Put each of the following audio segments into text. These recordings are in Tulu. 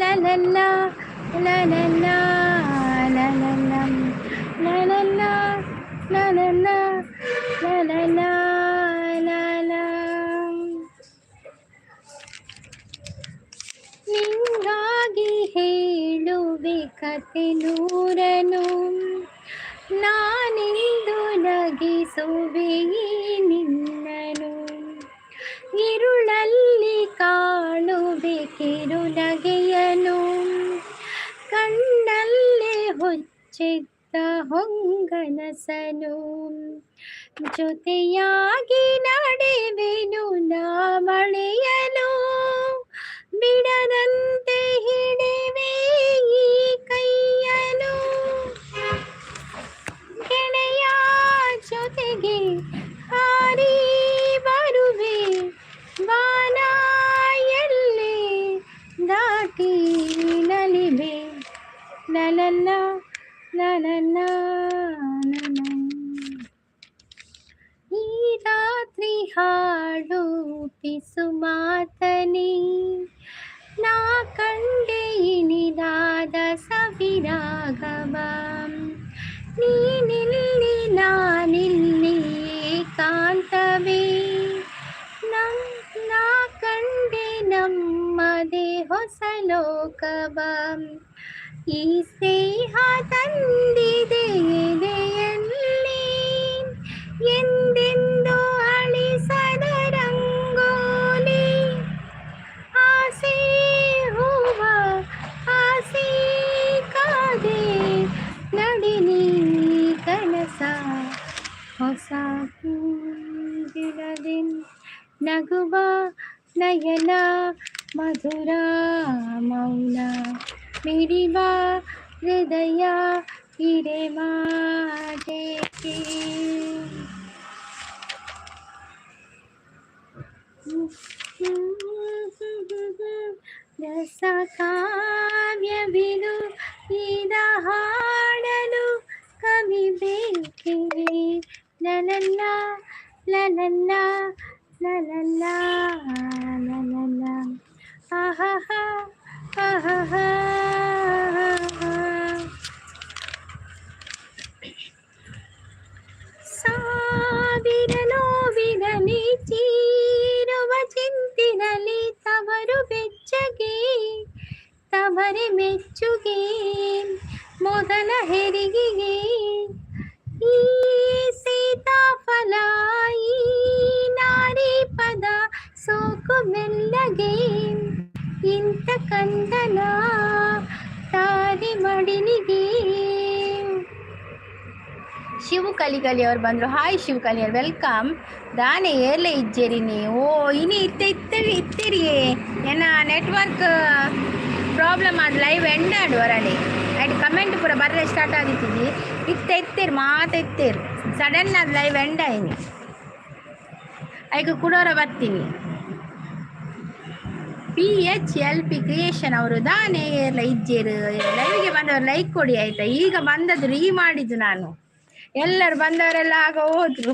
ಲಲಲ್ಲ ಲಲಲ್ಲ ಲಲಲ್ಲ ಲಲಲ್ಲ ಲಲಲ್ಲ ಲಲಲ್ಲ ಲಲ. ನಿಂಗಾಗಿ ಹೇಳುವೆ ಕತೆ ನೂರನು, ನಾನೆಂದು ನಗಿಸುವೆ ನಿನ್ನನು. ಇರುಳಲ್ಲಿ ಕಾಣುವೆ ಕಿರುನಗೆಯನು, ಕಣ್ಣಲ್ಲೇ ಹುಚ್ಚಿದ್ದ ಹೊಂಗನಸನು. ಜೊತೆಯಾಗಿ ನಡೆವೆನು ನಾ ಮಳೆಯನು, ಬಿಡದಂತೆ ಹಿಡಿವೆ ಈ ಕೈಯನು. ಗೆಳೆಯ ಜೊತೆಗೆ ಹಾರಿ ಬರುವೆ, ಬಾನ ಎಲ್ಲೆ ದಾಟಿ ನಲಿವೆ. ಲಲಲ್ಲ ಲಲಲ್ಲ ಲಲ. ಈ ರಾತ್ರಿ ಹಾಡು ಪಿಸು ಮಾತನೆ, ನಾ ಕಂಡೆ ಇನಿದಾದ ಸವಿರಾಗವ. ನೀನಿಲ್ಲಿ ನಾನಿಲ್ಲಿ ಏಕಾಂತವೇ, ನಾ ಕಂಡೆ ನಮ್ಮದೇ ಹೊಸ ಲೋಕವ. ಈ ಸ್ನೇಹ ತಂದಿದೆ ಎದೆಯಲ್ಲಿ ಎಂದೆಂದು ಅಳಿಸದ ರಂಗೋಲಿ. ಆಸೆ ಹೂವ ಆಸೆ ಕಾದೆ, ನಡಿನಿ ಕನಸ ಹೊಸ ಬಿಡದೆ. ನಗುವ ನಯನ ಮಧುರ ಮೌನ ಮಿಡಿವ ಹೃದಯ ಇರೆ ಮಾಟೇಕೆ. ರಸ ಕಾವ್ಯವಿದು, ಇದ ಹಾಡಲು ಕವಿ ಬೇಕೆ. ಲಲಲ್ಲ ಲಲಲ್ಲ ಲಲಲ್ಲ ಲಲಲ್ಲ. ಆಹಾ ಆಹಾ. ಸಾವಿರ ನೋವಿರಲಿ, ಚೀರುವ ಚಿಂತಿರಲಿ, ತವರು ಬೆಚ್ಚಗೆ ತವರೆ ಮೆಚ್ಚುಗೆ ಮೊದಲ ಹೆರಿಗೆಗೆ. ಈ ಸೀತಾಫಲ ಈ ನಾರಿ ಪದ ಸೋಕು ಮೆಲ್ಲಗೆ, ಇಂಥ ಕಂದನ ತಾರೆ ಮಡಿಲಿಗೆ. ಶಿವು ಕಲಿಕಲಿ ಅವ್ರು ಬಂದರು. ಹಾಯ್ ಶಿವ ಕಲಿ ಅವ್ರು, welcome. ದಾನೆ ಏರ್ಲೆ ಇಜ್ಜೇರಿನಿ? ಓ, ಇನಿ ಇತ್ತೆ ಇತ್ತೆ ಇತ್ತಿರಿಯೇ. ಏನ ನೆಟ್ವರ್ಕ್ ಪ್ರಾಬ್ಲಮ್ ಆದ್ ಲೈವ್ ಎಂಡ್ ಆಂಡ್ ವರಣಿ. ಐಟ್ ಕಮೆಂಟ್ ಪೂರ ಬರ್ರೆ ಸ್ಟಾರ್ಟ್ ಆದಿತ್ತಿಜಿ. ಇತ್ತೆ ಇತ್ತೀರ್ ಮಾತ ಇತ್ತೀರ್, ಸಡನ್ ಆದ್ ಲೈವ್ ಎಂಡ್ ಆಯ್ನಿ. ಐಕ್ ಕುಡೋರ ಬರ್ತೀನಿ. PHLP creation ಅವರು, ದಾನೆ ಏರ್ಲ ಇಜ್ಜೇರು? ಲೈವ್ಗೆ ಬಂದವರು ಲೈಕ್ ಕೊಡಿ, ಆಯ್ತಾ? ಈಗ ಬಂದದ್ದು ರೀ ಮಾಡಿದ್ದು ನಾನು. ಎಲ್ಲರೂ ಬಂದವರೆಲ್ಲ ಆಗ ಹೋದ್ರು.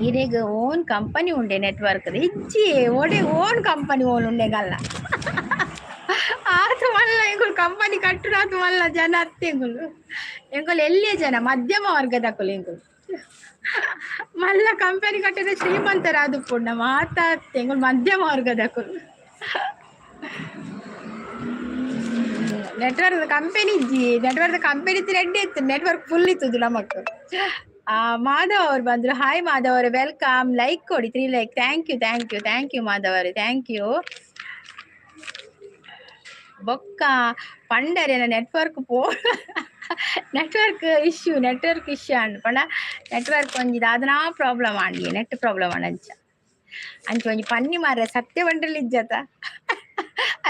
ಇರೆಗ್ ಓನ್ ಕಂಪನಿ ಉಂಡೆ ನೆಟ್ವರ್ಕ್ ಇಜ್ಜಿ? ಒಡೆ ಓನ್ ಕಂಪನಿ ಓನ್ ಉಂಡೆಗಲ್ಲ. ಆತು ಮಲ್ಲ ಎಂಕುಲು ಕಂಪನಿ ಕಟ್ಟುನಾತು ಮಲ್ಲ ಜನ ಅತ್ತೆ ಎಂಕುಲು. ಎಂಕುಲು ಎಲ್ಲಿಯ ಜನ, ಮಧ್ಯಮ ವರ್ಗದಕುಲು ಎಂಕುಲು. ಮಲ್ಲ ಕಂಪನಿ ಕಟ್ಟಿದ ಶ್ರೀಮಂತರಾದ ಪುಣ್ಣ ಮಾತಾತ್ತೆ, ಎಂಕುಲು ಮಧ್ಯಮ ವರ್ಗದಕುಲು. ನೆಟ್ವರ್ಕ್ ಕಂಪನಿ ಇಜ್ಜಿ. ನೆಟ್ವರ್ಕ್ ಕಂಪನಿ ರೆಡ್ಡಿ ಇತ್ತು, ನೆಟ್ವರ್ಕ್ ಫುಲ್ ಇತ್ತು ನಮಕ್. ಮಾಧವ್ ಅವ್ರು ಬಂದ್ರು. ಹಾಯ್ ಮಾಧವ್ ಅವರು, welcome. Like ಕೊಡಿ, 3 like. Thank you, thank you, thank you Madhav ಅವರೇ, thank you. ಬೊಕ್ಕ ಪಂಡರೇನ ನೆಟ್ವರ್ಕ್ ಪೋ network issue, network issue and ಪಂಡ ನೆಟ್ವರ್ಕ್ ಒಂಜಿ ದಾದನಾ ಪ್ರಾಬ್ಲಮ್ ಆಂಡಿ, ನೆಟ್ ಪ್ರಾಬ್ಲಮ್ ಆಂಡ್. ಅಂಚ ಅಂಚ ಒಂಜಿ ಪನ್ನಿ ಮಾರ್ರೆ, ಸತ್ಯ ಪಂಡಲ್ ಇಜ್ಜತ.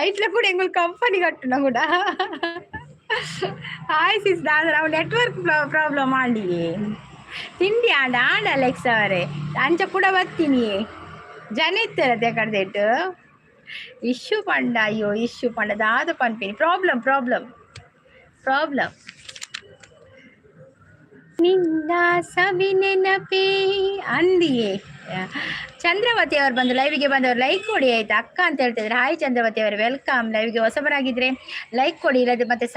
ಐಟ್ಲ ಕೂಡ ಎಂಗುಲ್ ಕಂಪನಿ ಕಟ್ಟುನ ಕೂಡ. ಹಾಯ್ ಸಿಸ್, ದಾದ ಅವು ನೆಟ್ವರ್ಕ್ ಪ್ರಾಬ್ಲಮ್ ಆಂಡಿ. ತಿಂಡಿ ಆಂಡ ಆಂಡ ಅಲೆಕ್ಸ್ ಅವರೇ, ಅಂಚ ಕೂಡ ಬರ್ತೀನಿ. ಜನ ಇತ್ತರ ಕಡ್ದೆಟ್ಟು ಇಶ್ಯೂ ಪಂಡ. ಅಯ್ಯೋ, ಇಶ್ಯೂ ಪಂಡ ದಾದ ಪನ್ಪಿನಿ? Problem problem problem. ನಿನ್ನ ಸವಿ ನೆನಪೇ ಅಂದಿಯೇ. ಚಂದ್ರವತಿ ಅವರು ಬಂದು ಲೈವಿಗೆ ಬಂದವರು ಲೈಕ್ ಕೊಡಿ ಆಯ್ತಾ. ಅಕ್ಕ ಅಂತ ಹೇಳ್ತಿದ್ರೆ. ಹಾಯ್ ಚಂದ್ರವತಿ ಅವರು, welcome. ಲೈವ್ಗೆ ಹೊಸಬರಾಗಿದ್ರೆ ಲೈಕ್ ಕೊಡಿ, ಇಲ್ಲದ್ರೆ ಮತ್ತೆ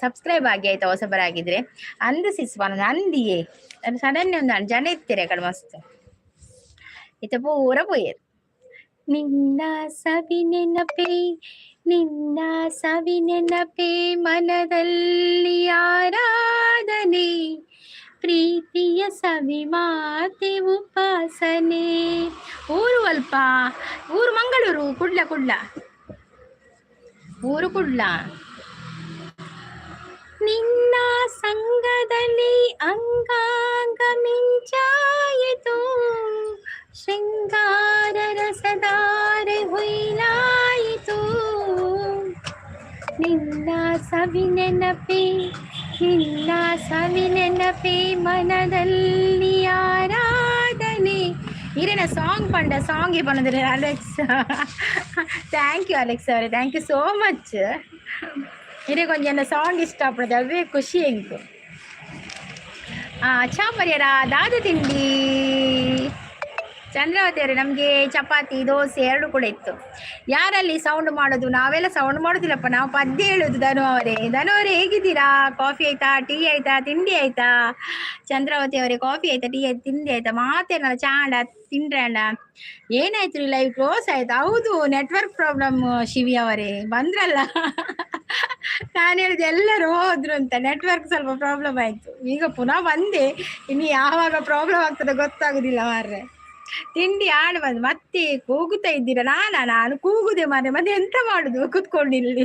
ಸಬ್ಸ್ಕ್ರೈಬ್ ಆಗಿ ಆಯ್ತಾ. ಹೊಸಬರಾಗಿದ್ರೆ. ಅಂದು ಸಿಸ್ವಾನ ಅಂದಿಯೇ ಸಡನ್ ಒಂದು ಜನ ಇತ್ತೀರ ಕಡೆ ಮಸ್ತ್ ಇತ್ತ ಪೂರ ಪೋಯರು. ನಿನ್ನ ಸವಿ ನೆನಪೇ, ನಿನ್ನ ಸವಿ ನೆನಪೇ ಮನದಲ್ಲಿ ಆರಾಧನೆ, ಪ್ರೀತಿಯ ಸವಿ ಮಾತೆ ಉಪಾಸನೆ. ಊರು ಅಲ್ಪ ಊರು ಮಂಗಳೂರು, ಕುಡ್ಲ, ಕುಡ್ಲ ಊರು ಕುಡ್ಲ. ನಿನ್ನ ಸಂಗದಲ್ಲಿ ಅಂಗಾಂಗ ಮಿಂಚಾಯಿತು, ಶೃಂಗಾರ ರಸಧಾರೆ ಹೊಯ್ಲಾಯಿತು. ನಿನ್ನ ಸವಿ ನೆನಪೇ, ನಿನ್ನ ಸವಿ ನೆನಪೇ ಮನದಲ್ಲಿ ಆರಾಧನೆ. ಇರೇನ ಸಾಂಗ್ ಪಂಡ ಸಾಂಗ್ ಪಂಡದ್ರೆ. Alex, thank you Alex ಅವರೇ, thank you so much. ಇರೇ ಕೊಂಚ ಸಾಂಗ್ ಇಷ್ಟ ಆಪುಂಡು, ಅವೇ ಖುಷಿ ಎಂಕು. ಚಾ ಪರಿಯರ ದಾದ ತಿಂಡಿ ಚಂದ್ರಾವತಿ ಅವರೇ? ನಮಗೆ ಚಪಾತಿ, ದೋಸೆ ಎರಡು ಕೂಡ ಇತ್ತು. ಯಾರಲ್ಲಿ ಸೌಂಡ್ ಮಾಡೋದು? ನಾವೆಲ್ಲ ಸೌಂಡ್ ಮಾಡೋದಿಲ್ಲಪ್ಪ, ನಾವು ಪದ್ಯ ಹೇಳುದು. ಧನು ಅವರೇ, ಧನು ಅವರೇ, ಹೇಗಿದ್ದೀರಾ? ಕಾಫಿ ಆಯ್ತಾ? ಟೀ ಆಯ್ತಾ? ತಿಂಡಿ ಆಯ್ತಾ? ಚಂದ್ರಾವತಿ ಅವರೇ, ಕಾಫಿ ಆಯ್ತಾ? ಟೀ ಆಯ್ತಾ? ತಿಂಡಿ ಆಯ್ತಾ? ಮಾತೇನಲ್ಲ ಚಾಂಡ ತಿಂಡ್ರಂಡ. ಏನಾಯ್ತು ರೀ, ಲೈವ್ ಕ್ಲೋಸ್ ಆಯ್ತು? ಹೌದು, ನೆಟ್ವರ್ಕ್ ಪ್ರಾಬ್ಲಮ್. ಶಿವಿ ಅವರೇ ಬಂದ್ರಲ್ಲ, ನಾನು ಹೇಳಿದೆ ಎಲ್ಲರೂ ಹೋದ್ರು ಅಂತ. ನೆಟ್ವರ್ಕ್ ಸ್ವಲ್ಪ ಪ್ರಾಬ್ಲಮ್ ಆಯ್ತು, ಈಗ ಪುನಃ ಬಂದೆ. ಇನ್ನು ಯಾವಾಗ ಪ್ರಾಬ್ಲಮ್ ಆಗ್ತದೆ ಗೊತ್ತಾಗುದಿಲ್ಲ ಮಾರ್ರೆ. ತಿಂಡಿ ಆಡ್ ಬಂದು ಮತ್ತೆ ಕೂಗುತ್ತಾ ಇದ್ದೀರಾ? ನಾನಾ? ನಾನು ಕೂಗುದೆ ಮಾರ್ರೆ, ಮತ್ತೆ ಎಂತ ಮಾಡುದು ಕೂತ್ಕೊಂಡು ಇಲ್ಲಿ,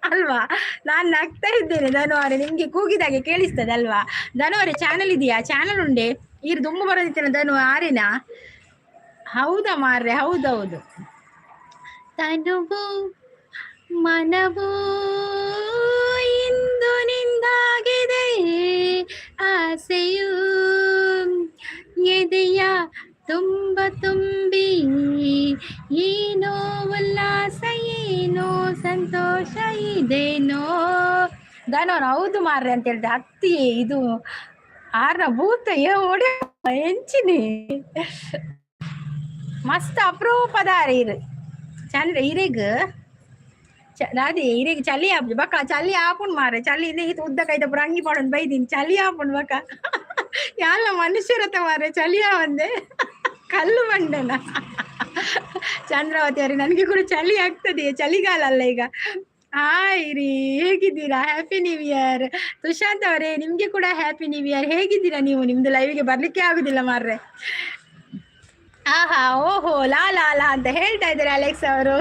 ಅಲ್ವಾ? ನಾನು ನಗ್ತಾ ಇದ್ದೇನೆ ಧನು ಅವರೇ, ನಿಮ್ಗೆ ಕೂಗಿದಾಗೆ ಕೇಳಿಸ್ತದೆ ಅಲ್ವಾ? ಧನು ಅವರೇ, ಚಾನಲ್ ಇದೆಯಾ? ಚಾನಲ್ ಉಂಡೆ. ಈರು ದುಮ್ಮು ಬರೋದಿತ್ತಲ್ಲ ಧನು ಆರೇನಾ? ಹೌದಾ ಮಾರ್ರೆ, ಹೌದೌದು. ತನುವು ಮನವೂ ಇಂದು ನಿಂದಾಗಿದೆ, ಆಸೆಯು ಎದೆಯ ತುಂಬ ತುಂಬಿ, ಏನೋ ಉಲ್ಲಾಸ, ಏನೋ ಸಂತೋಷ ಇದೇನೋ. ಧನೋನ್ ಹೌದು ಮಾರ್ರೆ ಅಂತ ಹೇಳಿದೆ. ಹತ್ತಿ ಇದು ಆರ್ನ ಭೂತ ಓಡಿ ಎಂಚಿನಿ. ಮಸ್ತ್ ಅಪರೂಪದ ಇರು ಚಂದ್ರ ಇರೆಗ್ ರಾಧೆ, ಇರೆಗ್ ಚಳಿ ಆಪುಜಿ ಬಕ್ಕ? ಚಳಿ ಆಪುಂಡು ಮಾರ್ರೆ. ಚಳಿ ಈತ ಉದ್ದ ಕೈತ ಪೂರ ಅಂಗಿ ಪಾಡೊಂದು ಬೈದಿನಿ. ಚಳಿ ಆಪುಂಡು ಬಕ್ಕ. ಯಾಲ ಮನುಷ್ಯರತ ಮಾರ್ರೆ, ಚಳಿ ಆವಂದೆ ಕಲ್ಲು ಬಂಡನ. ಚಂದ್ರಾವತಿ ಅವರೇ, ನನಗೆ ಕೂಡ ಚಳಿ ಆಗ್ತದೆ, ಚಳಿಗಾಲ ಅಲ್ಲ ಈಗ. ಹಾಯ್ ರೀ, ಹೇಗಿದ್ದೀರಾ? Happy new year. Tushant ಅವರೇ, ನಿಮ್ಗೆ ಕೂಡ happy new year. ಹೇಗಿದ್ದೀರಾ ನೀವು? ನಿಮ್ದು ಲೈವ್ಗೆ ಬರ್ಲಿಕ್ಕೆ ಆಗುದಿಲ್ಲ ಮಾರ್ರೆ. ಆಹಾ, ಓಹೋ, ಲಾ ಲಾ ಲಾ ಅಂತ ಹೇಳ್ತಾ ಇದ್ದಾರೆ ಅಲೆಕ್ಸ್ ಅವರು.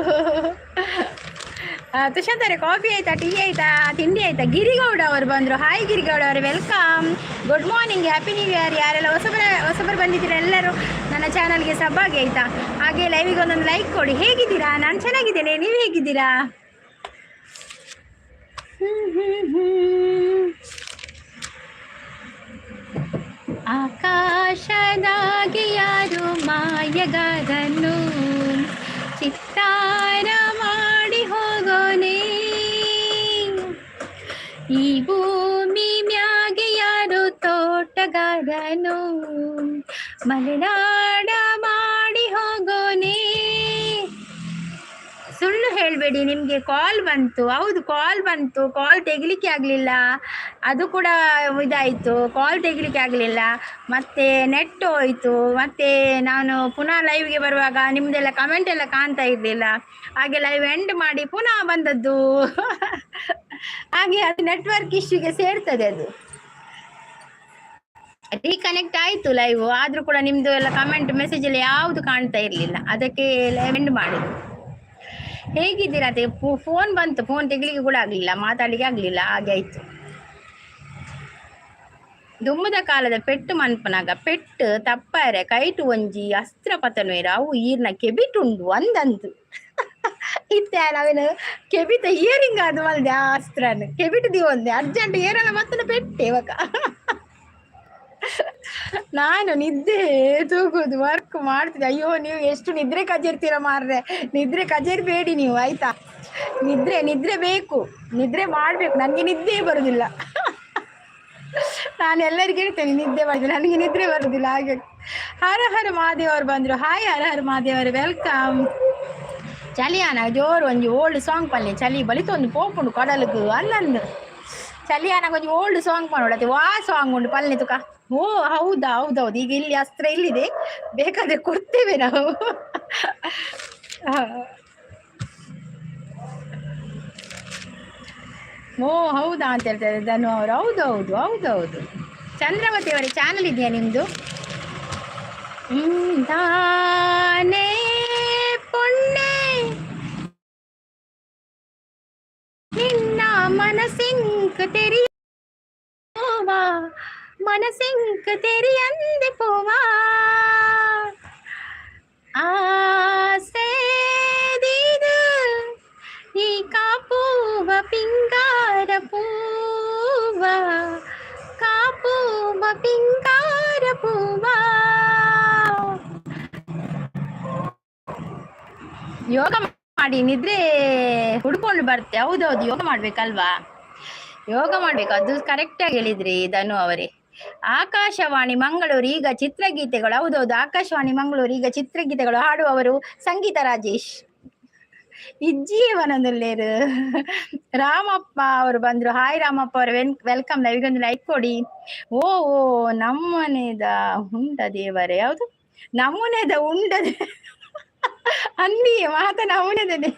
ತುಷಾಂತ್ ಅವರೇ, ಕಾಫಿ ಆಯ್ತಾ? ಟೀ ಆಯ್ತಾ? ತಿಂಡಿ ಆಯ್ತಾ? ಗಿರಿಗೌಡ ಅವರು ಬಂದರು. ಹಾಯ್ ಗಿರಿಗೌಡ ಅವರೇ, welcome. Good morning, happy new year. ಯಾರೆಲ್ಲ ಹೊಸಬರ ಹೊಸಬರು ಬಂದಿದ್ದೀರಾ ಎಲ್ಲರೂ ನನ್ನ ಚಾನಲ್ಗೆ ಸಬ್ಬಾಗಿ ಆಯ್ತಾ. ಹಾಗೆ ಲೈವಿಗೆ ಒಂದೊಂದು ಲೈಕ್ ಕೊಡಿ. ಹೇಗಿದ್ದೀರಾ? ನಾನು ಚೆನ್ನಾಗಿದ್ದೇನೆ, ನೀವು ಹೇಗಿದ್ದೀರಾ? ಹ್ಮ್ ಹ್ಮ್ ಹ್ಮ್. ಆಕಾಶದಾಗೆ ಯಾರು ಮಾಯಗಾರನು, ಚಿತ್ತಾರ ಮಾಡಿ ಹೋಗೋನೆ. ಈ ಭೂಮಿ ಮ್ಯಾಗೆ ಯಾರು ತೋಟಗಾರನು, ಮಲೆನಾಡ ಮಾಡಿ ಹೋಗೋನೆ. ಸುಳ್ಳು ಹೇಳಬೇಡಿ, ನಿಮಗೆ ಕಾಲ್ ಬಂತು. ಹೌದು, ಕಾಲ್ ಬಂತು, ಕಾಲ್ ತೆಗಿಲಿಕ್ಕೆ ಆಗಲಿಲ್ಲ. ಅದು ಕೂಡ ಇದಾಯಿತು, ಕಾಲ್ ತೆಗಿಲಿಕ್ಕೆ ಆಗಲಿಲ್ಲ. ಮತ್ತು ನೆಟ್ ಹೋಯಿತು. ಮತ್ತು ನಾನು ಪುನಃ ಲೈವ್ಗೆ ಬರುವಾಗ ನಿಮ್ಮದೆಲ್ಲ ಕಮೆಂಟ್ ಎಲ್ಲ ಕಾಣ್ತಾ ಇರಲಿಲ್ಲ. ಹಾಗೆ ಲೈವ್ ಎಂಡ್ ಮಾಡಿ ಪುನಃ ಬಂದದ್ದು. ಹಾಗೆ ಅದು ನೆಟ್ವರ್ಕ್ ಇಶ್ಯೂಗೆ ಸೇರ್ತದೆ. ಅದು ರೀಕನೆಕ್ಟ್ ಆಯಿತು ಲೈವ್, ಆದರೂ ಕೂಡ ನಿಮ್ಮದು ಎಲ್ಲ ಕಮೆಂಟ್ ಮೆಸೇಜ್ ಎಲ್ಲ ಯಾವುದು ಕಾಣ್ತಾ ಇರಲಿಲ್ಲ. ಅದಕ್ಕೆ ಲೈವ್ ಎಂಡ್ ಮಾಡಿದ್ದು. ಹೇಗಿದ್ದೀರಾ? ಅದೇ ಫೋನ್ ಬಂತು, ಫೋನ್ ತೆಗಿಲಿಕ್ಕೆ ಕೂಡ ಆಗಲಿಲ್ಲ, ಮಾತಾಡ್ಲಿಕ್ಕೆ ಆಗಲಿಲ್ಲ, ಹಾಗೆ ಆಯಿತು. ದುಮ್ಮದ ಕಾಲದ ಪೆಟ್ಟು ಮನ್ಪನಾಗ ಪೆಟ್ಟು ತಪ್ಪಾರೆ ಕೈಟು ಒಂಜಿ ಅಸ್ತ್ರ ಪತನ್ವೇರ, ಅವು ಈರ್ನ ಕೆಬಿಟುಂಡು ಒಂದಂತು ಇತ್ತೆ. ನಾವೇನು ಕೆಬಿತ ಇಯರಿಂಗ್ ಅದು ಮಲ್ದೆ, ಆ ಅಸ್ತ್ರನ ಕೆಬಿಟು ಒಂದೆ ಅರ್ಜೆಂಟ್ ಏರಲ್ಲ ಮತ್ತನ ಪೆಟ್ಟೆ. ಇವಾಗ ನಾನು ನಿದ್ದೆ ತೂಗುದು ವರ್ಕ್ ಮಾಡ್ತಿದ್ದೆ. ಅಯ್ಯೋ, ನೀವು ಎಷ್ಟು ನಿದ್ರೆ ಕಜಿರ್ತೀರ ಮಾರ್ರೆ. ನಿದ್ರೆ ಕಜೇರ್ಬೇಡಿ ನೀವು, ಆಯ್ತಾ? ನಿದ್ರೆ ನಿದ್ರೆ ಬೇಕು, ನಿದ್ರೆ ಮಾಡ್ಬೇಕು. ನನಗೆ ನಿದ್ದೆ ಬರುದಿಲ್ಲ. ನಾನು ಎಲ್ಲರಿಗೂ ಹೇಳ್ತೇನೆ, ನಿದ್ದೆ ಮಾಡಿದ್ರೆ ನನಗೆ ನಿದ್ರೆ ಬರುದಿಲ್ಲ ಹಾಗೆ. ಹರ ಹರ ಮಹಾದೇವ್ ಅವರು ಬಂದರು. ಹಾಯ್ ಹರ ಹರ ಮಹಾದೇವ್ ಅವರು, welcome. ಚಳಿಯಾನ ಜೋರು ಒಂಜಿ ಓಲ್ಡ್ ಸಾಂಗ್ ಪಲ್ಲೆ. ಚಳಿ ಬಲಿತೊಂದು ಪೋಪುಂಡು ಕಡಲುಗು ಅಂದಂದು. ಚಳಿಯಾನ ಒಂಜಿ ಓಲ್ಡ್ ಸಾಂಗ್ ಪನೊಡತ್ತೆ. ವಾ ಸಾಂಗ್ ಉಂಡು ಪಲ್ಲೆ ತುಕ. ಓ ಹೌದಾ? ಹೌದೌದು, ಈಗ ಇಲ್ಲಿ ಅಸ್ತ್ರ ಇಲ್ಲಿದೆ, ಬೇಕಾದ್ರೆ ಕೊಡ್ತೇವೆ ನಾವು. ಓ ಹೌದಾ ಅಂತ ಹೇಳ್ತಾರೆ ಧನು ಅವರು. ಹೌದೌದು ಹೌದೌದು. ಚಂದ್ರವತಿ ಅವರೇ, ಚಾನಲ್ ಇದೆಯಾ ನಿಮ್ಮದು? ದಾನೆ ಪೊಣ್ಣೆ ನಿನ್ನ ಮನಸಿಂಕ್ ತೆರಿಯುವ, ಮನಸಿಂಕ್ ತೆರಿಯಂದೆ ಪೋವಾ, ಆಸೆದಿದು ಈ ಕಾಪುವ ಪಿಂಗಾರ ಪೂವ, ಕಾಪುವ ಪಿಂಗಾರ ಪೂವ. ಯೋಗ ಮಾಡಿ, ನಿದ್ರೆ ಹುಡ್ಕೊಂಡು ಬರ್ತೆ. ಹೌದೌದು, ಯೋಗ ಮಾಡ್ಬೇಕಲ್ವಾ? ಯೋಗ ಮಾಡ್ಬೇಕು, ಅದು ಕರೆಕ್ಟ್ ಆಗಿ ಹೇಳಿದ್ರಿ ಧನು ಅವರೇ. ಆಕಾಶವಾಣಿ ಮಂಗಳೂರು ಈಗ ಚಿತ್ರಗೀತೆಗಳು. ಹೌದೌದು, ಆಕಾಶವಾಣಿ ಮಂಗಳೂರು ಈಗ ಚಿತ್ರಗೀತೆಗಳು. ಹಾಡುವವರು ಸಂಗೀತ ರಾಜೇಶ್. ಇಜ್ಜೀವನದಲ್ಲೇರು. ರಾಮಪ್ಪ ಅವರು ಬಂದ್ರು. ಹಾಯ್ ರಾಮಪ್ಪ ಅವರು, welcome. ಲೈವ್ಗೊಂದು ಲೈಕ್ ಕೊಡಿ. ಓ ಓ ನಮ್ಮನೆದ ಉಂಡ ದೇವರೇ. ಯಾವುದು ನಮ್ಮನೆದ ಉಂಡ ಅಂದಿ ಮಾತ ನಮ್ಮನೆದನೆ.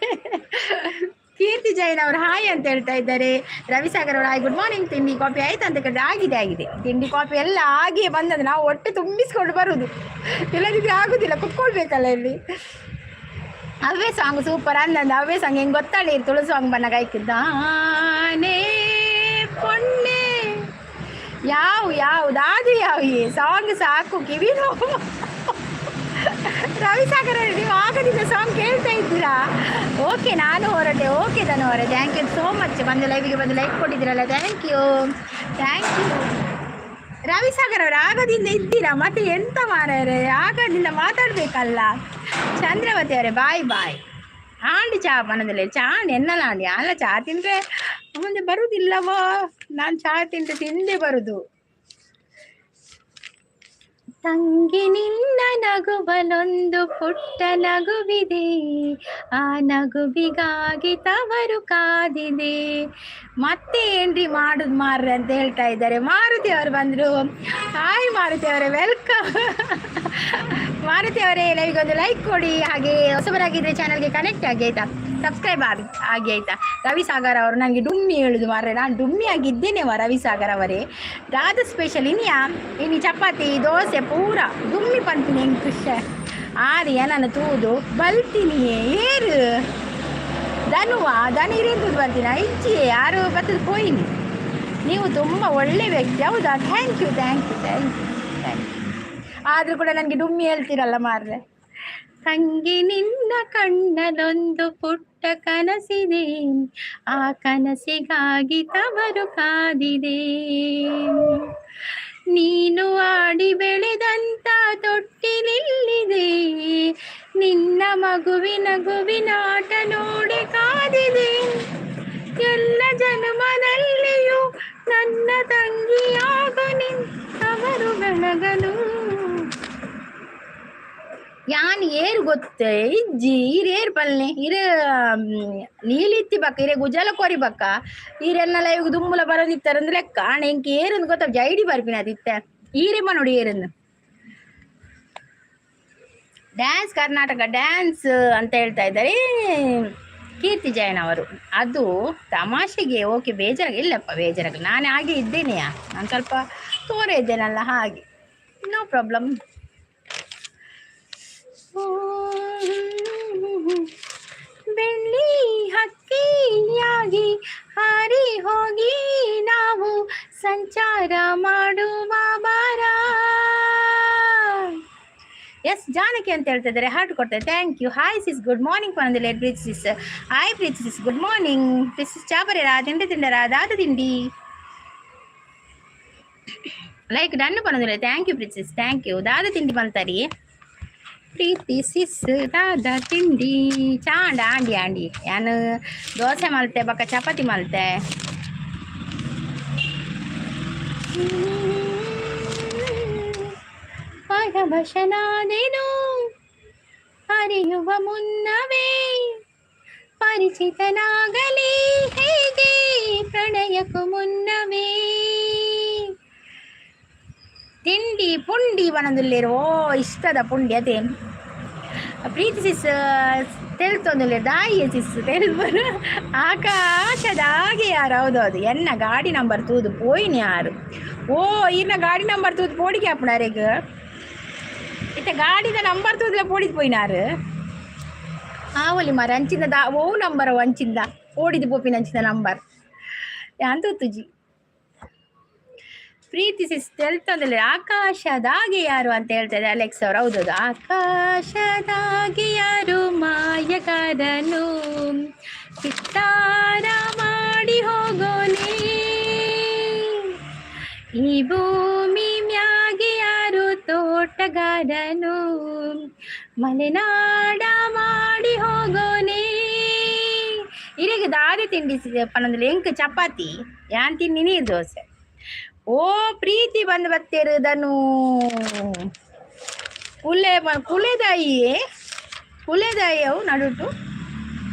ಕೀರ್ತಿ ಜೈನ್ ಅವರು ಹಾಯ್ ಅಂತ ಹೇಳ್ತಾ ಇದ್ದಾರೆ. ರವಿಸಾಗರ್ ಅವರು ಹಾಯ್, ಗುಡ್ ಮಾರ್ನಿಂಗ್. ತಿಂಡಿ ಕಾಫಿ ಆಯ್ತು ಅಂತ ಕೇಳಿದ್ರೆ, ಆಗಿದೆ ಆಗಿದೆ. ತಿಂಡಿ ಕಾಫಿ ಎಲ್ಲ ಆಗಿಯೇ ಬಂದದ್ದು. ನಾವು ಹೊಟ್ಟೆ ತುಂಬಿಸ್ಕೊಂಡು ಬರುದು, ಇಲ್ಲದಿದ್ರೆ ಆಗುದಿಲ್ಲ, ಕುತ್ಕೊಳ್ಬೇಕಲ್ಲ ಇಲ್ಲಿ. ಅವೇ ಸಾಂಗ್ ಸೂಪರ್ ಅಂದಂದು. ಅವೇ ಸಾಂಗ್ ಹೆಂಗೆ ಗೊತ್ತಾಳಿ ತುಳು ಸಾಂಗ್ ಬನ್ನಾಗ ದಾನೆ ಪೊಣ್ಣೆ ಯಾವ ಯಾವ್ದಾದು ಯಾವ ಈ ಸಾಂಗ್ ಸಾಕು ಕಿವಿ ನೋವು. ರವಿಸಾಗರ್, ನೀವು ಆಗದಿಂದ ಸಾಂಗ್ ಕೇಳ್ತಾ ಇದ್ದೀರಾ? ಓಕೆ, ನಾನು ಹೊರಟೆ. ಓಕೆ ಧನು ಅವರೇ, thank you so much. ಬಂದು ಲೈವಿಗೆ ಬಂದು like ಕೊಟ್ಟಿದ್ದೀರಲ್ಲ, thank you, thank you. Ravisagar ಅವರು ಆಗದಿಂದ ಇದ್ದೀರಾ? ಮತ್ತೆ ಎಂತ ಮಾರ್ರೆ, ಆಗದಿಂದ ಮಾತಾಡಬೇಕಲ್ಲ. ಚಂದ್ರವತಿ ಅವರೇ, ಬಾಯ್ ಬಾಯ್. ಆಂಡಿ ಚಾ ಮನದಲ್ಲಿ ಚಾ ಎನ್ನಲ್ಲ ಆಂಡಿ ಅಲ್ಲ. ಚಾ ತಿಂದರೆ ಮುಂದೆ ಬರುವುದಿಲ್ಲವೋ? ನಾನು ಚಾ ತಿಂದರೆ ತಿಂದೇ ಬರುದು. ತಂಗಿ ನಿನ್ನ ನಗುವಲೊಂದು ಪುಟ್ಟ ನಗುವಿದೆ, ಆ ನಗುವಿಗಾಗಿ ತವರು ಕಾದಿದೆ. ಮತ್ತೆ ಏನ್ರಿ ಮಾಡುದು ಮಾರ್ರೆ ಅಂತ ಹೇಳ್ತಾ ಇದ್ದಾರೆ. ಮಾರುತಿ ಅವರು ಬಂದರು. ಹಾಯ್ ಮಾರುತಿ ಅವರೇ, welcome. Maruti ಅವರೇ, ಲೈವ್ಗೆ ಒಂದು ಲೈಕ್ ಕೊಡಿ. ಹಾಗೆ ಹೊಸಬರಾಗಿದ್ದರೆ ಚಾನಲ್ಗೆ ಕನೆಕ್ಟ್ ಆಗಿ ಆಯ್ತಾ, ಸಬ್ಸ್ಕ್ರೈಬ್ ಆಗಿ ಆಗಿ ಆಯ್ತಾ. ರವಿ ಸಾಗರ್ ಅವರು ನನಗೆ ಡುಮ್ಮಿ ಹೇಳುದು ಮಾರ್ರೆ. ನಾನು ಡುಮ್ಮಿ ಆಗಿದ್ದೇನೆ ರವಿ ಸಾಗರ್ ಅವರೇ. ದಾದ ಸ್ಪೆಷಲ್ ಇನಿಯಾ? ಇನಿ ಚಪಾತಿ ದೋಸೆ ಪೂರ ಡುಮ್ಮಿ ಪನ್ಪಿನಿ. ಹೆಂಗೆ ಖುಷಿ ಆರಿ ನಾನು ತೂದು ಬಲ್ತೀನಿ. ಏರು ಧನುವ ಧನು ಇರೇನು ತೂದು ಬರ್ತೀನಿ ಇಜ್ಜಿ ಯಾರು ಬತ್ತದ ಪೋಯಿನಿ. ನೀವು ತುಂಬ ಒಳ್ಳೆ ವ್ಯಕ್ತಿ. ಹೌದಾ? Thank you, thank you, thank you, thank you. ಆದರೂ ಕೂಡ ನನಗೆ ಡುಮ್ಮಿ ಹೇಳ್ತೀರಲ್ಲ ಮಾರ್ರೆ. ತಂಗಿ ನಿನ್ನ ಕಣ್ಣಲ್ಲೊಂದು ಪುಟ್ಟ ಕನಸಿದೆ, ಆ ಕನಸಿಗಾಗಿ ತವರು ಕಾದಿದೆ. ನೀನು ಆಡಿ ಬೆಳೆದಂತ ತೊಟ್ಟಿಲಿಲ್ಲಿದೆ, ನಿನ್ನ ಮಗುವಿನ ಗುವಿನಾಟ ನೋಡಿ ಕಾದಿದೆ. ಎಲ್ಲ ಜನ್ಮದಲ್ಲಿಯೂ ನನ್ನ ತಂಗಿಯಾಗು ನಿಂತವರು ಬೆಳಗಲು. ಯಾನ್ ಏರು ಗೊತ್ತೇ ಇಜ್ಜಿ. ಈರ್ ಏರು ಪಲ್ನೆ ಇರು ನೀಲಿತ್ತಿ ಬಕ್ಕ ಇರೆ ಗುಜಲ ಕೊರಿ ಬಕ್ಕ ಈರೆಲ್ಲ ಲೈವ್ ದುಮ್ಮುಲ ಬರೋದಿತ್ತಾರಂದ್ರೆ ಲೆಕ್ಕ ಆಣ. ಎಂಕ್ ಏರಂದು ಗೊತ್ತ ಜೈಡಿ ಬರ್ಪಿನ ಅದಿತ್ತೆ. ಈರೆಮ್ಮ ನೋಡಿ ಏರಂದು. ಡ್ಯಾನ್ಸ್ ಕರ್ನಾಟಕ ಡ್ಯಾನ್ಸ್ ಅಂತ ಹೇಳ್ತಾ ಇದ್ದಾರೆ ಕೀರ್ತಿ ಜೈನ್ ಅವರು. ಅದು ತಮಾಷೆಗೆ. ಓಕೆ, ಬೇಜಾರಾಗ ಇಲ್ಲಪ್ಪ, ಬೇಜಾರಾಗ ನಾನು ಹಾಗೆ ಇದ್ದೇನೆಯಾ. ನಾನು ಸ್ವಲ್ಪ ತೋರೆ ಇದ್ದೇನಲ್ಲ, ಹಾಗೆ. No problem. ಬೆಳ್ಳಿ ಹಕ್ಕಿಯಾಗಿ ಹಾರಿ ಹೋಗಿ ನಾವು ಸಂಚಾರ ಮಾಡುವ ಬಾರ. ಎಸ್ ಜಾನಕಿ ಅಂತ ಹೇಳ್ತಿದ್ದಾರೆ. ಹಾರ್ಟ್ ಕೊಡ್ತಾರೆ, thank you. Hi sis, good morning ಪನಂದಿಲ್ಲ Preethi sis. Hi Preethi sis, good morning. Preethi sis, ಚಾಪರೇರಾ ತಿಂಡಿ ತಿಂಡರಾ? ದಾದ ತಿಂಡಿ? ಲೈಕ್ ಡನ್ ಪನಂದಿಲ್ಲ. Thank you Preethi sis, thank you. ದಾದ ತಿಂಡಿ ಮಲ್ತಾರಿ ಪ್ರೀತಿ ಸಿಸ್? ದಾದ ತಿಂಡಿ ಚಾಂಡ ಆಂಡಿ ಆಂಡಿ. ಯಾನು ದೋಸೆ ಮಲ್ತೆ ಬಕ್ಕ ಚಪಾತಿ ಮಲ್ತೆ. ಪರವಶನಾದೆನು ಅರಿಯುವ ಮುನ್ನವೇ, ಪರಿಚಿತನಾಗಲಿ ಹೇಗೆ ಪ್ರಣಯಕ್ಕೂ ಮುನ್ನವೇ. ತಿಂಡಿ ಪುಂಡಿ ಬನದುಲ್ಲೇರು. ಓ, ಇಷ್ಟದ ಪುಂಡಿ ಅದೇನು ಪ್ರೀತಿ ಸಿಸ್ ತೆಲ್ತೊಂದುಲ್ಲೇರು. ದಾಯಿಯ ಸಿಸ್ ತೆಲ್ಪರು. ಆಕಾಶದಾಗೆ ಯಾರು? ಹೌದೌದು, ಎನ್ನ ಗಾಡಿ ನಂಬರ್ ತೂದು ಪೋಯಿನಿ ಯಾರು. ಓ, ಇನ್ನ ಗಾಡಿ ನಂಬರ್ ತೂದು ಪೋಡಿಗೆ ಅಪ್ಪಣಾರೆಗ್. ಇತ್ತ ಗಾಡಿದ ನಂಬರ್ ತೂದ್ರೆ ಪೋಡಿದ್ ಪೋಯಿನಾರು. ಆವಲಿ ಮಾರ, ಅಂಚಿನ ದಾ ಓ ನಂಬರ್ ಅಂಚಿಂದ ಓಡಿದ ಪೋಪಿನ ಅಂಚಿನ ನಂಬರ್ ಯಾನ್ ತೂತುಜಿ. ಪ್ರೀತಿ ಸಿಸ್ ತೆಲ್ತಂದ್ರೆ ಆಕಾಶದಾಗೆ ಯಾರು ಅಂತ ಹೇಳ್ತಾರೆ ಅಲೆಕ್ಸ್ ಅವರು. ಹೌದೌದು, ಆಕಾಶದಾಗೆ ಯಾರು ಮಾಯಗಾರನು, ಚಿತ್ತಾರ ಮಾಡಿ ಹೋಗೋನೆ. ಈ ಭೂಮಿ ಮ್ಯಾಗೆ ಯಾರು ತೋಟಗಾರನು, ಮಲೆನಾಡ ಮಾಡಿ ಹೋಗೋನೆ. ಇರೆಗ್ ದಾದೆ ತಿಂಡಿ ಪನಂದ್ರೆ? ಎಂಕ್ ಚಪಾತಿ, ಯಾನ್ ತಿನ್ನಿ ನೀರು ದೋಸೆ. ಓ, ಪ್ರೀತಿ ಬಂದು ಬತ್ತೇರು. ಕುಲೆ ಕುಲೆದಾಯಿಯೇ ಕುಲೆದಾಯಿ ಅವು ನಡುಟು.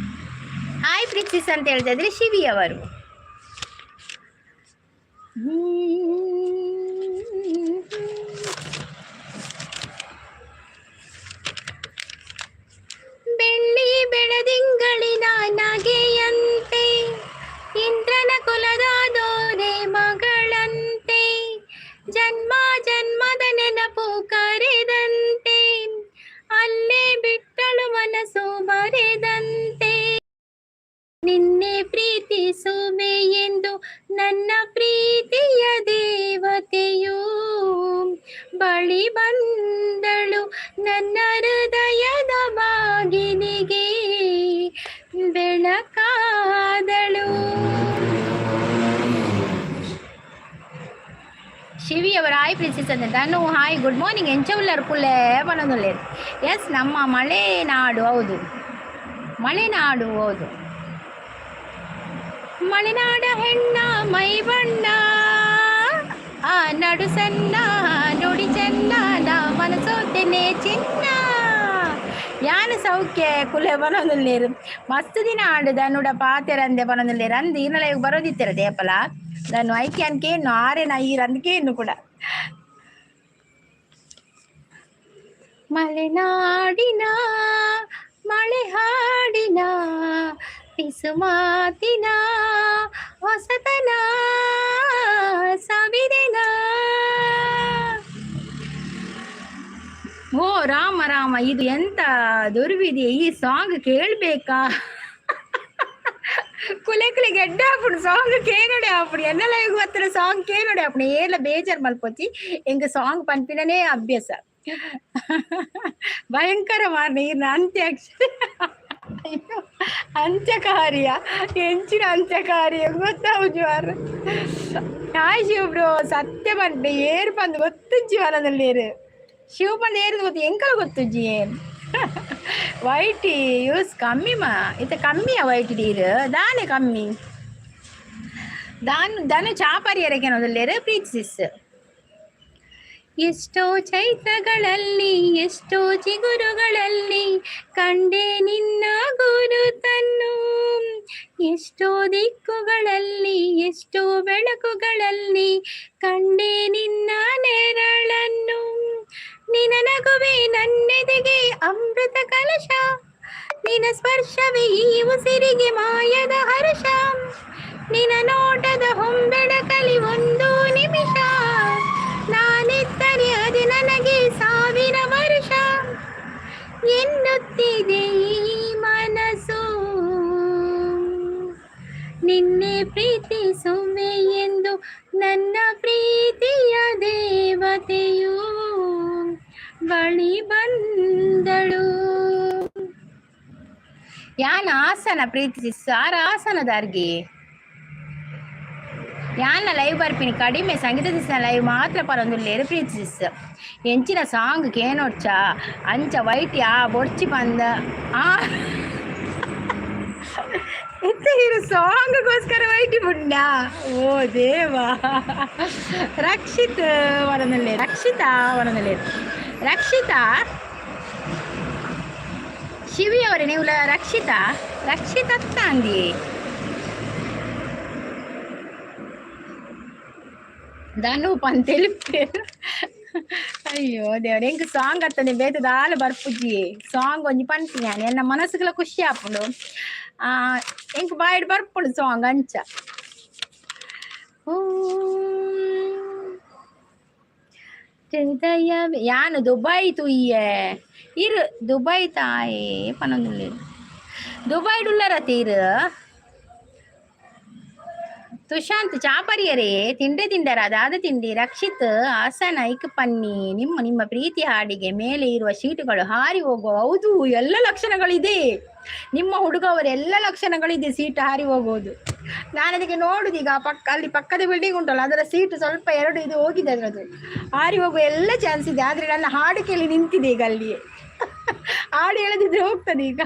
ಹಾಯ್ ಪ್ರೀತಿಸ್ ಅಂತ ಹೇಳ್ತಾ ಇದ್ರೆ ಶಿವಿ ಅವರು. ಬೆಳ್ಳಿ ಬೆಳದಿಂಗಳಿನ ನಗೆಯಂತೆ, ಇಂದ್ರನ ಕುಲದ ದೊರೆ ಮಗಳಂತೆ, ಜನ್ಮ ಜನ್ಮದ ನೆನಪು ಕರೆದಂತೆ, ಅಲ್ಲೇ ಬಿಟ್ಟಳು ಮನಸ್ಸು ಬರೆದಂತೆ. ನಿನ್ನೆ ಪ್ರೀತಿಸುವೆ ಎಂದು ನನ್ನ ಪ್ರೀತಿಯ ದೇವತೆಯು ಬಳಿ ಬಂದಳು, ನನ್ನ ಹೃದಯದ ಬಾಗಿಲಿಗೆ ಬೆಳಕಾದಳು. ಶಿವಿ ಅವರ ಹಾಯ್ ಪ್ರಿನ್ಸೆಸ್ ಅಂತ. ಧನು ಹಾಯ್, ಗುಡ್ ಮಾರ್ನಿಂಗ್. ಎಂಚ ಉಲ್ಲರ್ ಕುಲ್ಲೆ ಪನೊಂದುಲ್ಲೆರ್. ಎಸ್, ನಮ್ಮ ಮಲೆನಾಡು. ಹೌದು, ಮಲೆನಾಡು. ಹೌದು, ಮಲೆನಾಡ ಹೆಣ್ಣ ಮೈ ಬಣ್ಣ, ಆ ನಡು ಸಣ್ಣ, ನುಡಿ ಚೆನ್ನ, ನಾ ಮನಸೋತೆನೆ ಚಿನ್ನ. ಯಾನ್ ಸೌಖ್ಯ ಕುಲೆ ಬನೊಂದುಲ್ಲೆರ್. ಮಸ್ತ್ ದಿನ ಆಂಡ್ ಧನುಡ ಪಾತೆರಂದೆ ಬನೊಂದುಲ್ಲೆರ್. ಅಂದ್ ಈರ್ನ ಬರೋದಿತ್ತೆರ ದೇಪಲ ಧನು ಐಕೆ ಅನ್ಕೇನು ಆರೆನ ಈರ್ ಅಂದ್ಕೇನು ಕೂಡ. ಮಲೆನಾಡಿನ ಮಳೆ ಹಾಡಿನ ಪಿಸುಮಾತಿನ ಹೊಸತನ ಸವಿದೆನ. ಓ ರಾಮ ರಾಮ, ಇದು ಎಂತ ದುರ್ವಿಧಿ! ಈ ಸಾಂಗ್ ಕೇಳ್ಬೇಕಾ? ಕುಲೆ ಕುಲೆ ಗೆಡ್ಡ ಆಪುಂಡು. ಸಾಂಗ್ ಕೇನುಡೆ ಆಪುಂಡು. ಎನ್ನಲ ಬತ್ತಿನ ಸಾಂಗ್ ಕೇನುಡೆ ಆಪುಂಡು. ಏಲ ಬೇಜಾರ್ ಮಲ್ಪೊಚ್ಚಿ, ಎಂಕ್ ಸಾಂಗ್ ಪನ್ಪಿನನೇ ಅಭ್ಯಾಸ. ಭಯಂಕರ ಮಾರ್ನೆ ಈರ್ನ ಅಂತ್ಯಾಕ್ಷರಿ. ಅಂತ್ಯಕಾರ್ಯ ಎಂಚಿನ ಅಂತ್ಯಕಾರ್ಯ ಗೊತ್ತಾವುಜಿ ಮಾರ್ರೆ. Hi Shiva bro. ಸತ್ಯ ಪನ್ಪೆ, ಏರ್ ಪಂದ್ ಗೊತ್ತುಜ್ಜಿ ವನದಲ್ಲೇರು. ಶಿವ ಪಂದ್ ಏರ್ದು ಗೊತ್ತು, ಎಂಕಲ ಗೊತ್ತುಜ್ಜಿ. ಏನ್ ವೈಟಿ ಯೂಸ್ ಕಮ್ಮಿ ಮಾ ಇತ್ತ ಕಮ್ಮಿಯ ವೈಟ್ ನೀರು ದಾನೆ ಕಮ್ಮಿ. ದಾನು ದನು ಚಾಪರಿ ಎರಕೆನೋದಲ್ಲೇರು ಪ್ರೀತಿಸಿಸ್. ಎಷ್ಟೋ ಚೈತ್ರಗಳಲ್ಲಿ, ಎಷ್ಟೋ ಚಿಗುರುಗಳಲ್ಲಿ ಕಂಡೆ ನಿನ್ನ ಗುರುತನ್ನು. ಎಷ್ಟೋ ದಿಕ್ಕುಗಳಲ್ಲಿ, ಎಷ್ಟೋ ಬೆಳಕುಗಳಲ್ಲಿ ಕಂಡೆ ನಿನ್ನ ನೆರಳನ್ನು. ನಿನ್ನ ನಗುವೆ ನನ್ನೆದೆಗೆ ಅಮೃತ ಕಲಶ, ನಿನ್ನ ಸ್ಪರ್ಶವೇ ಈ ಉಸಿರಿಗೆ ಮಾಯದ ಹರ್ಷ. ನಿನ್ನ ನೋಟದ ಹೊಂಬೆಳಕಲಿ ಒಂದು ನಿಮಿಷ ನಾನಿದ್ದರೆ ಅದು ನನಗೆ 1000 ವರ್ಷ ಎನ್ನುತ್ತಿದೆ ಈ ಮನಸ್ಸು. ನಿನ್ನೆ ಪ್ರೀತಿಸುವೆ ಎಂದು ನನ್ನ ಪ್ರೀತಿಯ ದೇವತೆಯು ಬಳಿ ಬಂದಳು. ಯಾನ್ ಹಾಸನ ಪ್ರೀತಿಸಿ ಸಾರ ಹಾಸನದಾರ್ಗೆ. ಯಾನ ಲೈವ್ ಬರ್ಪಿನಿ ಕಡಿಮೆ, ಸಂಗೀತ ದಿವಸ ಲೈವ್ ಮಾತ್ರ ಪರೊಂದುಲ್ಲೇರು. ಪ್ರೀತಿಸಿಸ್ ಎಂಚಿನ ಸಾಂಗ್ ಕೇನೊಡ್ಚ ಅಂಚ ವೈಟ್ ಆ ಬೊಡ್ಚಿ ಪಂದ ಆ. ಇತ್ತೆ ಇರು ಸಾಂಗ್ಗೋಸ್ಕರ ವೈಟಿ ಬುಂಡ. ಓ ದೇವಾ. ರಕ್ಷಿತ್ ವರನಲ್ಲೇ, ರಕ್ಷಿತಾ ವರನಲ್ಲೇ, ರಕ್ಷಿತಾ ಶಿವಿ ಅವರೇ ನೀವು. ರಕ್ಷಿತಾ, ರಕ್ಷಿತಾ ಅಂದಿ. ಧನು ಪಂತೆಲಿಪ್ಪೇರು. ಅಯ್ಯೋ ದೇವ್ರೆ, ಎಂಕ್ ಸಾಂಗ್ ಅತ್ತನೆ ಬೇತೆ ದಾಲ ಬರ್ಪುಜಿ. ಸಾಂಗ್ ಒಂಜಿ ಪನ್ಪಿನಿ ಯಾನ್, ಎನ್ನ ಮನಸ್ಸುಗಳ ಖುಷಿ ಆಪುಂಡು. ಎಂಕ್ ಬಾಯಿಡ್ ಬರ್ಪುಂಡು ಸಾಂಗ್ ಅಂಚ. ಓಂ ಹೃದಯ ಯಾನ್ ದುಬೈ ತೂಯೆ ಇರು. ದುಬೈ ತಾಯೇ ಪನೊಂದುಲ್ಲೆರ್. ದುಬೈಡ್ ಉಲ್ಲರ ತೀರು. ತುಶಾಂತ್ ಚಾಪರಿಯರೇ, ತಿಂಡೆ ತಿಂಡರ? ಅದಾದ ತಿಂಡಿ? ರಕ್ಷಿತ್ ಹಾಸನ ಐಕ್ ಪನ್ನಿ. ನಿಮ್ಮ ನಿಮ್ಮ ಪ್ರೀತಿ ಹಾಡಿಗೆ ಮೇಲೆ ಇರುವ ಶೀಟುಗಳು ಹಾರಿ ಹೋಗುವ. ಹೌದು, ಎಲ್ಲ ಲಕ್ಷಣಗಳಿದೆ ನಿಮ್ಮ ಹುಡುಗವರ, ಎಲ್ಲ ಲಕ್ಷಣಗಳಿದೆ. ಸೀಟ್ ಹಾರಿ ಹೋಗುವುದು ನಾನು ಅದಕ್ಕೆ ನೋಡುದು. ಈಗ ಪಕ್ಕ ಅಲ್ಲಿ ಪಕ್ಕದ ಬಿಲ್ಡಿಂಗ್ ಉಂಟಲ್ಲ, ಅದರ ಸೀಟು ಸ್ವಲ್ಪ ಎರಡು ಇದು ಹೋಗಿದೆ ಅದರದ್ದು. ಹಾರಿ ಹೋಗುವ ಎಲ್ಲ ಚಾನ್ಸ್ ಇದೆ. ಆದ್ರೆ ನನ್ನ ಹಾಡು ಕೇಳಿ ನಿಂತಿದೆ ಈಗ ಅಲ್ಲಿಯೇ. ಹಾಡು ಹೇಳದಿದ್ರೆ ಹೋಗ್ತದೆ ಈಗ.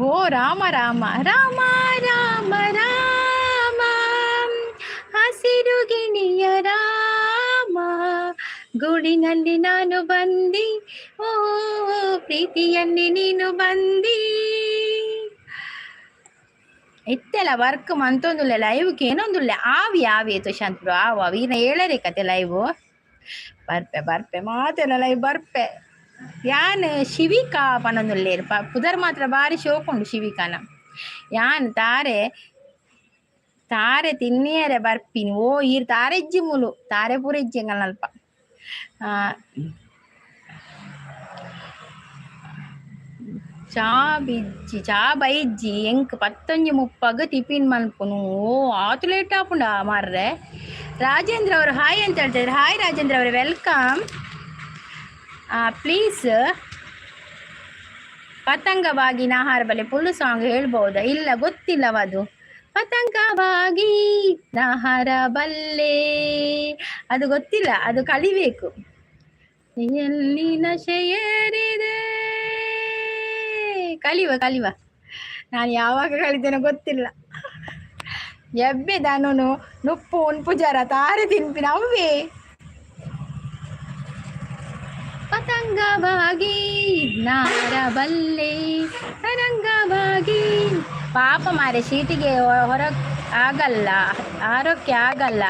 ಓ ರಾಮ ರಾಮ ರಾಮ ರಾಮ ರಾಮ, ಹಸಿರು ಗಿಣಿಯ ರಾಮ, ಗೂಡಿನಲ್ಲಿ ನಾನು ಬಂದಿ, ಓ ಪ್ರೀತಿಯಲ್ಲಿ ನೀನು ಬಂದಿ. ಇತ್ತೆಲ್ಲ ವರ್ಕ್ ಮಂತೊಂದುಲ್ಲೆ, ಲೈವ್ ಏನೊಂದುಲ್ಲೆ. ಆವಿ ಆವಿ ತುಶಾಂತ್ ಬ್ರೋ, ಆವು ಆವಿ. ಈನ ಏಳರೆ ಕತೆ ಲೈವ್ ಬರ್ಪೆ ಬರ್ಪೆ ಮಾತೆಲ್ಲ ಲೈವ್ ಬರ್ಪೆ. ಯಾನ್ ಶಿವಿಕಾ ಪನೊಂದುಲ್ಲೇರ್. ಪುದರ್ ಮಾತ್ರ ಬಾರಿ ಶೋಕುಂಡು ಶಿವಿಕಾನ. ಯಾನ್ ತಾರೆ ತಾರೆ ತಿನ್ನಿಯರೆ ಬರ್ಪಿನಿ. ಓ ಈರ್ ತಾರೆ ಇಜ್ಜಿ ಮೂಲು, ತಾರೆ ಪೂರ ಇಜ್ಜಿ ಎಂಗಲ್ನಲ್ಪ. ಚಾ ಬಿಜ್ಜಿ, ಚಾ ಬೈಜ್ಜಿ. ಎಂಕ್ 10:30ಗ್ ಟಿಫಿನ್ ಮನ್ಪುನು. ಓ ಆತು ಲೇಟ್ ಆಪುಂಡ ಮಾರ್ರೆ. ರಾಜೇಂದ್ರ ಅವರು ಹಾಯ್ ಅಂತ ಹೇಳ್ತಾ ಇದ್ದಾರೆ. ಹಾಯ್ ರಾಜೇಂದ್ರ ಅವರೇ, welcome. Please ಪತಂಗವಾಗಿ ನಾಹಾರ ಬಲೆ ಫುಲ್ ಸಾಂಗ್ ಹೇಳ್ಬೋದಾ? ಇಲ್ಲ, ಗೊತ್ತಿಲ್ಲವ ಅದು. ಪತಂಗವಾಗಿ ನಾಹಾರ ಬಲ್ಲೆ, ಅದು ಗೊತ್ತಿಲ್ಲ, ಅದು ಕಲಿಬೇಕು. ಎಲ್ಲಿ ನಶೆಯೇರಿದೆ, ಕಲಿವ ಕಲಿವ. ನಾನು ಯಾವಾಗ ಕಲಿತೇನೋ ಗೊತ್ತಿಲ್ಲ. ಎಬ್ಬೆ ದಾನೂನು ನುಪ್ಪು ಉನ್ಪು ಜರ ತಾರೆ ತಿನ್ಪಿನ ಅವ್ವೇ. ಪತಂಗವಾಗಿ ನಾರಬಲ್ಲೆ ತರಂಗವಾಗಿ. ಪಾಪ ಮಾರೆ, ಶೀಟಿಗೆ ಹೊರ ಆಗಲ್ಲ, ಆರೋಗ್ಯ ಆಗಲ್ಲ.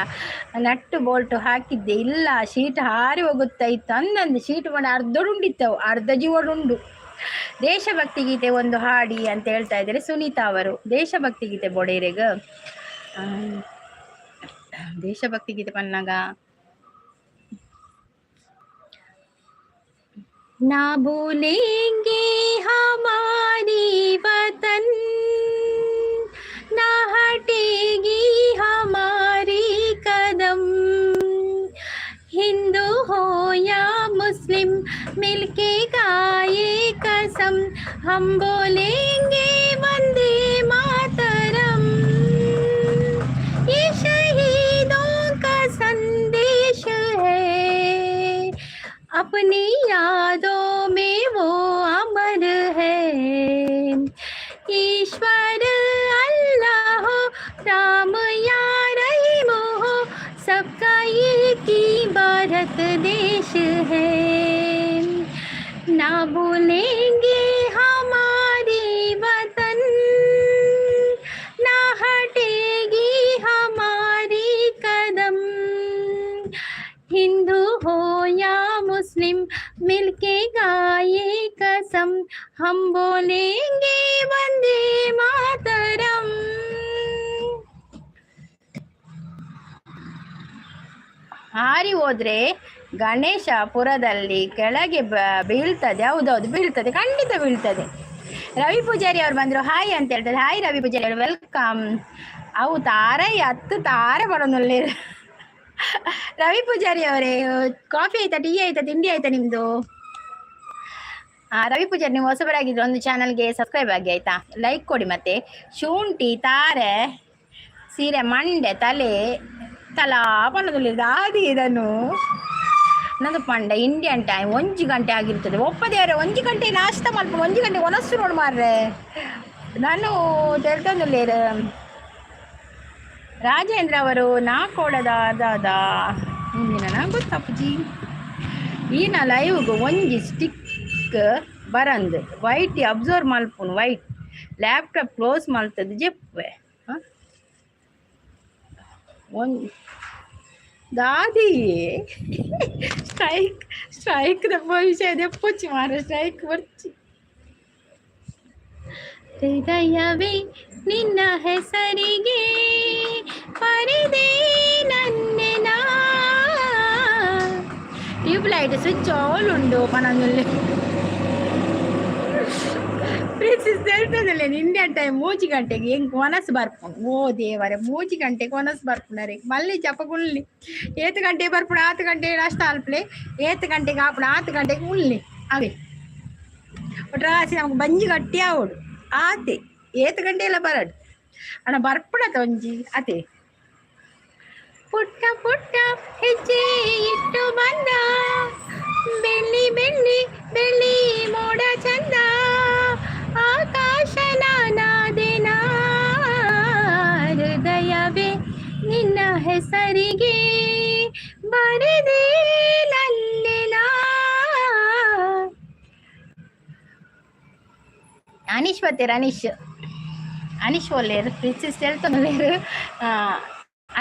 ನಟ್ಟು ಬೋಲ್ಟು ಹಾಕಿದ್ದೆ ಇಲ್ಲ, ಶೀಟ್ ಹಾರಿ ಹೋಗುತ್ತಾ ಇತ್ತು. ಅಂದಂದು ಶೀಟ್ ಮಾಡಿ ಅರ್ಧಡುಂಡಿತ್ತವು, ಅರ್ಧ ಜೀವಡುಂಡು. ದೇಶಭಕ್ತಿ ಗೀತೆ ಒಂದು ಹಾಡಿ ಅಂತ ಹೇಳ್ತಾ ಇದ್ದಾರೆ ಸುನೀತಾ ಅವರು. ದೇಶಭಕ್ತಿ ಗೀತೆ ಬೊಡೇರೆಗ್ ದೇಶಭಕ್ತಿ ಗೀತೆ ಪನ್ನಾಗ ना भूलेंगे हमारी वतन, ना हटेगी हमारी कदम, हिंदू हो या मुस्लिम मिलके गाए कसम, हम बोलेंगे वंदे मातरम। ये शहीदों का संदेश है, अपनी यादों में वो अमर है। ईश्वर अल्लाह हो, राम या रहीम हो, सबका एक ही भारत देश है। ना भूलेंगे हमारी वतन, ना हटेगी हमारी कदम, हिंदू हो या मुस्लिम मिलके गाए कसम, हम बोलेंगे वंदे मातरम। ಹಾರಿ ಹೋದ್ರೆ ಗಣೇಶಪುರದಲ್ಲಿ ಕೆಳಗೆ ಬೀಳ್ತದೆ. ಹೌದೌದು, ಬೀಳ್ತದೆ, ಖಂಡಿತ ಬೀಳ್ತದೆ. ರವಿ ಪೂಜಾರಿ ಅವ್ರು ಬಂದರು, ಹಾಯ್ ಅಂತ ಹೇಳ್ತಾರೆ. ಹಾಯ್ ರವಿ ಪೂಜಾರಿ ಅವರು, welcome. ಅವು ತಾರೆ ಹತ್ತು ತಾರೆ ಬರೋನಲ್ಲಿ. ರವಿ ಪೂಜಾರಿ ಅವರೇ, ಕಾಫಿ ಆಯ್ತಾ, ಟೀ ಆಯ್ತಾ, ತಿಂಡಿ ಆಯ್ತಾ ನಿಮ್ದು? ರವಿ ಪೂಜಾರಿ, ನೀವು ಹೊಸಬರಾಗಿದ್ರೆ ಒಂದು ಚಾನಲ್ಗೆ ಸಬ್ಸ್ಕ್ರೈಬ್ ಆಗಿ ಆಯ್ತಾ, ಲೈಕ್ ಕೊಡಿ. ಮತ್ತೆ ಶುಂಠಿ ತಾರೆ ಸೀರೆ ಮಂಡೆ ತಲೆ ತಲಾ ಪನ್ನದಲ್ಲಿ ದಾದಿ ಇದನ್ನು. ನಂದು ಪಂಡ ಇಂಡಿಯನ್ ಟೈಮ್ 1 ಗಂಟೆ ಆಗಿರ್ತದೆ. ಒಪ್ಪದೇವ್ರೆ 1 ಗಂಟೆ ನಾಷ್ಟ ಮಲ್ಪ 1 ಗಂಟೆ ಒನಸ್ಸು ನೋಡು ಮಾರ್ರೆ. ನಾನು ತೆಲ್ತೊಂದುಲ್ಲೇರು. ರಾಜೇಂದ್ರ ಅವರು ನಾ ಕೊಡದ ದಾದ ಮುಂದಿನ ಗೊತ್ತಪ್ಪಜಿ. ಈನ ಲೈವ್ಗೆ ಒಂಜಿ ಸ್ಟಿಕ್ ಬರಂದು ವೈಟ್ ಅಬ್ಸರ್ವ್ ಮಲ್ಪುನು ವೈಟ್ ಲ್ಯಾಪ್ಟಾಪ್ ಕ್ಲೋಸ್ ಮಲ್ತದ್ದು ಜೆಪ್ಪೆ ಒಂಜಿ ದಾದಿ ಸ್ಟ್ರೈಕ್ ಸ್ಟ್ರೈಕ್ ದಪ್ಪ ವಿಷಯ ದೆಪ್ಪೊಚ್ಚಿ ಮಾರ ಸ್ಟ್ರೈಕ್ ಬರ್ಚಿ. ಹೃದಯವೇ ನಿನ್ನ ಹೆಸರಿಗೆ ಬರೆದೆ ನನ್ನೆನ. ಟ್ಯೂಬ್ ಲೈಟ್ ಸ್ವಿಚ್ ಆಲ್ ಉಂಡು ಪನಂದುಲ್ಲೆ. ಪ್ರಿನ್ಸಸ್ ಹೇಳ್ತದಲ್ಲ ಇಂಡಿಯನ್ ಟೈಮ್ 3 ಗಂಟೆಗೆ ಹೆಂಗ್ ಮನಸ್ಸು ಬರ್ಪುಂಡು. ಓ ದೇವರೇ 3 ಗಂಟೆಗೆ ಮನಸ್ಸು ಬರ್ಪುಂಡರೆ ಮಲ್ಲಿ ಚಪಗುಳ್ಳಿ ಏತ್ ಗಂಟೆ ಬರ್ಪುಂಡು ಆತು ಗಂಟೆ ನಷ್ಟ ಅಲ್ಪ್ಲೆ ಏತ್ ಗಂಟೆಗೆ ಆಪುಂಡು ಆತು ಗಂಟೆಗೆ ಉಳ್ಳಿ ಅವೇ ಒಟ್ರಾಸಿ ನಮ್ಗೆ ಬಂಜಿ ಗಟ್ಟಿ ಆವಡು ಆತೆ ಏತ್ ಗಂಟೆ ಎಲ್ಲ ಬರಡು ಅಣ್ಣ ಬರ್ಪುಣತ ಒಂಜಿ ಅತೆ. ಪುಟ್ಟ ಪುಟ್ಟ ಹೆಜ್ಜೆ ಇಟ್ಟು ಬಂದ ಬೆಳ್ಳಿ ಬೆಳ್ಳಿ ಬೆಳ್ಳಿ ಮೋಡ ಚಂದ ಆಕಾಶ ನಾನಾದೆನ. ಹೃದಯವೇ ನಿನ್ನ ಹೆಸರಿಗೆ ಬರೆದೆ ನನ್ನೆನ. ಅನೀಶ್ ಬತ್ತೀರ ಅನೀಶ್ ಅನೀಶ್ ಒಲ್ಲೇರು ಪ್ರಿನ್ಸಸ್ ಹೇಳ್ತಾನಲ್ಲೇರು.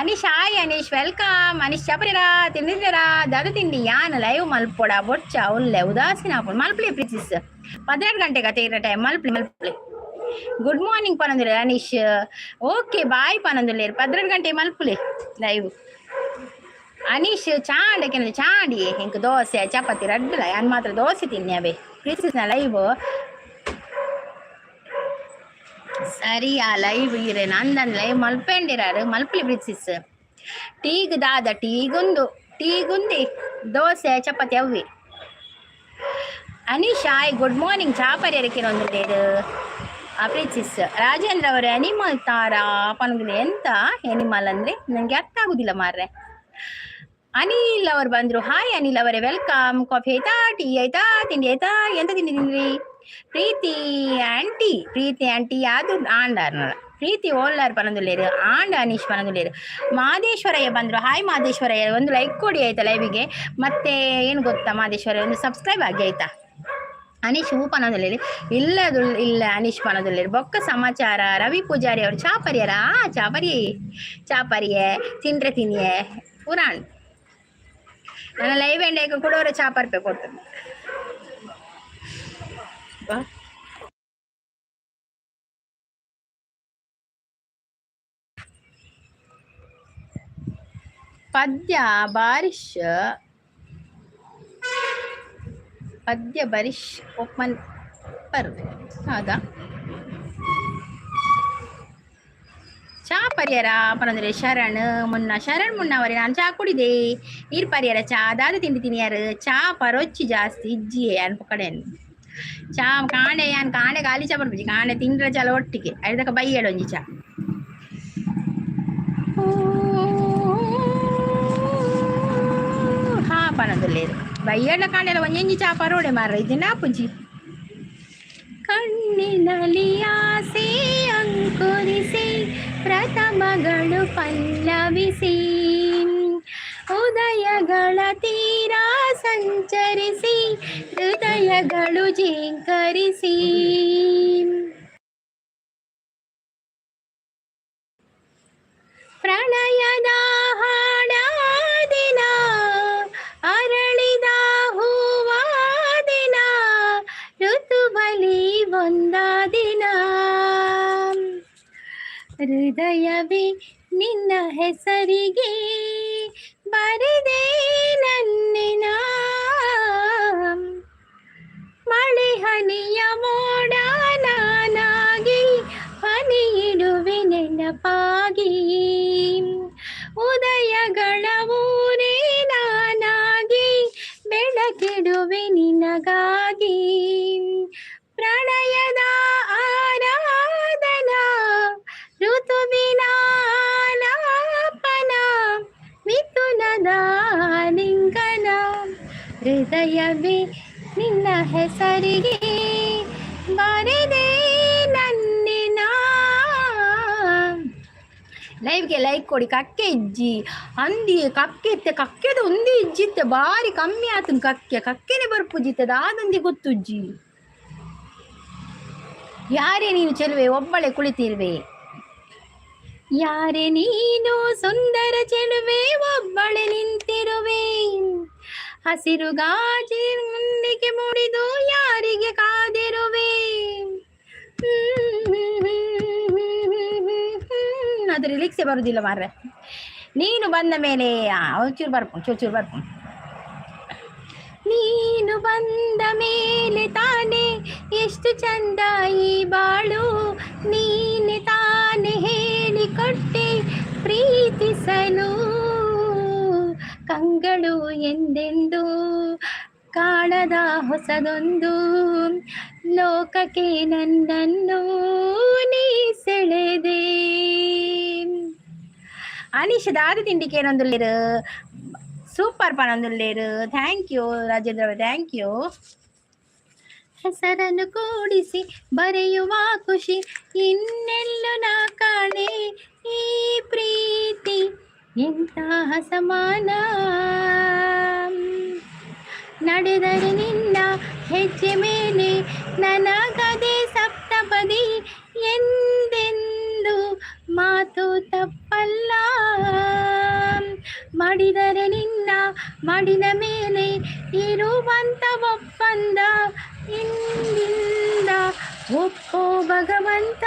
Anish hi Anish welcome. Anish ಚಪರಿರಾ ತಿಂದಿದ್ದೀರಾ ದಾದ ತಿಂಡಿ ಯಾನ್ ಲೈವ್ ಮಲ್ಪೊಡ ಬೊಚ್ಚ ಉಲ್ಲೆ ಉದಾಸೀನ ಆಪುಂಡು ಮಲ್ಪಲೆ ಪ್ರಿನ್ಸಸ್ 12 ಗಂಟೆಗೆ ಅತ್ತೆ ಟೈಮ್ ಮಲ್ಪಲೆ ಮಲ್ಪಲೆ. ಗುಡ್ ಮಾರ್ನಿಂಗ್ ಪನಂದುಲ್ಲೇರು ಅನೀಶ್ ಓಕೆ ಬಾಯ್ ಪನಂದುಲ್ಲೇರು 12 ಗಂಟೆ ಮಲ್ಪಲೆ ಲೈವ್. ಅನೀಶ್ ಚಾಂಡ ಚಾಂಡಿ ಇಂಕ್ ದೋಸೆ ಚಪಾತಿ ರಡ್ಡುಲ ಯಾನ್ ಮಾತ್ರ ದೋಸೆ ತಿನ್ನಿ ಅವೇ ಪ್ರಿನ್ಸಸ್ನ ಲೈವ್ ಸರಿಯಾ ಲೈವ್ ಇರೆ ನಂದನ್ ಲೈವ್ ಮಲ್ಪೆಂಡಿರಾರು ಮಲ್ಪಲಿ ಪ್ರಿನ್ಸಸ್. ಟೀಗ್ ದಾದ ಟೀಗುಂದು ಟೀಗುಂದಿ ದೋಸೆ ಚಪಾತಿ ಅವ್ವಿ. ಅನೀಶ್ ಹಾಯ್ ಗುಡ್ ಮಾರ್ನಿಂಗ್ ಚಾಪರಿ ಒಂದುಲ್ಲೇರು ಪ್ರಿನ್ಸಸ್. ರಾಜೇಂದ್ರ ಅವರು ಅನಿಮಲ್ ತಾರಾ ಪನಗುಲೆ ಎಂತ ಎನಿಮಲ್ ಅಂದ್ರೆ ನನಗೆ ಅರ್ಥ ಆಗುದಿಲ್ಲ ಮಾರ್ರೆ. ಅನಿಲ್ ಅವರು ಬಂದ್ರು ಹಾಯ್ ಅನಿಲ್ ಅವರೇ welcome. Coffee ಆಯ್ತಾ ಟೀ ಆಯ್ತಾ ತಿಂಡಿ ಆಯ್ತಾ ಎಂತ ತಿಂಡಿ ತಿಂದ್ರಿ? ಪ್ರೀತಿ ಆಂಟಿ ಪ್ರೀತಿ ಆಂಟಿ ಯಾವುದು ಆಂಡಾರ್ ಪ್ರೀತಿ ಓಲ್ಲಾರ್ ಪನಂದುಲ್ಲೇರು ಆಂಡ ಅನೀಶ್ ಪನಂದುಲ್ಲೇರು. ಮಾದೇಶ್ವರಯ್ಯ ಬಂದ್ರು ಹಾಯ್ ಮಾದೇಶ್ವರಯ್ಯ ಒಂದು ಲೈಕ್ ಕೊಡಿ ಆಯ್ತಾ ಲೈವಿಗೆ. ಮತ್ತೆ ಏನು ಗೊತ್ತಾ ಮಾದೇಶ್ವರಯ್ಯ ಒಂದು ಸಬ್ಸ್ಕ್ರೈಬ್ ಆಗಿ ಆಯ್ತಾ. ಅನೀಶ್ ಹೂ ಪನಂದುಲ್ಲೇರು ಇಲ್ಲ ಇಲ್ಲ ಅನೀಶ್ ಪನಂದುಲ್ಲೇರು. ಬೊಕ್ಕ ಸಮಾಚಾರ ರವಿ ಪೂಜಾರಿ ಅವರು ಚಾಪರಿಯರಾ ಚಾಪರಿ ಚಾಪರಿಯೇ ತಿಂಡ್ರೆ ತಿನ್ನಿಯೇ ಪುರಾಣ್ ನನ್ನ ಲೈವ್ ಎಂಡೇಕ ಕೊಡೋರೆ ಚಾಪರ್ಪೆ ಕೊಡ್ತದೆ. ಪದ್ಯ ಬಾರಿಶ್ ಪದ್ಯ ಬರಿಶ್ ಒಪ್ಪನ್ ಪರ್ ಹೌದಾ ಚಾ ಪರಿಯರ ಪನಂದ್ರೆ ಶರಣ್ ಮುನ್ನ ಶರಣ್ ಮುನ್ನವರೇ ನಾನು ಚಾ ಕುಡಿದೆ ಈರ್ ಪರಿಯರ ಚಾ ದಾದ ತಿಂಡಿ ತಿನಿಯಾರು ಚಾ ಪರೊಚ್ಚಿ ಜಾಸ್ತಿ ಇಜ್ಜಿಯೇ ಅನ್ಪ ಕಡೆ ಚಾ ಕಾಣೆ ಯಾನ್ ಕಾಣೆ ಖಾಲಿ ಚಾ ಬರ್ಪುಜಿ ಕಾಣೆ ತಿಂಡ್ರ ಚಾಲ ಒಟ್ಟಿಗೆ ಐದಕ್ಕ ಬೈಯಡೊಂಜಿ ಚಾ. ಹಾ ಪನಂದುಲ್ಲೇರು ಬೈಯಡ ಕಾಣೆಲ್ಲ ಒಂಜೊಂಜಿ ಚಾ ಪರೋಡೆ ಮಾರ್ರೆ ಇದನ್ನ ಪುಜಿ. ಕಣ್ಣಿನಲ್ಲಿ ಆಸೆ ಅಂಕುರಿಸಿ ಪ್ರಥಮಗಳು ಪಲ್ಲವಿಸಿ ಉದಯಗಳ ತೀರ ಸಂಚರಿಸಿ ಹೃದಯಗಳು ಝೇಂಕರಿಸಿ ಪ್ರಣಯದ ಹಾಡಾದಿನ ಅರಳಿದ ಹೂವಾದಿನ ಋತುಬಲಿ ಒಂದಾದಿನ. ಹೃದಯವೇ ನಿನ್ನ ಹೆಸರಿಗೆ ಬರೆದೆ ನನ್ನಿನ. ಮಳೆ ಹನಿಯ ಮೋಡ ನಾನಾಗಿ ಹನಿಯಿಡುವೆ ನೆನಪಾಗಿ ಉದಯಗಳ ಊರೇ ನಾನಾಗಿ ಬೆಳಕಿಡುವೆ ನಿನಗಾಗಿ. ಪ್ರಣಯದ ಆರಾಧನಾ ಋತುವಿನ ಆಲಾಪನ ಮಿಥುನದ ಲಿಂಗನ ಹೃದಯವೇ ನಿನ್ನ ಹೆಸರಿಗೆ ಬರೆದೆ ನನ್ನಿನ. ಲೈವ್ಗೆ ಲೈಕ್ ಕೊಡಿ. ಕಕ್ಕೆ ಇಜ್ಜಿ ಅಂದಿ ಕಕ್ಕೆ ಇತ್ತೆ. ಕಕ್ಕೆದ ಒಂದೇ ಇಜ್ಜಿತ್ತೆ, ಬಾರಿ ಕಮ್ಮಿ ಆತನ್. ಕಕ್ಕೆ ಕಕ್ಕೆನೆ ಬರ್ಪುಜಿತ್ತೆ, ದಾದೊಂದಿ ಗೊತ್ತುಜ್ಜಿ. ಯಾರೇ ನೀನು ಚೆಲುವೆ, ಒಬ್ಬಳೆ ಕುಳಿತಿರುವೆ? ಯಾರೇ ನೀನು ಸುಂದರ ಚೆಲುವೆ, ಒಬ್ಬಳೆ ನಿಂತಿರುವೆ? ಹಸಿರು ಗಾಜಿ ಮುಂದಿಗೆ ಮುಡಿದು ಯಾರಿಗೆ ಕಾದಿರುವೆ? ಅದು ಲಿರಿಕ್ಸೇ ಬರುದಿಲ್ಲ ಮಾರ್ರೆ. ನೀನು ಬಂದ ಮೇಲೆ ಒಂಚೂರು ಬರ್ಪು, ಚೂರು ಚೂರು ಬರ್ಪು. ನೀನು ಬಂದ ಮೇಲೆ ತಾನೇ ಎಷ್ಟು ಚಂದ ಈ ಬಾಳು. ನೀನೆ ತಾನೇ ಹೇಳಿಕೊಟ್ಟೆ ಪ್ರೀತಿಸಲು. ಕಂಗಳು ಎಂದೆಂದು ಕಾಣದ ಹೊಸದೊಂದು ಲೋಕಕ್ಕೆ ನನ್ನನ್ನು ನೀ ಸೆಳೆದೆ. ಅನೀಶ್ ದಾದ ತಿಂಡಿಗೆ ಏನೊಂದುಲ್ಲೇರು? Super ಪನೊಂದುಲ್ಲೇರು. Thank you Rajendra, thank you. ಹೆಸರನ್ನು ಕೂಡಿಸಿ ಬರೆಯುವ ಖುಷಿ ಇನ್ನೆಲ್ಲೂ ನಾ ಕಾಣೆ. ಈ ಪ್ರೀತಿ ಎಂತಹ ಸಮಾನ. ನಡೆದರೆ ನಿನ್ನ ಹೆಜ್ಜೆ ಮೇಲೆ ನನಗದೆ ಸಪ್ತಪದಿ. ಎಂದೆಂದು ಮಾತು ತಪ್ಪಲ್ಲ. ಮಾಡಿದರೆ ನಿನ್ನ ಮಾಡಿದ ಮೇಲೆ ಇರುವಂತ ಒಪ್ಪಂದ ಇಂದಿಂದ ಒಪ್ಪೋ ಭಗವಂತ.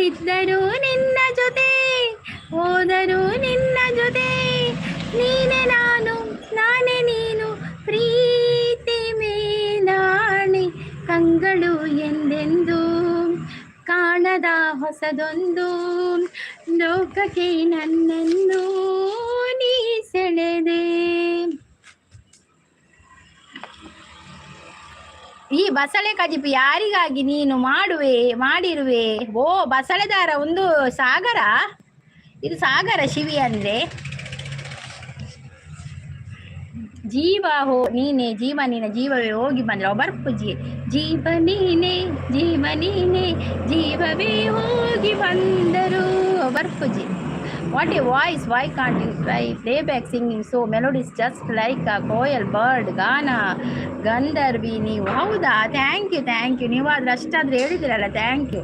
ಇದ್ದರೂ ನಿನ್ನ ಜೊತೆ, ಹೋದರೂ ನಿನ್ನ ಜೊತೆ. ನೀನೆ ನಾನು, ನಾನೇ ನೀನು, ಪ್ರೀತಿ ಮೇಲಾಣೆ. ಕಂಗಳು ಎಂದೆಂದು ಕಾಣದ ಹೊಸದೊಂದು ಲೋಕಕ್ಕೆ ನನ್ನನ್ನು ನೀ ಸೆಳೆದೆ. ಈ ಬಸಳೆ ಕಜಿಪು ಯಾರಿಗಾಗಿ ನೀನು ಮಾಡುವೆ, ಮಾಡಿರುವೆ? ಓ, ಬಸಳೆದಾರ ಒಂದು ಸಾಗರ ಇದು, ಸಾಗರ ಶಿವಿ ಅಂದ್ರೆ. ಜೀವ ಹೋ ನೀನೆ, ಜೀವ ನೀನೆ, ಜೀವವೇ ಹೋಗಿ ಬಂದ್ರೆ ಬರ್ಪುಜಿ. ಜೀವ ನೀನೆ, ಜೀವ ನೀನೆ, ಜೀವವೇ ಹೋಗಿ ಬಂದರು ಬರ್ಪುಜಿ. What A voice! Why can't you try play back singing? So melodies, just like a Koel bird, ಗಾನ ಗಂಧರ್ವಿ ನೀವು. ಹೌದಾ? Thank you, thank you. ನೀವಾದ್ರೆ ಅಷ್ಟಾದ್ರೆ ಹೇಳಿದಿರಲ್ಲ. Thank you,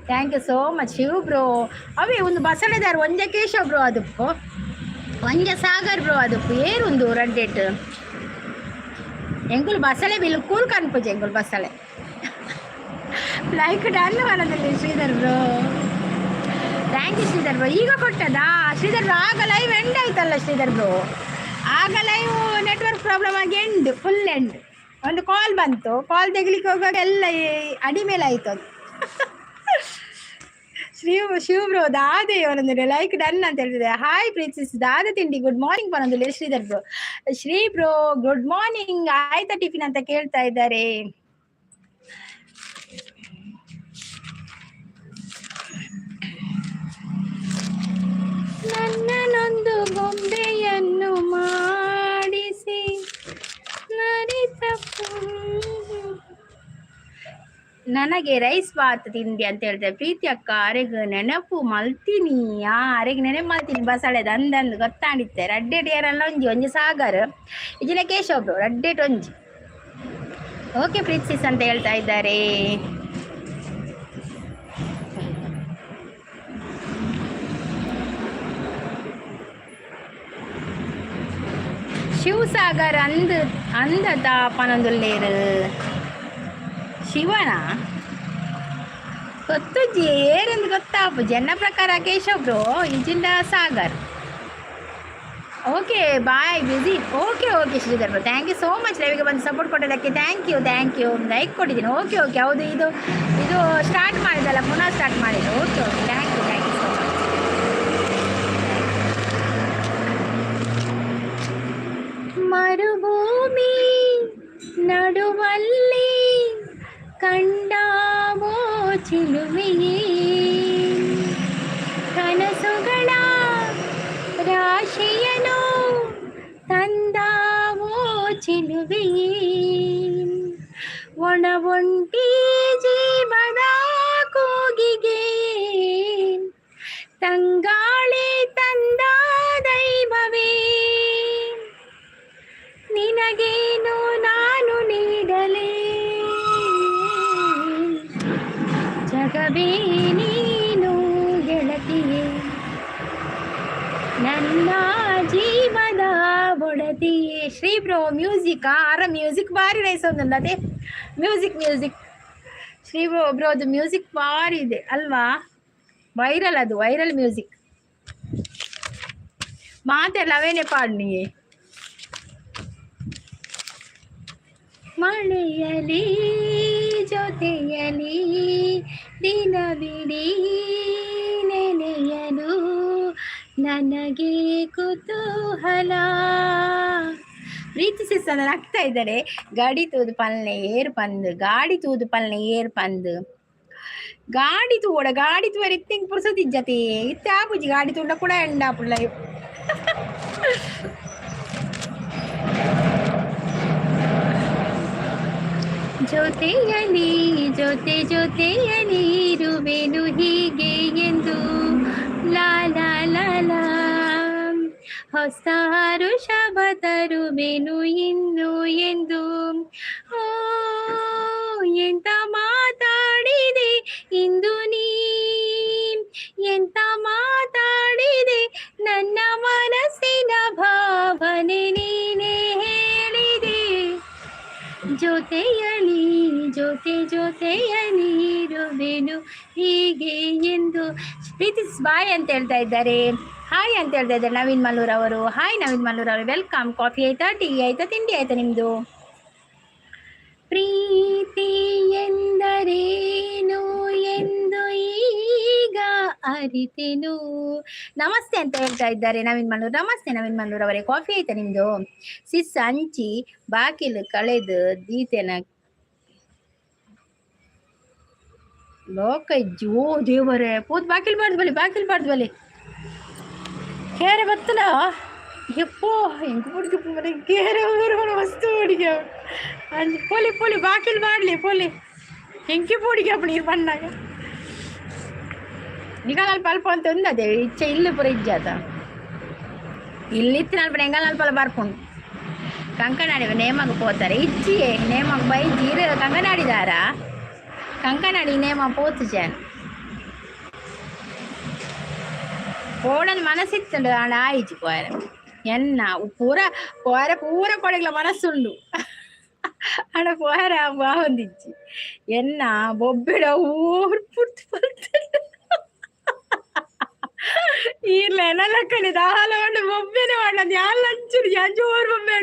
thank you so much. Shiv bro, ಅವೇ ಒಂದು ಬಸಳೆದಾರ ಒಂಜೆ ಕೇಶವ್ ಬ್ರೋ ಅದಪ್ಪು, ಒಂಜೆ ಸಾಗರ್ ಬ್ರೋ ಅದಪ್ಪು. ಏರುಂದು ರಡ್ಡೆಟ್ ಎಂಕುಲು ಬಸಳೆ ಬಿಲ್ಕುಲ್ ಕನ್ಪುಜೆ ಎಂಕುಲು ಬಸಳೆ. ಲೈಕ್ ಡನ್ ಮನದಲ್ಲಿ Sridhar bro. Thank you Sridhar bro. ಈಗ ಕೊಟ್ಟದಾ ಶ್ರೀಧರ್ ಬ್ರೋ? ಆಗ ಲೈವ್ ಎಂಡ್ ಆಯ್ತಲ್ಲ ಶ್ರೀಧರ್ ಬ್ರೋ. ಆಗ ಲೈವ್ ನೆಟ್ವರ್ಕ್ ಪ್ರಾಬ್ಲಮ್ ಆಗಿ ಎಂಡ್, ಫುಲ್ ಎಂಡ್. ಒಂದು ಕಾಲ್ ಬಂತು, ಕಾಲ್ ತೆಗಿಲಿಕ್ಕೆ ಹೋಗುವಾಗ ಎಲ್ಲ ಅಡಿ ಮೇಲೆ ಆಯ್ತು ಅದು. ಶ್ರೀ ಶಿವ ಬ್ರೋ ದಾದೆ ಅವನಂದ್ರೆ ಲೈಕ್ ಡನ್ ಅಂತ ಹೇಳ್ತಿದೆ. ಹಾಯ್ ಪ್ರೀತಿಸ್, ದಾದ ತಿಂಡಿ? ಗುಡ್ ಮಾರ್ನಿಂಗ್ ಪನೊಂದು Sridhar bro. Shri bro, good morning. ಆಯ್ತಾ ಟಿಫಿನ್ ಅಂತ ಕೇಳ್ತಾ ಇದ್ದಾರೆ. ನನ್ನನೊಂದು ಗೊಂಬೆಯನ್ನು ಮಾಡಿಸಿ ನರಿತ. ನನಗೆ ರೈಸ್ ಬಾತ್ ತಿಂಡಿ ಅಂತ ಹೇಳ್ತಾರೆ. ಪ್ರೀತಿ ಅಕ್ಕ, ಅರೆಗ್ ನೆನಪು ಮಲ್ತೀನಿ. ಆ ಅರೆಗ್ ನೆನಪು ಮಲ್ತೀನಿ. ಬಸಳೆದ ಅಂದಂದು ಗೊತ್ತಾಂಡಿತ್ತೆ. ರಡ್ಡೆಟ್ ಯಾರಲ್ಲ ಒಂಜಿ ಒಂಜಿ ಸಾಗರ್ ಇಜಿನ ಕೇಶವ್ ಬ್ರೋ, ರಡ್ಡೆಟ್ ಒಂಜಿ. ಓಕೆ ಪ್ರೀತಿಸ್ ಅಂತ ಹೇಳ್ತಾ ಇದ್ದಾರೆ. ಶಿವಸಾಗರ್ ಅಂದ್ ಅಂದ ತಾಪನೊಂದುಲ್ಲೇರು ಶಿವನ ಗೊತ್ತುಜ್ಜಿ, ಏರೆಂದು ಗೊತ್ತಾಪು ಜನ ಪ್ರಕಾರ ಕೇಶವ್ ಬ್ರೋ ಇಜಿಂದ Sagar. Okay bye, busy. Okay okay Sridhar bro, thank you so much. ಲೈವ್ಗೆ ಬಂದು ಸಪೋರ್ಟ್ ಕೊಟ್ಟೋದಕ್ಕೆ thank you, thank you. Like ಕೊಟ್ಟಿದ್ದೀನಿ. ಓಕೆ ಓಕೆ, ಹೌದು, ಇದು ಇದು ಸ್ಟಾರ್ಟ್ ಮಾಡಿದಲ್ಲ, ಪುನಃ ಸ್ಟಾರ್ಟ್ ಮಾಡಿದ್ದು. Okay okay, thank you, thank you so much. ಮರುಭೂಮಿ ನಡುವಲ್ಲಿ ಕಂಡಾವೋ ಚಿಲುಮೆಯೇ, ಕನಸುಗಳ ರಾಶಿಯನು ತಂದಾವೋ. ಚೆಲುವೆಯೇ, ಒಣ ಒಂಟಿ ಜೀವದ ಕೂಗಿಗೆ ತಂಗಾಳಿ ತಂದ ದೈವವೇ, ನಿನಗೇನು ನಾನು ನೀಡಲೇ? ಜಗವೇ ನೀನು ಗೆಳತಿಯೇ, ನನ್ನ ಜೀವದ ಒಡತಿಯೇ. ಶ್ರೀ ಬ್ರೋ, ಮ್ಯೂಸಿಕ್ ಆರ ಮ್ಯೂಸಿಕ್ ಬಾರಿ ನೈಸ್ ಒಂದುಂಡು. ಅದೇ ಮ್ಯೂಸಿಕ್ ಮ್ಯೂಸಿಕ್. ಶ್ರೀ ಬ್ರೋ, ಬ್ರೋದು ಮ್ಯೂಸಿಕ್ ಬಾರಿ ಇದೆ ಅಲ್ವಾ? ವೈರಲ್ ಅದು, ವೈರಲ್ ಮ್ಯೂಸಿಕ್. ಮಾತೆಲ್ಲ ಅವೇನೆ ಪಾಡ್ನಿಯೇ. ಮಳೆಯಲಿ ಜೊತೆಯಲಿ ದಿನವಿಡೀ ನೆನೆಯಲು ನನಗೆ ಕುತೂಹಲ. ಪ್ರೀತಿ ಸಿಸ್ಸಂದ ನಗ್ತಾ ಇದ್ದಾರೆ. ಗಾಡಿ ತೂದು ಪಲ್ನೆ ಏರ್ ಪಂದ್, ಗಾಡಿ ತೂದು ಪಲ್ನೆ ಏರ್ ಪಂದ್, ಗಾಡಿ ತೂಡ ಗಾಡಿ ತೂವರೆ ಇತ್ತೆ ಪುರ್ಸೊತ್ತಿಜ್ಜತೆ. ಇತ್ತೆ ಆಪುಜಿ. ಗಾಡಿ ತೂಂಡ ಕೂಡ ಎಂಡ್ ಆಪುಂಡು ಲೈವ್. ಜೊತೆಯಲಿ ಜೊತೆ ಜೊತೆಯಲಿ ಇರುವೆನು ಹೀಗೆ ಎಂದು, ಲಾ ಲಾ ಲಾ ಲಾ. ಹೊಸ ಹರುಷವ ತರುವೆನು ಇನ್ನು ಎಂದು. ಓ, ಎಂತ ಮಾತಾಡಿದೆ ಇಂದು ನೀ, ಎಂತ ಮಾತಾಡಿದೆ? ನನ್ನ ಮನಸ್ಸಿನ ಭಾವನೆ ನೀನೇ ಹೇಳಿದೆ. ಜೊತೆಯಲಿ ಜೊತೆ ಜೊತೆಯಲಿ ಇರುವೆನು ಹೀಗೆ ಎಂದು. ಪ್ರೀತಿ ಬಾಯ್ ಅಂತ ಹೇಳ್ತಾ ಇದ್ದಾರೆ. ಹಾಯ್ ಅಂತ ಹೇಳ್ತಾ ಇದ್ದಾರೆ ನವೀನ್ ಮಲ್ಲೂರ್ ಅವರು. ಹಾಯ್ ನವೀನ್ ಮಲ್ಲೂರ್ ಅವರು, welcome. Coffee ಆಯ್ತಾ? ಟೀ ಆಯ್ತಾ? ತಿಂಡಿ ಆಯ್ತಾ ನಿಮ್ಮದು? ಪ್ರೀತಿ ಎಂದರೇನು ಎಂದು ಈಗ ಅರಿತೆನು. ನಮಸ್ತೆ ಅಂತ ಹೇಳ್ತಾ ಇದ್ದಾರೆ ನವೀನ್ ಮಲ್ಲೂರ್. ನಮಸ್ತೆ ನವೀನ್ ಮಲ್ಲೂರ್ ಅವರೇ. ಕಾಫಿ ಆಯ್ತಾ ನಿಮ್ದು? ಸಿಸ್ ಅಂಚಿ ಬಾಕಿಲು ಕಳೆದು ದೀತೆನ ಲೋಕ ಇಜ್ಜಿ. ಓ ದೇವರೇ, ಪೋತ್ ಬಾಕಿಲ್ ಬಾರ್ದು ಬಲಿ, ಬಾಕಿಲ್ ಬಾರ್ದು ಬಲಿ. ಕೇರೆ ಬತ್ತಲ ಎಪ್ಪೋ ಎಂಕ್ ಪುಡಿಗೆ ಮನೆ ಕೇರೆ ಮಸ್ತ್ ಹುಡುಗಿ. ಅಂಚ ಪೋಲಿ ಪೋಲಿ, ಬಾಕಿಲ್ ಬಾಡ್ಲಿ ಪೋಲಿ. ಎಂಕಿ ಪೋಡಿಗೆ ಅಪ್ಪು ನೀರು ಬಣ್ಣಾಗ ನಿಗಲ್ ಅಲ್ಪ ಅಲ್ಪ ಅಂತ ಉಂದದೆ ಇಚ್ಚೆ ಇಲ್ಲು ಪೂರ ಇಜ್ಜಾತ. ಇಲ್ಲಿತ್ತಿನ ಅಲ್ಪ ಎಂಗಲ್ ಅಲ್ಪ ಬರ್ಪುಂಡು. ಕಂಕನಾಡಿ ನೇಮಗ್ ಪೋತಾರೆ. ಇಜ್ಜಿಯೇ, ನೇಮಗ್ ಬೈಜಿ. ಇರು ಕಂಕನಾಡಿದಾರ? ಕಂಕನಾಡಿ ನೇಮ ಪೋತು ಜಾನ್ ಪೋಡನ್ ಮನಸ್ಸಿತ್ತುಂಡು. ಆಂಡ ಆಯಿಜಿ ಪೋಯರೆ. ಎನ್ನ ಪೂರ ಪೋಯರೆ, ಪೂರ ಕೊಡೆಗ್ಲ ಮನಸ್ಸುಂಡು. ಆಂಡ ಪೋಯರೆ ಬಾವೊಂದಿಜ್ಜಿ. ಎನ್ನ ಬೊಬ್ಬೆಡ ಊರು ಪುರ್ತು ಬರ್ತುಂಡು. ಈರ್ಲ ಎನಲಕ್ಕನೆ ದಾಲ ಪಂಡ ಬೊಬ್ಬೆನೆ ಪಂಡ ಯಾನ್ ಅಂಚುಡು. ಯಾನ್ ಜೋರು ಬೊಬ್ಬೆ,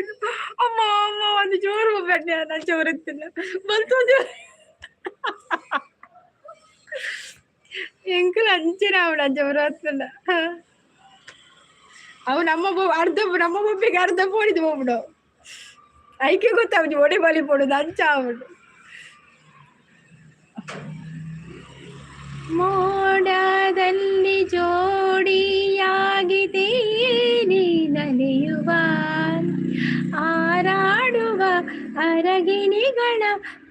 ಅಮ್ಮ ಅಮ್ಮ ಒಂದು ಜೋರು ಬೊಬ್ಬೆ. ಯಾನ್ ಅಂಚ ಬರುತ್ತಿಲ್ಲ ಬಲ್ತೊಂದು. ಎಂಕುಲು ಅಂಚನೆ ಆವಡ್, ಅಂಚ ಬರತ್ತುಂಡ. ಅವು ನಮ್ಮ ಅರ್ಧ ನಮ್ಮ ಬೊಬ್ಬಿಗೆ ಅರ್ಧ ಪೋಡಿದ್ ಪೋಪುಂಡು. ಐಕೆ ಗೊತ್ತಾಪುಜಿ ಒಡೆ ಬಲಿ ಪೋಡುದು. ಅಂಚ ಆಪುಂಡು. ಮೋಡದಲ್ಲಿ ಜೋಡಿಯಾಗಿದೆ ನಲಿಯುವ ಹಾರಾಡುವ ಅರಗಿಣಿಗಳ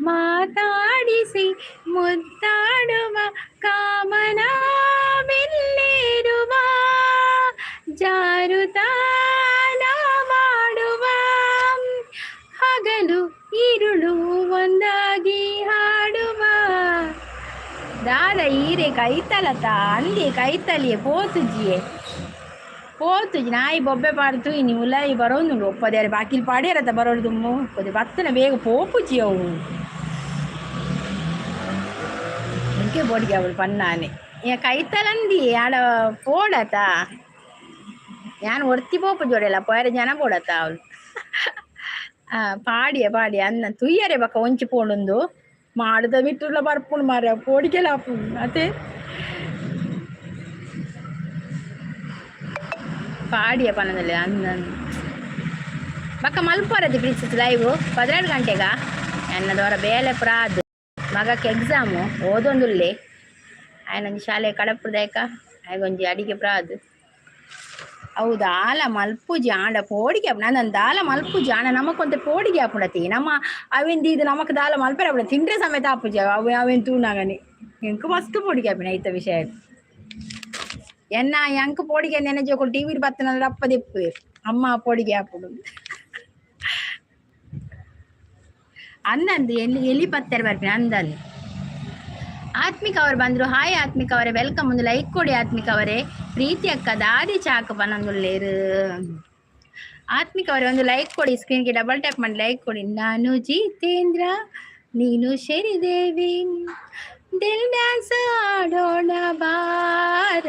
ಮಾತಾಡಿಸಿ ಮುದ್ದಾಡುವ ಕಾಮನ ಮೆಲ್ಲೇರುವ ಜಾರುತಾನ ಮಾಡುವ ಹಗಲು ಇರುಳು ಒಂದಾಗಿ ಹಾಡುವ. ದಾದ ಈರೆ ಕೈತಲತ ಅಂದಿ ಕೈತಲಿಯೇ ಪೋತುಜಿಯೇ ಪೋತುಜಿ. ನಾಯಿ ಬೊಬ್ಬೆ ಪಾಡ್ದು ಇನಿ ಉಲಾಯಿ ಬರೋದುಂಡು. ಒಪ್ಪದೆ ಬಾಕಿಲ್ ಪಾಡ್ಯರತ ಬರೋಡು ದುಮ್ಮು ಒಪ್ಪದೆ ಬತ್ತನ ಬೇಗ ಪೋಪುಜಿ ಅವು. ಎಂಕೆ ಬೋಡಿಗೆ ಅವಳು ಪನ್ನಾನೆ ಏ ಕೈತಲಂದಿ ಆಡ ಪೋಡತ. ಯಾನ್ ಒರ್ತಿ ಪೋಪು ಜೋಡೆಲ್ಲ ಪೋಯರೆ ಜನ ಪೋಡತ ಅವಳು. ಪಾಡಿಯ ಪಾಡಿಯ ಅನ್ನ ತುಯ್ಯರೆ ಬಕ್ಕ ಒಂಚಿ ಪೋಡುಂದು ಮಾಡದ ಮಿಟ್ಟುಲ ಬರ್ಪುಂಡು ಮಾರ್ರೆ. ಪೋಡಿಗೆಲ ಆಪುಂಡು ಅತೆ. ಪಾಡಿಯ ಪನದಲ್ಲಿ ಅನ್ನ ಬಕ್ಕ ಮಲ್ಪರದಿ ಪ್ರೀತಿ ಲೈವ್ 12 ಗಂಟೆಗ. ಎನ್ನದವರ ಬೇಲೆ ಪುರ ಆದ್ ಮಗಕ್ಕೆ ಎಕ್ಸಾಮು ಓದೊಂದುಲ್ಲೆ. ಆಯನೊಂಜಿ ಶಾಲೆ ಕಡಪುಡ್ದಾಯ್ಕ ಆಯ್ಗೊಂಜಿ ಅಡಿಗೆ ಪುರ ಆದ್. ಅವು ದಾಲ ಮಲ್ಪುಜಿ ಆಂಡ ಪೋಡಿಗೆ ಆಪುಂಡು. ಅಂದನ್ ದಾಲ ಮಲ್ಪುಜಿ ಆಂಡ ನಮಕೊಂತೆ ಪೋಡಿಗೆ ಆಪುಂಡತಿ. ನಮ್ಮ ಅವೆನ್ ದೀದ್ ನಮಕ್ ದಾಲ ಮಲ್ಪೆರೆ ಆಪುಂಡು, ತಿಂಡ್ರೆ ಸಮೇತ ಆಪುಜಿ ಅವು ಅವೆನ್ ತೂನಾಗನೆ. ಎಂಕ್ ಮಸ್ತ್ ಪೋಡಿಗೆ ಆಪಿನ ಐತ ವಿಷಯ. ಎನ್ನ ಎಂಕ್ ಪೋಡಿಗೆ ನೆನ ಜೋಕುಲು ಟಿವಿ ಬತ್ತನ ರಪ್ಪ ದೆಪ್ಪುವೆರ್ ಅಮ್ಮ ಪೋಡಿಗೆ ಆಪುಂಡು ಅಂದಂದು. ಎಲ್ಲಿ ಎಲ್ಲಿ ಪತ್ತೆರ್ ಬರ್ಪಿನ ಅಂದಂದು. ಆತ್ಮಿಕ ಅವರು ಬಂದ್ರು. ಹಾಯ್ ಆತ್ಮಿಕ ಅವರೇ, welcome. ಒಂದು ಲೈಕ್ ಕೊಡಿ ಆತ್ಮಿಕ ಅವರೇ. ಪ್ರೀತಿ ಅಕ್ಕ ದಾದಿ ಚಾಕ್ ಪನೊಂದುಲ್ಲೇರು. ಆತ್ಮಿಕ ಅವರೇ ಒಂದು ಲೈಕ್ ಕೊಡಿ, ಸ್ಕ್ರೀನ್ಗೆ ಡಬಲ್ ಟ್ಯಾಪ್ ಮಾಡಿ ಲೈಕ್ ಕೊಡಿ. ನಾನು ಜಿತೇಂದ್ರ, ನೀನು ಶ್ರೀದೇವಿ, ದಿಲ್ ಡ್ಯಾನ್ಸ್ ಆಡೋಣ ಬಾರ.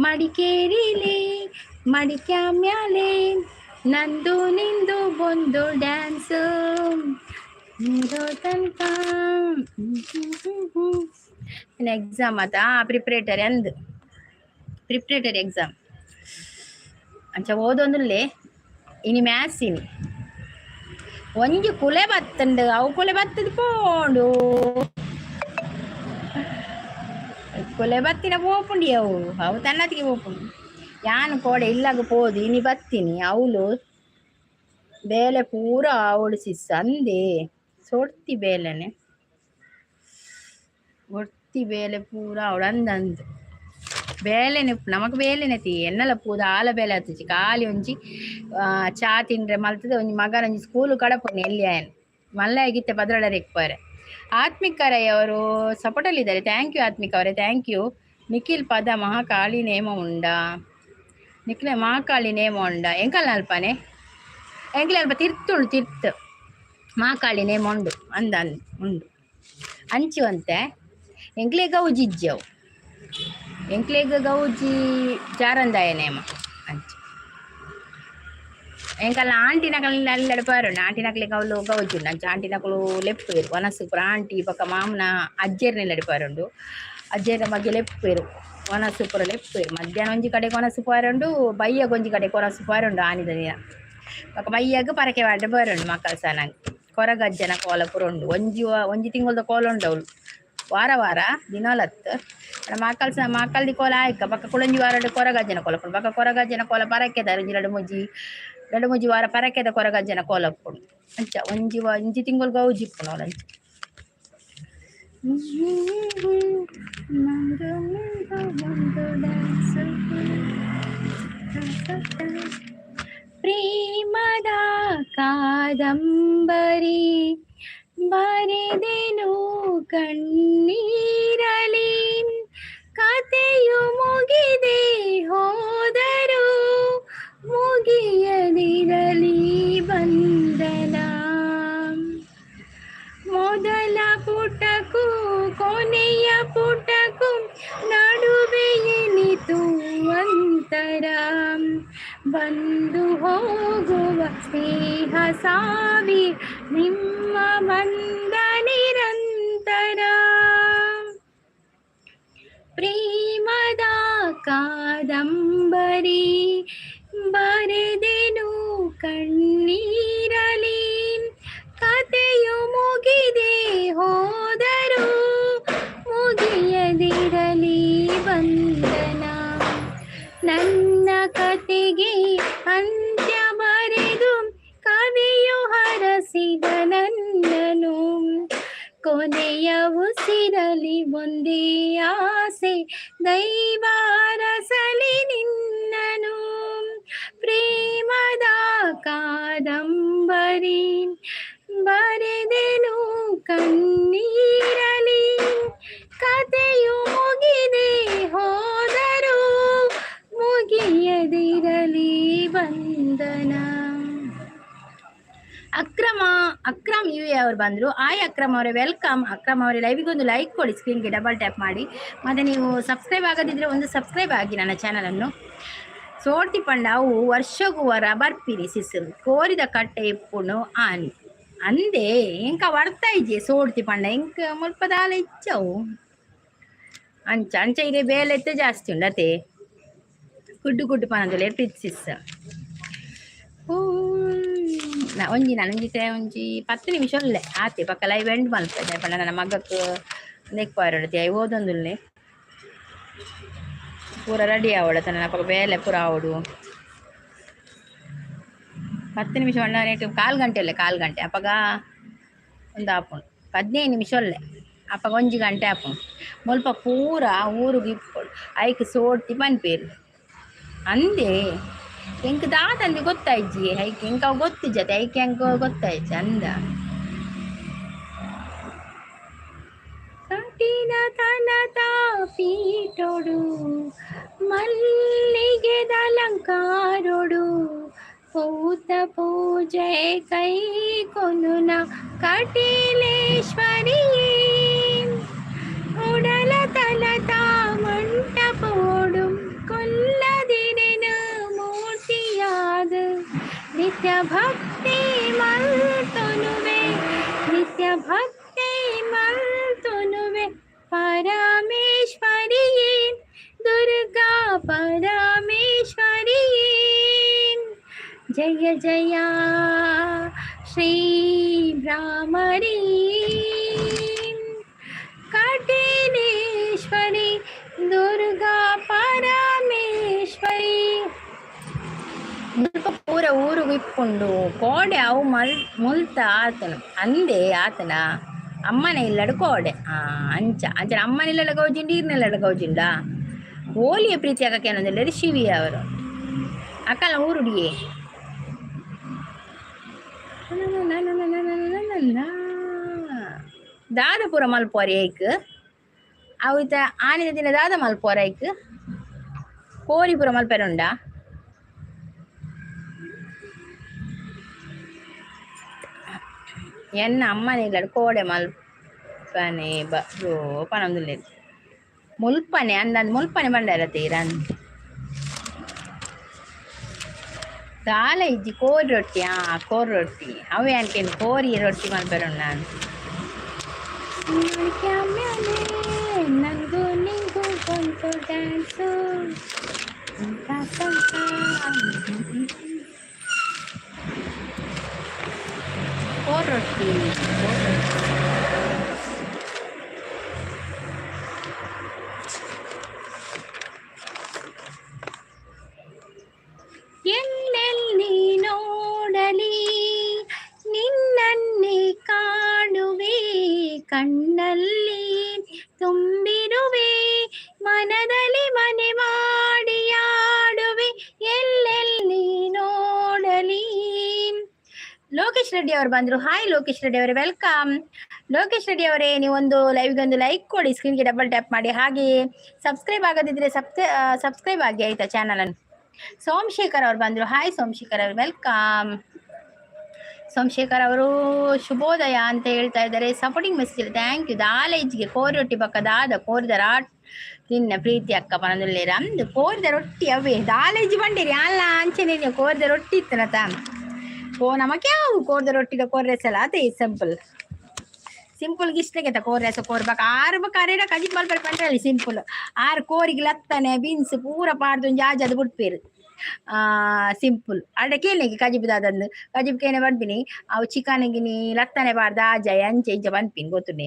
ಮಡಿಕೇರಿಲಿ ಮಡಿಕ್ಯಾಮ್ಯಾಲೆ ನಂದು ನಿಂದು ಒಂದು ಡ್ಯಾನ್ಸ್ ತನಕ. ಎಕ್ಸಾಮ್ ಆತ ಪ್ರಿಪ್ರೇಟರಿ ಅಂದ್, ಪ್ರಿಪ್ರೇಟರಿ ಎಕ್ಸಾಮ್ ಅಂಚ ಓದೊಂದುಲ್ಲೆ. ಇನಿ ಮ್ಯಾಥ್ಸ್ ಇನಿ. ಒಂಜಿ ಕುಲೆ ಬತ್ತಂಡು, ಅವು ಕುಲೆ ಬತ್ತದ ಪೋಂಡು. ಕುಲೆ ಬತ್ತಿನ ಪೋಪುಂಡಿ ಅವು ಅವು ತನ್ನತಿಗೆ ಪೋಪುಂಡು. ಯಾನ್ ಕೋಡೆ ಇಲ್ಲಾಗ ಪೋದು ಇನಿ ಬತ್ತೀನಿ. ಅವಳು ಬೇಲೆ ಪೂರ ಅವಳು ಸಿಸ್ ಅಂದೆ ಸೊಡ್ತಿ ಬೇಲೆನೆ ಒಡ್ತಿ ಬೇಲೆ ಪೂರ ಅವಳು ಅಂದಂದು ಬೇಲೆನೆ ನಮಕ್ ಬೇಲೆನೆ ತಿ ಎನ್ನಲ ಪೂದ ಆಲ ಬೇಲೆ ಆತುಜಿ. ಖಾಲಿ ಒಂಜಿ ಚಾ ತಿಂಡ್ರೆ ಮಲ್ತದೆ. ಒಂಜಿ ಮಗನ ಒಂಜಿ ಸ್ಕೂಲು ಕಡಪುನಿ ಎಲ್ಲಿ ಆಯನ್ ಮಲ್ಲ ಆಗಿತ್ತೆ ಪದ್ರಡರೆಕ್ ಪೋರೆ. ಆತ್ಮಿಕ ರೈ ಅವರು ಸಪೋರ್ಟಲ್ಲಿದ್ದಾರೆ. Thank you Atmika ಅವರೇ, thank you. Nikhil ಪದ ಮಹಾಕಾಳಿ ನೇಮ ಉಂಡಾ ನಿಖಿಲ? ಮಹಾಕಾಳಿ ನೇಮ ಉಂಡ ಎಂಕಲ್ ಅಲ್ಪನೆ ಎಂಕಲ್ ಅಲ್ಪ ತಿರ್ತುಂಡು ತಿರ್ತು ಮಹಾಕಾಳಿ ನೇಮ ಉಂಡು ಅಂದ ಉಂಡು ಅಂಚು ಅಂತೆ. ಎಂಕ್ಲೆ ಗೌಜಿ ಇಜ್ಜವು, ಎಂಕ್ಲೆಗ್ ಗೌಜಿ ಜಾರಂದಾಯ ನೇಮ ಅಂಚು. ಎಂಕಲ್ಲ ಆಂಟಿನಕಲ್ ಅಲ್ಲೆಡ್ ಪಾರುಂಡು. ಆಂಟಿನಕ್ಲೆಗ್ ಅವ್ಲು ಗೌಜಿ ಉಂಡು ಅಂಚ. ಆಂಟಿನಕುಲು ಲೆಪ್ಪುವೆರ್ ವನಸ್ ಪೂರ. ಆಂಟಿ ಬೊಕ್ಕ ಮಾಮನ ಅಜ್ಜೆರ್ನೆಲ್ಲಡ್ ಪಾರುಂಡು. ಅಜ್ಜೆರ್ನ ಬಗ್ಗೆ ಲೆಪ್ಪುವೆರ್, ವನಸ್ ಪೂರ ಲೆಪ್ಪುವೆರ್. ಮಧ್ಯಾಹ್ನ ಒಂಜಿ ಕಡೆಗ್ ವನಸ್ ಪಾರುಂಡು, ಬಯ್ಯಗ್ ಒಂಜಿ ಕಡೆಗ್ ವನಸ್ ಪಾರುಂಡು ಆನಿದ ದಿನ. ಬೊಕ್ಕ ಬಯ್ಯಗ್ ಪರಕೆ ಪಾಡ್ದ್ ಬರುಂಡು ಮಕ್ಕಳ ಸನಗ್. ಕೊರಗಜ್ಜನ ಕೋಲ ಪೂರ ಉಂಡು. ಒಂಜಿ ಒಂಜಿ ತಿಂಗೊಲ್ದ ಕೋಲ ಉಂಡು ಅವ್ಲು, ವಾರ ವಾರ ದಿನಲತ್ತು. ಮಕ್ಕಳ ಸ ಮಕ್ಕಳ್ದಿ ಕೋಲ ಆಯ್ಕ ಬೊಕ್ಕ ಕುಡೊಂಜಿ ವಾರಡ್ ಕೊರಗಜ್ಜನ ಕೋಲ ಉಪ್ಪುಂಡು. ಬೊಕ್ಕ ಕೊರಗಜ್ಜನ ಕೋಲ ಪರಕೆದ ಒಂಜಿ 2 3 2 3 ವಾರ ಪರಕೆದ ಕೊರಗಜ್ಜನ ಕೋಲ ಉಪ್ಪುಂಡು. ಅಂಚ ಒಂಜಿ ಒಂಜಿ ತಿಂಗೊಲು ಗೌಜಿ ಇಪ್ಪುಂಡು ಅವ್ಲು ಅಂಚ. ನಂದು ನಿಂದು ಒಂದು ಡ್ಯಾನ್ಸ್. ಪ್ರೇಮದ ಕಾದಂಬರಿ ಬರೆದೆನು ಕಣ್ಣೀರಲಿ, ಕತೆಯು ಮುಗಿದೆ ಹೋದರು ಮುಗಿಯದಿರಲಿ ಬಂಧನ. ಮೊದಲ ಪುಟಕ್ಕೂ ಕೊನೆಯ ಪುಟಕ್ಕೂ ನಡುವೆ ಏನಿತು ಅಂತರ? ಬಂದು ಹೋಗುವ ಸ್ನೇಹ ಸಾವಿ ನಿಮ್ಮ ಬಂಧ ನಿರಂತರ. ಪ್ರೇಮದ ಕಾದಂಬರಿ ಬರೆದೆನು ಕಣ್ಣೀರಲಿ, ಕತೆಯು ಮುಗಿದೆ ಹೋದರು ಮುಗಿಯದಿರಲಿ ಬಂಧನ. ನನ್ನ ಕತೆಗೆ ಅಂತ್ಯ ಬರೆದು ಕವಿಯು ಹರಸಿದ ನನ್ನನು. ಕೊನೆಯ ಉಸಿರಲಿ ಒಂದೇ ಆಸೆ, ದೈವ ಅರಸಲಿ ನಿನ್ನನು. ಪ್ರೇಮದ ಕಾದಂಬರಿ ಬರೆದೆನು ಕಣ್ಣೀರಲಿ, ಕತೆಯು ಮುಗಿದೆ ಹೋದರು ಮುಗಿಯದಿರಲಿ ಬಂಧನ. ಅಕ್ರಮ ಅಕ್ರಮ್ ಯು ಎ ಅವರು ಬಂದರು. ಆಯ್ ಅಕ್ರಮ್ ಅವರೇ, welcome. Akram ಅವರೇ, ಲೈವಿಗೆ ಒಂದು ಲೈಕ್ ಕೊಡಿ, ಸ್ಕ್ರೀನ್ಗೆ ಡಬಲ್ ಟ್ಯಾಪ್ ಮಾಡಿ. ಮತ್ತು ನೀವು ಸಬ್ಸ್ಕ್ರೈಬ್ ಆಗದಿದ್ದರೆ ಒಂದು ಸಬ್ಸ್ಕ್ರೈಬ್ ಆಗಿ ನನ್ನ ಚಾನಲನ್ನು. ಸೋಡ್ತಿ ಪಂಡ ಅವು ವರ್ಷಗೂ ವರ ಬರ್ಪಿರಿ ಸಿಸು ಕೋರಿದ ಕಟ್ಟೆ ಇಪ್ಪುನು ಆನಿ ಅಂದೆ. ಎಂಕ ವರ್ತಾ ಇಜ್ಜೆ ಸೋಡ್ತಿ ಪಂಡ ಎಂಕ ಮುಲ್ಪ ದಾಲ ಇಚ್ಚವು. ಅಂಚ ಅಂಚ ಇರೆ ಬೇಲೆ ಇತ್ತೆ ಜಾಸ್ತಿ ಉಂಡು ಅತೆ. ಗುಡ್ಡು ಗುಡ್ಡು ಪನಂದುಲ್ಲೆರ್ ಸಿಸ್. ಒಂಜಿ ನಾನು ಒಂಜಿ ಒಂಜಿ 10 ನಿಮಿಷ ಉಲ್ಲೆ ಆತೆ. ಪಕ್ಕ ಲೈವ್ ಎಂಡ್ ಮಲ್ಪೆ ಪಂಡ ನನ್ನ ಮಗಕ್ ನೆಕ್ ಪಾರೊಡು ಓದೊಂದುಲ್ಲೆ. ಪೂರ ರೆಡಿ ಆವಡ ತನ್ನ ಅಪಗ ಬೇಲೆ ಪೂರ ಆವಡು. 10 ನಿಮಿಷ ಒಣ್ಣನೇಟು ಕಾಲು ಗಂಟೆ ಅಲ್ಲೇ, ಕಾಲು ಗಂಟೆ ಅಪಗ ಒಂದು ಆಪುಂಡು. 15 ನಿಮಿಷ ಒಲ್ಲೆ, ಅಪಗ 1 ಗಂಟೆ ಆಪುಂಡು. ಮುಲ್ಪ ಪೂರ ಊರುಗು ಇಪ್ಪೊಡು, ಐಕ್ ಸೋಡ್ತಿ ಪನ್ಪೇರು ಅಂದೆ. ಎಂಕ್ ದಾದಂದು ಗೊತ್ತಾಯ್ಜಿ ಐಕ್. ಎಂಕ್ ಅವು ಗೊತ್ತಿಜ್ಜತೆ, ಐಕ್ ಎಂಕ್ ಗೊತ್ತಾಯ್ಜಿ ಅಂದ. ಕಠಿಣ ತನತ ಪೀಠೊಡು ಮಲ್ಲಿಗೆದ ಅಲಂಕಾರೊಡು ಪೂತ ಪೂಜೆ ಕೈ ಕೊನುನ ಕಟೀಲೇಶ್ವರಿಯೇ, ಉಡಲ ತಲತ ಮಂಟಪೋಡು ಕುಲ್ಲದಿರೆನ ಮೂರ್ತಿಯಾದ ನಿತ್ಯ ಭಕ್ತಿ ಮಲ್ತೊನುವೆ, ನಿತ್ಯ ಭಕ್ತಿ ಮಲ್ತೊನುವೆ ಪರಮೇಶ್ವರಿಯೇ, ದುರ್ಗಾ ಪರಮೇಶ್ವರಿಯೇ. ಜಯ ಜಯ ಶ್ರೀ ಭ್ರಾಮರಿ ಕಟೀಲೇಶ್ವರಿ ದುರ್ಗಾ ಪರಮೇಶ್ವರಿ. ಮುಲ್ಪ ಪೂರ ಊರುಗು ಇಪ್ಪುಂಡು. ಕೋಡೆ ಅವು ಮಲ್ ಮುಲ್ತ ಆತನ ಅಂದೆ, ಆತನ ಅಮ್ಮನ ಇಲ್ಲಡು ಕೋಡೆ. ಆ ಅಂಚ ಅಂಚ ಅಮ್ಮನ ಇಲ್ಲಡ ಗೌಜಿಂಡು, ಈರ್ನ ಇಲ್ಲಡ ಗೌಜಿಂಡ. ಓಲಿಯ ಪ್ರೀತಿ ಅಕ್ಕೇನಂದಿಲ್ಲ ಶಿವಿ ಅವರು ಅಕ್ಕಲ ಊರುಡಿಯೇ. ದಾದ ಪೂರ ಮಲ್ಪುವರ್ ಐಕ್? ಅವು ಇತ್ತ ಆನಿದ ದಿನ ದಾದ ಮಲ್ಪುವರ್ ಐಕ್? ಕೋರಿ ಪೂರ ಮಲ್ಪೆರೆ ಉಂಡಾ? ಎನ್ನ ಅಮ್ಮನ ಇಲ್ಲಡ್ ಕೋಡೆ ಮಲ್ಪನೆ ಬ್ರೋ ಪನೊಂದುಲ್ಲೆರ್. ಮುಲ್ಪನೆ ಅಂದಂದ್, ಮುಲ್ಪನೆ ಬಂಡಾರ ತೀರನ್ ದಾಲ ಇಜ್ಜಿ. ಕೋರಿ ರೊಟ್ಟಿ, ಆ ಕೋರಿ ರೊಟ್ಟಿ ಅವೆ ಅನ್ಕೇನು. ಕೋರಿ ರೊಟ್ಟಿ ಮಲ್ಪೆರೆ ನಾನು. ನಂಗೂ ನಿಂಗೂ ಬಂತು ಡ್ಯಾನ್ಸು. ಕೋರಿ ರೊಟ್ಟಿ, ಕೋರಿ ರೊಟ್ಟಿ. ಎಲ್ಲೆಲ್ಲಿ ನೋಡಲಿ ನಿನ್ನನ್ನೇ ಕಾಣುವೆ, ಕಣ್ಣಲ್ಲಿ ತುಂಬಿರುವೆ, ಮನದಲ್ಲಿ ಮನೆ ಮಾಡಿ ಆಡುವೆ, ಎಲ್ಲೆಲ್ಲಿ ನೋಡಲಿ. ಲೋಕೇಶ್ ರೆಡ್ಡಿ ಅವರು ಬಂದ್ರು. ಹಾಯ್ ಲೋಕೇಶ್ ರೆಡ್ಡಿ ಅವರೇ, welcome. Lokesh Reddy ಅವರೇ, ನೀವೊಂದು ಲೈವ್ಗೆ ಒಂದು ಲೈಕ್ ಕೊಡಿ, ಸ್ಕ್ರೀನ್ಗೆ ಡಬಲ್ ಟ್ಯಾಪ್ ಮಾಡಿ. ಹಾಗೆ ಸಬ್ಸ್ಕ್ರೈಬ್ ಆಗದಿದ್ರೆ ಸಬ್ಸ್ಕ್ರೈಬ್ ಆಗಿ, ಆಯ್ತಾ, ಚಾನಲ್ ಅನ್ನು. ಸೋಮಶೇಖರ್ ಅವರು ಬಂದ್ರು. ಹಾಯ್ ಸೋಮಶೇಖರ್ ಅವರು, welcome. Somashekar ಅವರು ಶುಭೋದಯ ಅಂತ ಹೇಳ್ತಾ ಇದ್ದಾರೆ. Supporting message, thank you. ದಾಲೇಜ್ಗೆ ಕೋರಿ ರೊಟ್ಟಿ ಪಕ್ಕ ದಾದ ಕೋರಿದ ರಾಟ್ ನಿನ್ನ ಪ್ರೀತಿ ಅಕ್ಕ ಪನದುಲ್ಲೇರ ಅಂದು. ಕೋರಿದ ರೊಟ್ಟಿ ಅವೇ ದಾಲೇಜಿ ಬಂಡಿರಿ ಅಲ್ಲ ಅಂಚನೆ ನೀವು ಕೋರಿದ ರೊಟ್ಟಿ ಇತ್ತನತ ಕೋ ನಮಕ್ ಯಾವ ಕೋರ್ದ ರೊಟ್ಟಿದ ಕೋರ್ರೆಸಲ ಅದೇ. ಸಿಂಪಲ್ ಸಿಂಪಲ್ ಇಷ್ಟಕ್ಕೆ ಕೋರ್ರೆಸ ಕೋರ್ಬೇಕು. ಆರು ಕರೆಡ ಕಜಿಪ್ ಮಲ್ಪರೆ ಪಂಡ್ರಲ್ಲಿ ಸಿಂಪಲ್. ಆರು ಕೋರಿಗೆ ಲತ್ತನೆ ಬೀನ್ಸ್ ಪೂರ ಪಾಡ್ದು ಒಂಜಿ ಆಜಾದ್ ಬುಡ್ಪೇರು ಸಿಂಪಲ್. ಅಡ ಕೇಳಿಗೆ ಕಜಿಬ್ ದಾದಂದು ಕಜಿಬ್ ಕೇನೆ ಪನ್ಪಿನಿ. ಅವು ಚಿಕನ್ ಗಿನಿ ಲತ್ತನೆ ಪಾಡ್ದು ಆಜಾಯ್ ಅಂಚೆ ಇಂಚ ಪನ್ಪಿನಿ ಗೊತ್ತುಂಡೆ.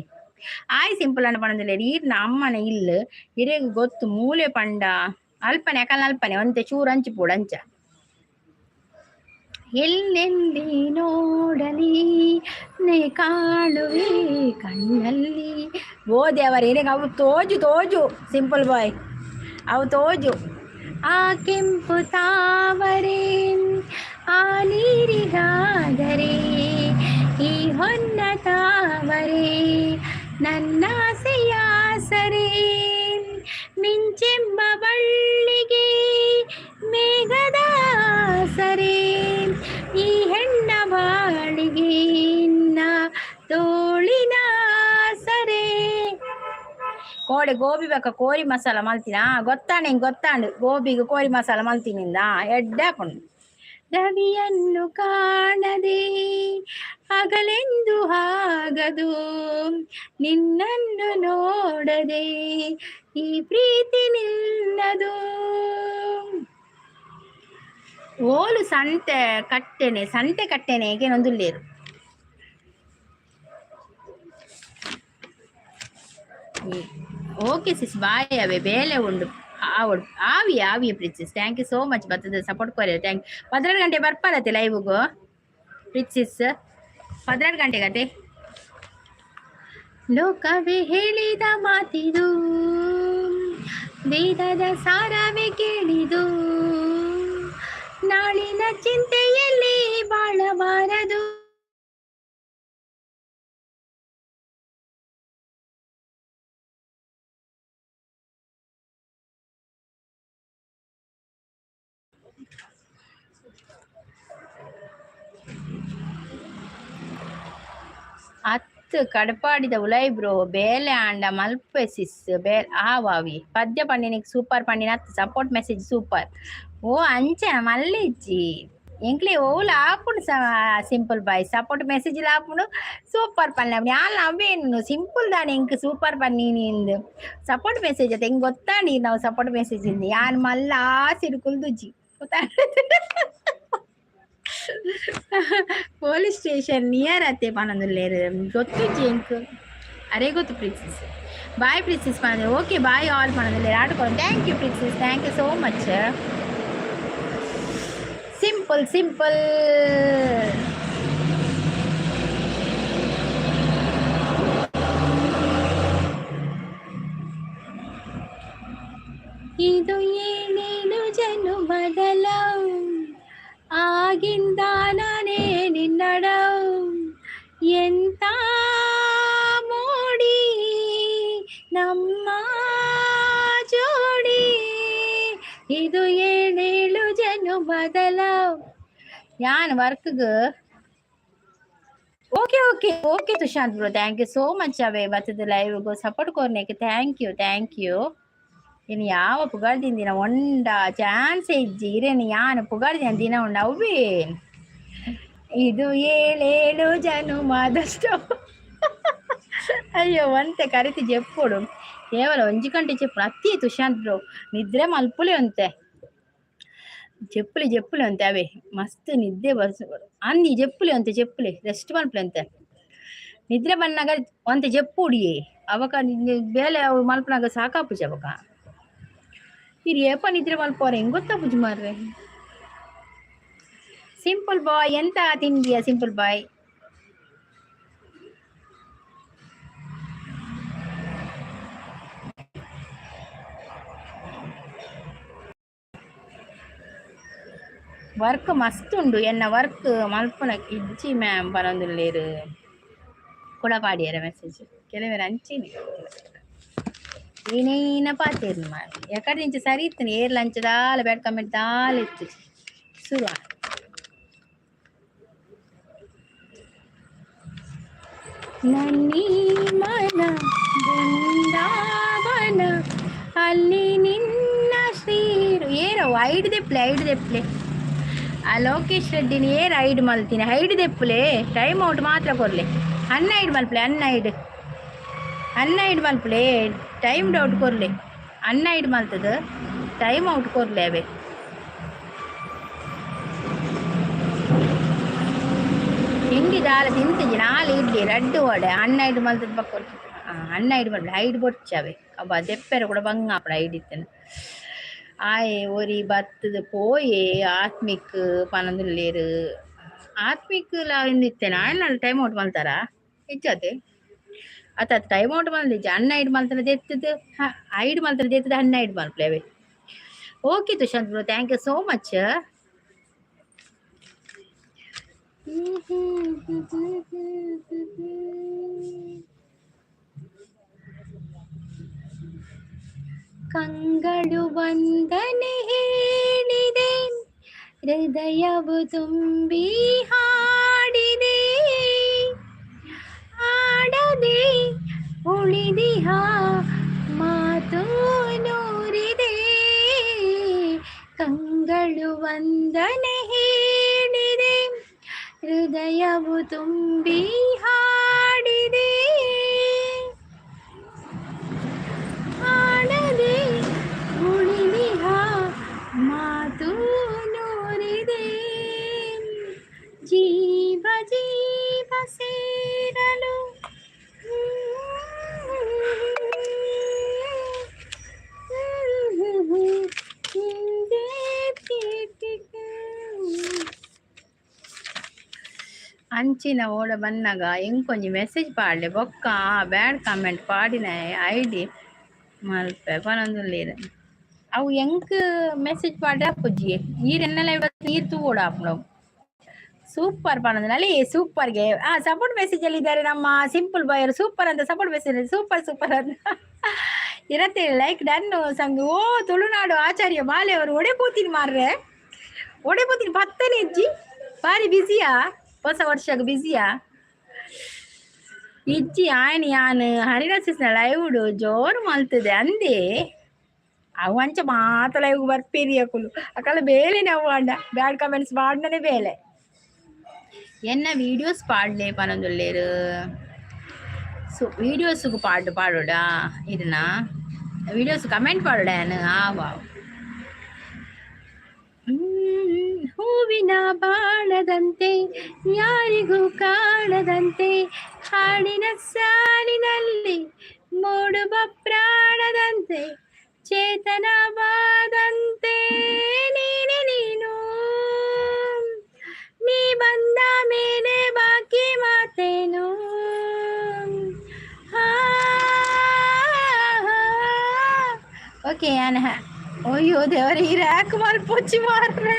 ಆಯ್ ಸಿಂಪಲ್ ಅನ್ನ ಪನೊಂದುಲ್ಲೆರ್. ಈರ್ನ ಅಮ್ಮನ ಇಲ್ಲ್ ಇರೆಗ್ ಗೊತ್ತು ಮೂಲೆ ಪಂಡ ಅಲ್ಪನೆ ಅಕಲ್ನ ಅಲ್ಪನೆ ಒಂತೆ ಚೂರು ಅಂಚಿ ಪೋಡು ಅಂಚ. ಎಲ್ಲೆಲ್ಲಿ ನೋಡಲಿ ನೇ ಕಾಣುವೆ ಕಣ್ಣಲ್ಲಿ. ಓ ದೇವರೇ, ಏನೇ ಅವು ತೋಜು ತೋಜು ಸಿಂಪಲ್ ಬಾಯ್ ಅವು ತೋಜು. ಆ ಕೆಂಪು ತಾವರೆ, ಆ ನೀರಿಗಾದರೆ, ಈ ಹೊನ್ನ ತಾವರೆ ನನ್ನಾಸೆಯ ಸರೆ. ಮಿಂಚೆಂಬ ಬಳ್ಳಿಗೆ ಮೇಘದ ಸರೆ, ಈ ಹೆಣ್ಣ ಬಾಳಿಗೆ ತೋಳಿನ ಸರೆ. ಕೋಡೆ ಗೋಬಿ ಬೇಕ ಕೋರಿ ಮಸಾಲ ಮಲ್ತಿನ ಗೊತ್ತಾಣೆ, ಹಿಂಗೆ ಗೊತ್ತಾಂಡು. ಗೋಬಿಗೆ ಕೋರಿ ಮಸಾಲ ಮಲ್ತಿನಿಂದ ಎಡ್ಡೆ ಹಾಕೊಂಡು. ರವಿಯನ್ನು ಕಾಣದೆ ಹಗಲೆಂದು ಆಗದು, ನಿನ್ನನ್ನು ನೋಡದೆ ಈ ಪ್ರೀತಿ ನಿಲ್ಲದು. ಓಲು ಸಂತೆ ಕಟ್ಟೆನೆ, ಸಂತೆ ಕಟ್ಟೆನೆ ಏನೇನೊಂದುಲ್ಲೇರು. ಓಕೆ ಸಿಸ್, ಬಾಯ್. ಅವೇ ಬೇಲೆ ಉಂಡು. ಆವಡ್ ಆವಿ ಆವಿ princess thank you so much ಬತ್ತದ ಸಪೋರ್ಟ್ ಕೊರಿ thank 12 ಗಂಟೆ ಬರ್ಪಾರತ್ತೆ ಲೈವ್ಗು ಪ್ರಿನ್ಸೆಸ್ 12 ಗಂಟೆಗತೆ. ಲೋಕವೇ ಹೇಳಿದ ಮಾತಿದು, ವೇದದ ಸಾರವೇ ಕೇಳಿದು, ನಾಳಿನ ಚಿಂತೆಯಲ್ಲಿ ಬಾಳಬಾರದು. ಅತ್ತು ಕಡಪಾಡಿದ ಉಲೈ ಬ್ರೋ ಬೇಲೆ ಆಂಡ ಮಲ್ಪೆ ಸಿಸ್ ಬೇ ಆವಾವಿ ಪದ್ಯ ಪಂಡಿನಿಗೆ ಸೂಪರ್ ಪಂಡಿನ ಸಪೋರ್ಟ್ ಮೆಸೇಜ್ ಸೂಪರ್. ಓ ಅಂಚ ಮಲ್ಲಿಜ್ಜಿ ಎಂಕ್ಲೆ ಓಲ ಆಪುಂಡು సింపుల్ బాయ్ సపోర్ట్ మెసేజ్ ఆపుడు సూపర్ పని ಯಾಲ್ ಅವೇನು ಸಿಂಪಲ್ ದಾನೆ ಇಂಕ್ ಸೂಪರ್ ಪನ್ನಿ ನಿಂದು ಸಪೋರ್ಟ್ ಮೆಸೇಜ್ ಅತ್ತ ಹಿಂಗೆ ಗೊತ್ತಾಣಿ ನಾವು ಸಪೋರ್ಟ್ ಮೆಸೇಜ್ ಇಂದ ಯಾನ್ ಮಲ್ಲ ಸಿರುಕುಲ್ದುಜಿ ಪೊಲೀಸ್ ಸ್ಟೇಷನ್ ನಿಯರ್ ಅತ್ತೆ ಪನೊಂದುಲ್ಲೇರು ಗೊತ್ತುಜ್ಜಿ ಎಂಕ್ ಅರೆ ಗೊತ್ತು ಪ್ರಿನ್ಸೆಸ್ ಬಾಯ್ ಪ್ರಿನ್ಸೆಸ್ ಪನೊಂದು ಓಕೆ ಬಾಯ್ ಆಲ್ ಪನೊಂದುಲ್ಲೇರು ಆಟಕೊಂಡು thank you princess thank you so much. Simple simple ಇದು ಏನೇನು ಜನುಮದ ಲವ್ ಆಗಿಂದ ನಾನೇ ನಿನ್ನಡವ್ ಎಂತ ಮೋಡಿ ನಮ್ಮ ಜೋಡಿ ಇದು ಏಳೇಳು ಜನುಮದ ಲವ್. ಯಾನ್ ವರ್ಕ್ಗ್ okay okay okay Tushanth bro thank you so much ಅವೇ ಬತ್ತದ ಲೈವ್ಗೂ support ಕೊರ್ನೇಕೆ thank you thank you. ಇನ್ನು ಯಾವ ಪುಗಾರ್ದಿಂದಿನ ಒಂಡ ಚಾನ್ಸ್ ಇಜ್ಜಿ ಇರೇನು ಯಾನು ಪುಗಾರ್ದಿನ ದಿನ ಉಂಡ ಅವ್ವೇ ಇದು ಏಳೇಳು ಜನುಮದಷ್ಟು. ಅಯ್ಯೋ ಒಂತೆ ಕರಿತಿ ಜೆಪ್ಪುಡು ಕೇವಲ ಒಂಜಿ ಗಂಟೆ ಚೆಪ್ಪುಡು ಅತ್ತಿ ತುಶಾಂತ್ ಬ್ರೋ ನಿದ್ರೆ ಮಲ್ಪುಲೆ ಒಂತೆ చెప్పులే చెప్పులే అంతే అవే మస్తు నిద్ದೆ బస్ అన్ని చెప్పులే అంతే చెప్పులే రెస్ట్ మల్పలే అంతే ನಿದ್ರೆ ಬನ್ನಾಗ ಒಂತೆ ಜೆಪ್ಪುಡಿಯೇ ಅವಕ ಬೇಲೆ ಅವು ಮಲ್ಪನಾಗ ಸಾಕಾಪುಜಿ ಅವಕ ಇರ್ ಏಪ ನಿದ್ರೆ ಮಲ್ಪೋರೆ ಹೆಂಗ್ ಗೊತ್ತಾಪುಜಿ ಮಾರ್ರೆ. ಸಿಂಪಲ್ ಬಾಯ್ ಎಂತ ತಿಂಡಿಯ ಸಿಂಪಲ್ ಬಾಯ್ ವರ್ಕ್ ಮಸ್ತ್ ಉಂಡು ಎನ್ನ ವರ್ಕ್ ಮಲ್ಪುನ ಇಜ್ಜಿ ಮ್ಯಾಮ್ ಪನೊಂದುಲ್ಲೇರು ಕೂಡ ಪಾಡಿಯರ ಮೆಸೇಜ್ ಕೆಲವೆರ್ ಅಂಚಿನಿ ಏನೇನ ಪಾತೇರ್ನ ಮಾರ್ರೆ ಎಕಡೆ ಇಂಚ ಸರಿ ಇತ್ತು ಏರ್ ಲಂಚ ದಾಲ ಬ್ಯಾಡ್ ಕಮೆಂಟ್ ದಾಲ ಇತ್ತು ಶುರು. ನನ್ನೀ ಮನ ಬೃಂದಾವನ ಅಲ್ಲಿ ನಿನ್ನ ಶ್ರೀರು ಏರೋ ಐಡ್ ದೆಪ್ಲೆ ಐಡ್ ದೆಪ್ಲೆ ಆ ಲೋಕೇಶ್ ರೆಡ್ಡಿని ಏರ್ ಐಡ್ ಮಲ್ತೀನಿ ಐಡ್ ದೆಪ್ಪುಲೆ ಟೈಮ್ ಔಟ್ ಮಾತ್ರ ಕೊರ್ಲೆ ಹನ್ನೈಡ್ ಮಲ್ಪಲೆ ಹನ್ನೈಡ್ ಹನ್ನೈಡ್ ಮಲ್ಪಲೆ ಟೈಮ್ ಔಟ್ ಕೊರ್ಲೆ ಹನ್ನೈಡ್ ಮಲ್ತದ ಟೈಮ್ ಔಟ್ ಕೊರ್ಲೆ ಅವೇ ತಿಂಡಿ ದಾಲ ತಿಂತಿಜಿ ನಾಲ್ ಇಡ್ಲಿ ರಡ್ಡು ವಡೆ ಹನ್ನೈಡ್ ಮಲ್ತದ ಬಕ್ಕ ಹನ್ನೈಡ್ ಮಲ್ಪಲೆ ಐಡ್ ಬೊಡ್ಚವೆ ಅಬ್ಬ ದೆಪ್ಪೆರೆ ಕೂಡ ಬಂಗ ಆಪಡ ಐಡ್ ಇತ್ತನ ಆಯೆ ಒರಿ ಬತ್ತದ ಪೋಯೆ ಆತ್ಮಿಕ್ ಪನೊಂದುಲ್ಲೇರು ಆತ್ಮಿಕ್ ಲಾ ಇಂದಿತ್ತೇನೆ ಆಯ್ನ ಟೈಮ್ ಔಟ್ ಮಲ್ತಾರ ಇಜ್ಜತೆ ಅತ್ತ ಟೈಮ್ ಔಟ್ ಮಲ್ದಿಜ್ಜಿ ಅಣ್ಣ ಐಡ್ ಮಲ್ತನ ದೆತ್ತದ ಐಡ್ ಮಲ್ತನ ದೆತ್ತದ ಹನ್ನ ಐಡ್ ಮಲ್ಪಲೆ ಅವೇ. Okay Tushanth bro thank you so much. ಕಂಗಳು ವಂದನೆ ಹೇಳಿದೆ ಹೃದಯವು ತುಂಬಿ ಹಾಡಿದೆ ಹಾಡದೆ ಉಳಿದಿಹ ಮಾತು ನೂರಿದೆ ಕಂಗಳು ವಂದನೆ ಹೇಳಿದೆ ಹೃದಯವು ತುಂಬಿ ಹಾಡಿದೆ ಹಾಡದೆ ಉಳಿದಿಹ ಮಾತು ನೂರಿದೆ ಜೀವ ಜೀವ ಸೇರಲು ಅಂಚಿನ ಓಡ ಬನ್ನಗ ಎಂಕೊಂಜಿ ಮೆಸೇಜ್ ಪಾಡ್ಲೆ ಬೊಕ್ಕ ಬ್ಯಾಡ್ ಕಾಮೆಂಟ್ ಪಾಡಿನ ಐಡಿ ಮಲ್ಪೆ ಪನೊಂದುಲ್ಲೆರ್. ಅವು ಎಂಕ್ ಮೆಸೇಜ್ ಪಾಡ್ರೆ ಆಪುಜಿ. ಈರ್ ಎನ್ನ ಲೈವ್ ಈರ್ ತೂವೊಡು ಆಪುಂಡು. ಸೂಪರ್ ಪನೊಂದು ಸೂಪರ್ಗೆ ಆ ಸಪೋರ್ಟ್ ಮೆಸೇಜ್ ಅಲ್ಲಿ ಇದ್ದಾರೆ ನಮ್ಮ ಸಿಂಪಲ್ ಬಾಯ್. ಸೂಪರ್ ಅಂತ ಸಪೋರ್ಟ್ ಮೆಸೇಜ್, ಸೂಪರ್ ಸೂಪರ್ ಅಂತ ಇರತ್ತೆ. ಲೈಕ್ ಡನ್ ಸಂಗ್. ಓ ತುಳುನಾಡು ಆಚಾರ್ಯ ಬಾಲೆ ಅವರು, ಒಡೆ ಪೋತೀನಿ ಮಾರ್ರೆ? ಒಡೆ ಪೋತೀನಿ? ಪತ್ತನೆ ಇಜ್ಜಿ. ಬಾರಿ ಬಿಸಿಯಾ? ಹೊಸ ವರ್ಷಗ್ ಬಿಸಿಯಾ? ಇಜ್ಜಿ ಆಯ್ನ ಯಾನ್ ಹರಿದಾಸಿಸ್ನ ಲೈವ್ ಜೋರು ಮಲ್ತದೆ ಅಂದೆ. ಅವು ಅಂಚ ಮಾತ ಲೈವ್ ಬರ್ಪೇರಿ ಅಕುಲು. ಅಕಲ ಬೇಲೆನೆ ಅವು ಅಂಡ ಬ್ಯಾಡ್ ಕಮೆಂಟ್ಸ್ ಪಾಡ್ನನೆ ಬೇಲೆ. ಎನ್ನ ವೀಡಿಯೋಸ್ ಪಾಡ್ಲೆ ಪನೊಂದುಲ್ಲೆರ್. ಸೊ ವೀಡಿಯೋಸ್ಗು ಪಾಡ್ ಪಾಡೋಡಾ? ಇದನ್ನ ವೀಡಿಯೋಸ್ ಕಮೆಂಟ್ ಪಾಡೋಡ ಯಾನ್? ಆವ್ ಆವ್. ಹೂವಿನ ಬಾಣದಂತೆ, ಯಾರಿಗೂ ಕಾಣದಂತೆ, ಹಾಡಿನ ಸಾಲಿನಲ್ಲಿ ಮೂಡುವ ಪ್ರಾಣದಂತೆ, ಚೇತನವಾದಂತೆ ನೀನೆ ನೀನು. ನೀ ಬಂದ ಮೇಲೆ ಬಾಕಿ ಮಾತೇನು? ಹಾ. ಓಕೆ ಯಾನ. ಅಯ್ಯೋ ದೇವರೇ, ಈ ರ್ಯಾಕ್ ಮಲ್ಪೊಚ್ಚಿ ಮಾರ್ರೆ.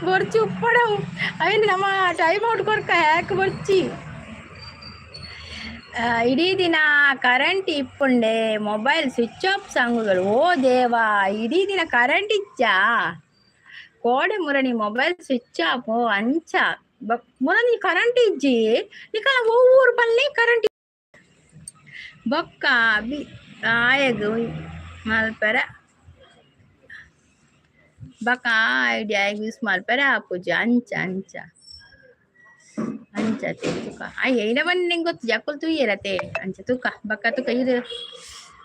ಬೊರ್ಚಿ ಉಪ್ಪಡವು ಅವೇನು ನಮ್ಮ ಟೈಮ್ ಔಟ್ ಕೊರ್ಕ ಹ್ಯಾಕ್ ಬೊರ್ಚಿ. ಇಡೀ ದಿನ ಕರೆಂಟ್ ಇಪ್ಪುಂಡೆ, ಮೊಬೈಲ್ ಸ್ವಿಚ್ ಆಫ್ ಸಂಗುಗಳು. ಓ ದೇವಾ, ಇಡೀ ದಿನ ಕರೆಂಟ್ ಇಚ್ಚಾ? ಕೋಡೆ ಮುರಣಿ ಮೊಬೈಲ್ ಸ್ವಿಚ್ ಆಫ್. ಅಂಚ ಮುರಣಿ ಕರೆಂಟ್ ಇಜ್ಜಿ. ನಿಕಲ ಒವ್ವೂರು ಪಲ್ಲೆ ಕರೆಂಟ್ ಬೊಕ್ಕ ಬಿ ಆಯಗ್ ಮಲ್ಪೆರ. ಬೊಕ್ಕ ಐಡಿ ಆಯಗ್ ಯೂಸ್ ಮಲ್ಪೆರೆ ಆಪುಜಿ. ಅಂಚ ಅಂಚ ಅಂಚ ತುಕ. ಅಯ್ಯ, ಇಡ ಬನ್ನಿ. ನಿಂಗೆ ಗೊತ್ತು ಜಕ್ಕುಲು ತೂಯರತೆ. ಅಂಚ ತುಕ ಬಕ್ಕ ತುಕ ಇದು.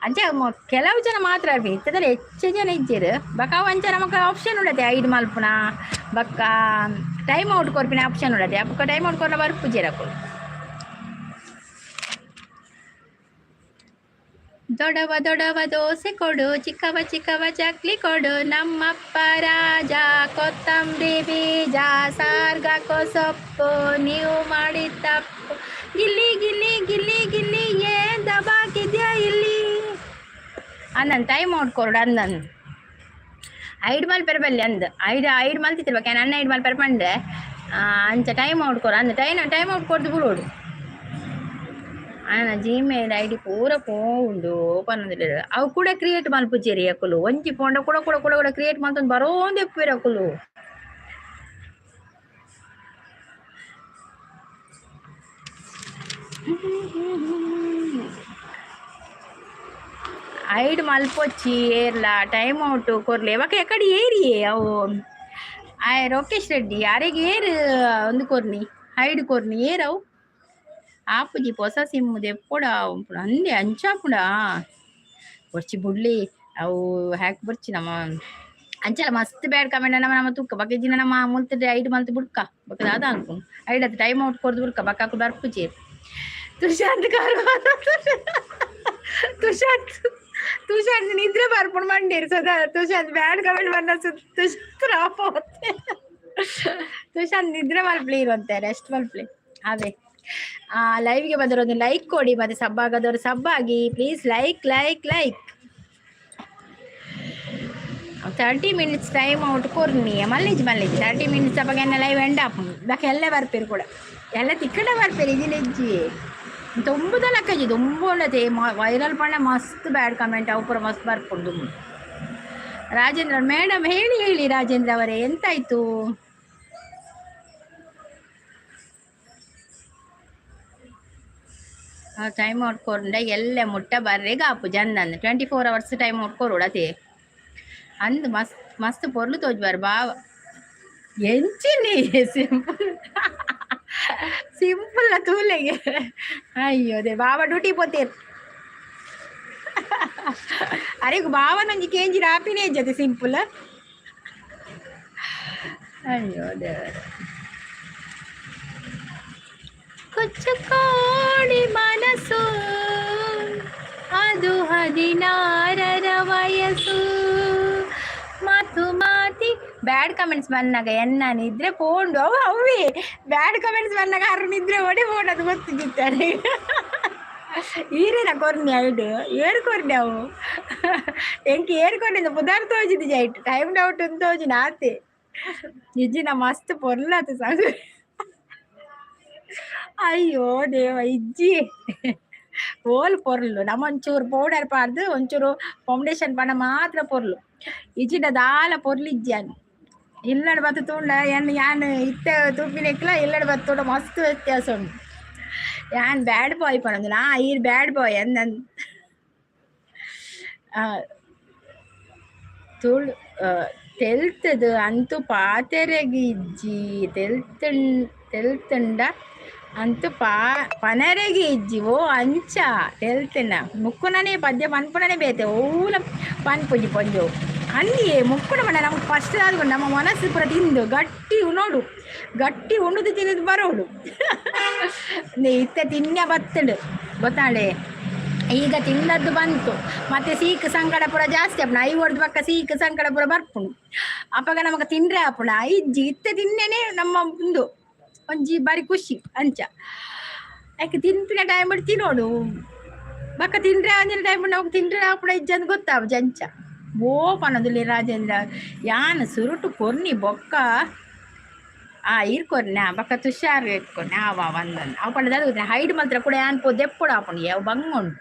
ಅಂಚ ಕೆಲವು ಜನ ಮಾತ್ರ ಇತ್ತದಲ್ಲಿ, ಹೆಚ್ಚು ಜನ ಇಜ್ಜೆರ್. ಬೊಕ್ಕ ಅವು ಅಂಚ ನಮಕ್ ಆಪ್ಷನ್ ಉಂಡತೆ, ಐಡ್ ಮಲ್ಪುನ ಬೊಕ್ಕ ಟೈಮ್ ಔಟ್ ಕೊರ್ಪಿನ ಆಪ್ಷನ್ ಉಂಡತೆ. ಅಪಗ ಟೈಮ್ ಔಟ್ ಕೊರ್ನ ಬರ್ಪುಜೆರ್ ಅಕುಲು. ದೊಡವ ದೊಡವ ದೋಸೆ ಕೊಡು, ಚಿಕ್ಕವ ಚಿಕ್ಕವ ಚಕ್ಲಿ ಕೊಡು, ನಮ್ಮಪ್ಪ ರಾಜ ಕೊತ್ತಂಬರಿ ಬೀಜ ಸಾರ್ಗಾಕೋ ಸೊಪ್ಪು, ನೀವು ಮಾಡಿದ ತಪ್ಪು. ಗಿಲ್ಲಿ ಗಿಲ್ಲಿ ಗಿಲ್ಲಿ ಗಿಲ್ಲಿ, ಏನ್ ದಬಾಕಿದ್ಯಾ ಇಲ್ಲಿ? ಅಂದನ್ ಟೈಮ್ ಔಟ್ ಕೊರಡು ಅಂದನ್. ಐಡ್ ಮಲ್ಪೆರೆ ಬಲ್ಲಿ ಅಂದ್. ಐಡ್ ಐಡ್ ಮಲ್ತಿತ್ತಿರ್ಬೇಕು. ಅಣ್ಣ ಐಡ್ ಮಲ್ಪೆರೆ ಪಂಡೆ. ಅಂಚ ಟೈಮ್ ಔಟ್ ಕೊರು ಅಂದ್. ಟೈಮ್ ಟೈಮ್ ಔಟ್ ಕೊರ್ದು ಬುಡೋಡು. ಆಯನ ಜಿಮೇಲ್ ಐಡಿ ಪೂರ ಪೋವುಂಡು ಪನೊಂದುಲ್ಲೆರ್. ಅವು ಕೂಡ ಕ್ರಿಯೇಟ್ ಮಲ್ಪುಜೆರ್ ಅಕುಲು. ಒಂಜಿ ಪೋಂಡ ಕೂಡ ಕೂಡ ಕೂಡ ಕೂಡ ಕ್ರಿಯೇಟ್ ಮಲ್ತೊಂದು ಬರೋಂದು ಇಪ್ಪುವೆರ್ ಅಕುಲು. ಐಡ್ ಮಲ್ಪೊಚ್ಚಿ ಏರ್ಲ ಟೈಮ್ ಔಟ್ ಕೊರ್ಲೆ. ಬೊಕ ಎಕಡೆ ಏರಿಯೇ ಅವು? ಆಯೆ ರೋಕೇಶ್ ರೆಡ್ಡಿ ಅರೆಗ್ ಏರ್ ಒಂದು ಕೊರ್ನಿ, ಐಡ್ ಕೊರ್ನಿ ಏರ್ ಅವು? ಆಪುಜಿ. ಪೊಸ ಸಿಮ್ ದೆಪ್ಪೊಡ ಅಂದೆ. ಅಂಚಾಪುಂಡ ಬೊರ್ಚಿ, ಬುಡ್ಲಿ ಅವು ಹ್ಯಾಕ್ ಬೊರ್ಚಿ ನಮ್ಮ. ಅಂಚಲ ಮಸ್ತ್ ಬ್ಯಾಡ್ ಕಮೆಂಟ್ ನಮ್ಮ ನಮ್ಮ ತುಕ್ಕ. ಬೊಕ ಇಜ್ಜಿಂಡ ನಮ್ಮ ಮುಲ್ತ ಐಡ್ ಮಲ್ತ್ ಬುಡ್ಕ. ಬೊಕ ದಾದ ಅನ್ಪುಂಡು? ಐಡ್ ಅತ್ ಟೈಮ್ ಔಟ್ ಕೊರ್ದು ಬುಡ್ಕ. ಬೊಕ ಅಕುಲು ಬರ್ಪುಜೆರ್. ತುಷಾಂತ್ ಕಾರು ತುಷಾಂತ್ ತುಷಾಂತ್ ನಿದ್ರೆ ಬರ್ಪುಂಡು ಮಂಡೇರು ಸದಾ. ತುಷಾಂತ್ ಬ್ಯಾಡ್ ಕಮೆಂಟ್ ಬಂದ ತುಷಾಂತ್ ರಾಪೋತೆ. ತುಷಾಂತ್ ನಿದ್ರೆ ಮಲ್ಪ್ಲಿ ಇರುವಂತೆ, ರೆಸ್ಟ್ ಮಲ್ಪ್ಲಿ. ಅವೇ ಆ ಲೈವ್ಗೆ ಬಂದವರು ಒಂದು ಲೈಕ್ ಕೊಡಿ ಮತ್ತೆ ಸಬ್ ಆಗದವರು ಸಬ್ ಆಗಿ. Please like like like. 30 minutes time out ಕೊರ್ನಿ. ಮಲ್ಲಿಜ್ ಮಲ್ಲಿಜ್ 30 minutes ಅವಾಗ ಎನ್ನ ಲೈವ್ ಎಂಡ್ ಆಪುಂಡು. ಬೊಕ ಎಲ್ಲ ಬರ್ಪೇರು ಕೂಡ. ಎಲ್ಲ ತಿಕ್ಕಡ ಬರ್ಪೇರು. ಇದಿನ ಇಜ್ಜಿ ದೊಂಬುದ ಲಕ್ಕಜಿ ದೊಂಬು ಉಂಡತೆ. ವೈರಲ್ ಪಂಡ ಮಸ್ತ್ ಬ್ಯಾಡ್ ಕಮೆಂಟ್ ಅವು ಪೂರ ಮಸ್ತ್ ಬರ್ಪುಂಡು ದುಂಬು. ರಾಜೇಂದ್ರ ಮೇಡಮ್, ಹೇಳಿ ಹೇಳಿ ರಾಜೇಂದ್ರ ಅವರೇ, ಎಂತಾಯ್ತು? ಟೈಮ್ ಔಟ್ ಕೊರಂಡ ಎಲ್ಲೆ ಮುಟ್ಟ ಬರ್ರೆಗ್ ಆಪುಜಿ ಅಂದಂದು. 24 ಅವರ್ಸ್ ಟೈಮ್ ಔಟ್ ಕೊರೊಡು ಅತೆ ಅಂದ್. ಮಸ್ತ್ ಮಸ್ತ್ ಪೊರ್ಲು ತೋಜುವರ್ ಬಾವ. ಎಂಚಿನಿ ಸಿಂಪಲ್ ಸಿಂಪಲ್ ತೂಲೆಗೆ. ಅಯ್ಯೋ they, ಬಾವ ಡ್ಯೂಟಿ ಪೋತೇರ್. ಅರೆಗ್ ಬಾವನೊಂಜಿ ಕೇಂಜಿ ರಾಪಿನೇ ಇಜ್ಜತೆ ಸಿಂಪಲ್. ಅಯ್ಯೋ ದೇವರೇ. ಕೊಚ್ಚಕೋಡಿ ಮನಸ್ಸು, ಅದು 16ರ ವಯಸ್ಸು. ಮಾತು ಮಾತಿ. ಬ್ಯಾಡ್ ಬ್ಯಾಡ್ ಕಮೆಂಟ್ಸ್ ಬಂದಾಗ ಎನ್ನ ನಿದ್ರೆ ಪೋಂಡು ಅವು ಅವೇ ಬ್ಯಾಡ್ ಕಮೆಂಟ್ಸ್ ಬಂದಾಗ ಅರ್ ನಿದ್ರೆ ಒಡೆ ಪೋಂಡು ಗೊತ್ತಿದ್ದಾರೆ. ಈರೇನ ಕೊರ್ನಿ ಐಡು ಏರು ಕೊರ್ನಿ ಅವು ಎಂಕ್ ಏರು ಕೊರ್ನಿ ಪುದಾರ್ ತೋಜಿದ್ದು ಜೈಟ್ ಟೈಮ್ ಡೌಟ್ ತೋಜಿನ ಆತೆ ಇಜ್ಜಿನ ಮಸ್ತ್ ಪೊರ್ಲಾತು ಸಂಗ. ಅಯ್ಯೋ ದೇವ ಇಜ್ಜಿ ಓಲ್ ಪೊರ್ಲು ನಮ್ಮ ಒಂಚೂರು ಪೌಡರ್ ಪಾಡ್ದು ಒಂಚೂರು ಫೌಂಡೇಶನ್ ಪಣ ಮಾತ್ರ ಪೊರ್ಲು ಇಜ್ಜಿಡ ದಾಲ ಪೊರ್ಲು ಇಜ್ಜಾನ್ ಇಲ್ಲಡ ಬತ್ತು ತೂಂಡ ಎನ್ ಯಾನ್ ಇತ್ತ ತೂಪಿನೆಕ್ಲ ಇಲ್ಲಡ ಬತ್ತು ತೂಂಡ ಮಸ್ತ್ ವ್ಯತ್ಯಾಸ ಉಂಟು. ಯಾನ್ ಬ್ಯಾಡ್ ಬಾಯ್ ಪನೊಂದು ನಾ ಈರ್ ಬ್ಯಾಡ್ ಬಾಯ್ ಅಂದನ್ ತುಳು ತೆಲ್ತದು ಅಂತೂ ಪಾತೆರೆಗ್ ಇಜ್ಜಿ ತೆಲ್ತುಂಡ ತೆಲ್ತುಂಡ ಅಂತೂ ಪನರೆಗೆ ಇಜ್ಜಿ ಓ ಅಂಚ ತೆಲ್ತುಂಡ ಮುಕ್ಕುನನೇ ಪದ್ಯ ಪನ್ಪುನನೇ ಬೇತೆ ಓಲ ಪನ್ಪುಜಿ ಪೊಂಜೋ ಅಂದಿಯೇ ಮುಕ್ಕುನ ಪಂಡ ನಮಗೆ ಫಸ್ಟ್ ಆದ್ಕೊಂಡು ನಮ್ಮ ಮನಸ್ಸು ಪೂರ ತಿಂದು ಗಟ್ಟಿ ಉಣೋಡು ಗಟ್ಟಿ ಉಂಡುದು ತಿಂದು ಬರೋಡು ಇತ್ತೆ ತಿನ್ಯ ಬತ್ತುಂಡು ಗೊತ್ತಾಂಡೆ. ಈಗ ತಿಂದದ್ದು ಬಂತು ಮತ್ತೆ ಸೀಕ್ ಸಂಕಟ ಪೂರ ಜಾಸ್ತಿ ಆಪುಂಡು I ಹೊಡ್ದು ಪಕ್ಕ ಸೀಕ್ ಸಂಕಟ ಪೂರ ಬರ್ಪುಂಡು ಅಪಗ ನಮಗ ತಿಂಡ್ರೆ ಆಪುಂಡು ಇಜ್ಜಿ ಇತ್ತೆ ತಿನ್ನೇನೆ ನಮ್ಮ ಉಂದು ಒಂಜಿ ಬಾರಿ ಖುಷಿ ಅಂಚ ಯಾಕೆ ತಿನ್ಪಿನ ಟೈಮ್ ತಿನ್ನೋಡು ಬಕ್ಕ ತಿಂಡ್ರೆ ಅಂದಿನ ಟೈಮ್ ನಮಗೆ ತಿಂಡ್ರೆ ಆಪುಂಡು ಇಜ್ಜಿ ಅಂದ್ ಗೊತ್ತಾಪುಜಿ ಅಂಚ. ಓ ಪನೊಂದುಲ್ಲೆ ರಾಜೇಂದ್ರ ಯಾನ್ ಸುರುಟು ಕೊರ್ನಿ ಬೊಕ್ಕ ಆ ಈರ್ ಕೊರ್ನ ಬೊಕ್ಕ ತುಷಾರ್ ಕೊರ್ನೆ ಆವ ಒಂದೊಂದು ಅವು ಪಂಡ ದಾದ ಹೈಡ್ ಮಲ್ತ್ರ ಕೂಡ ಯಾನ್ ಪೋ ದೆಪ್ಪೊಡು ಆಪುಂಡು ಅವು ಬಂಗ ಉಂಡು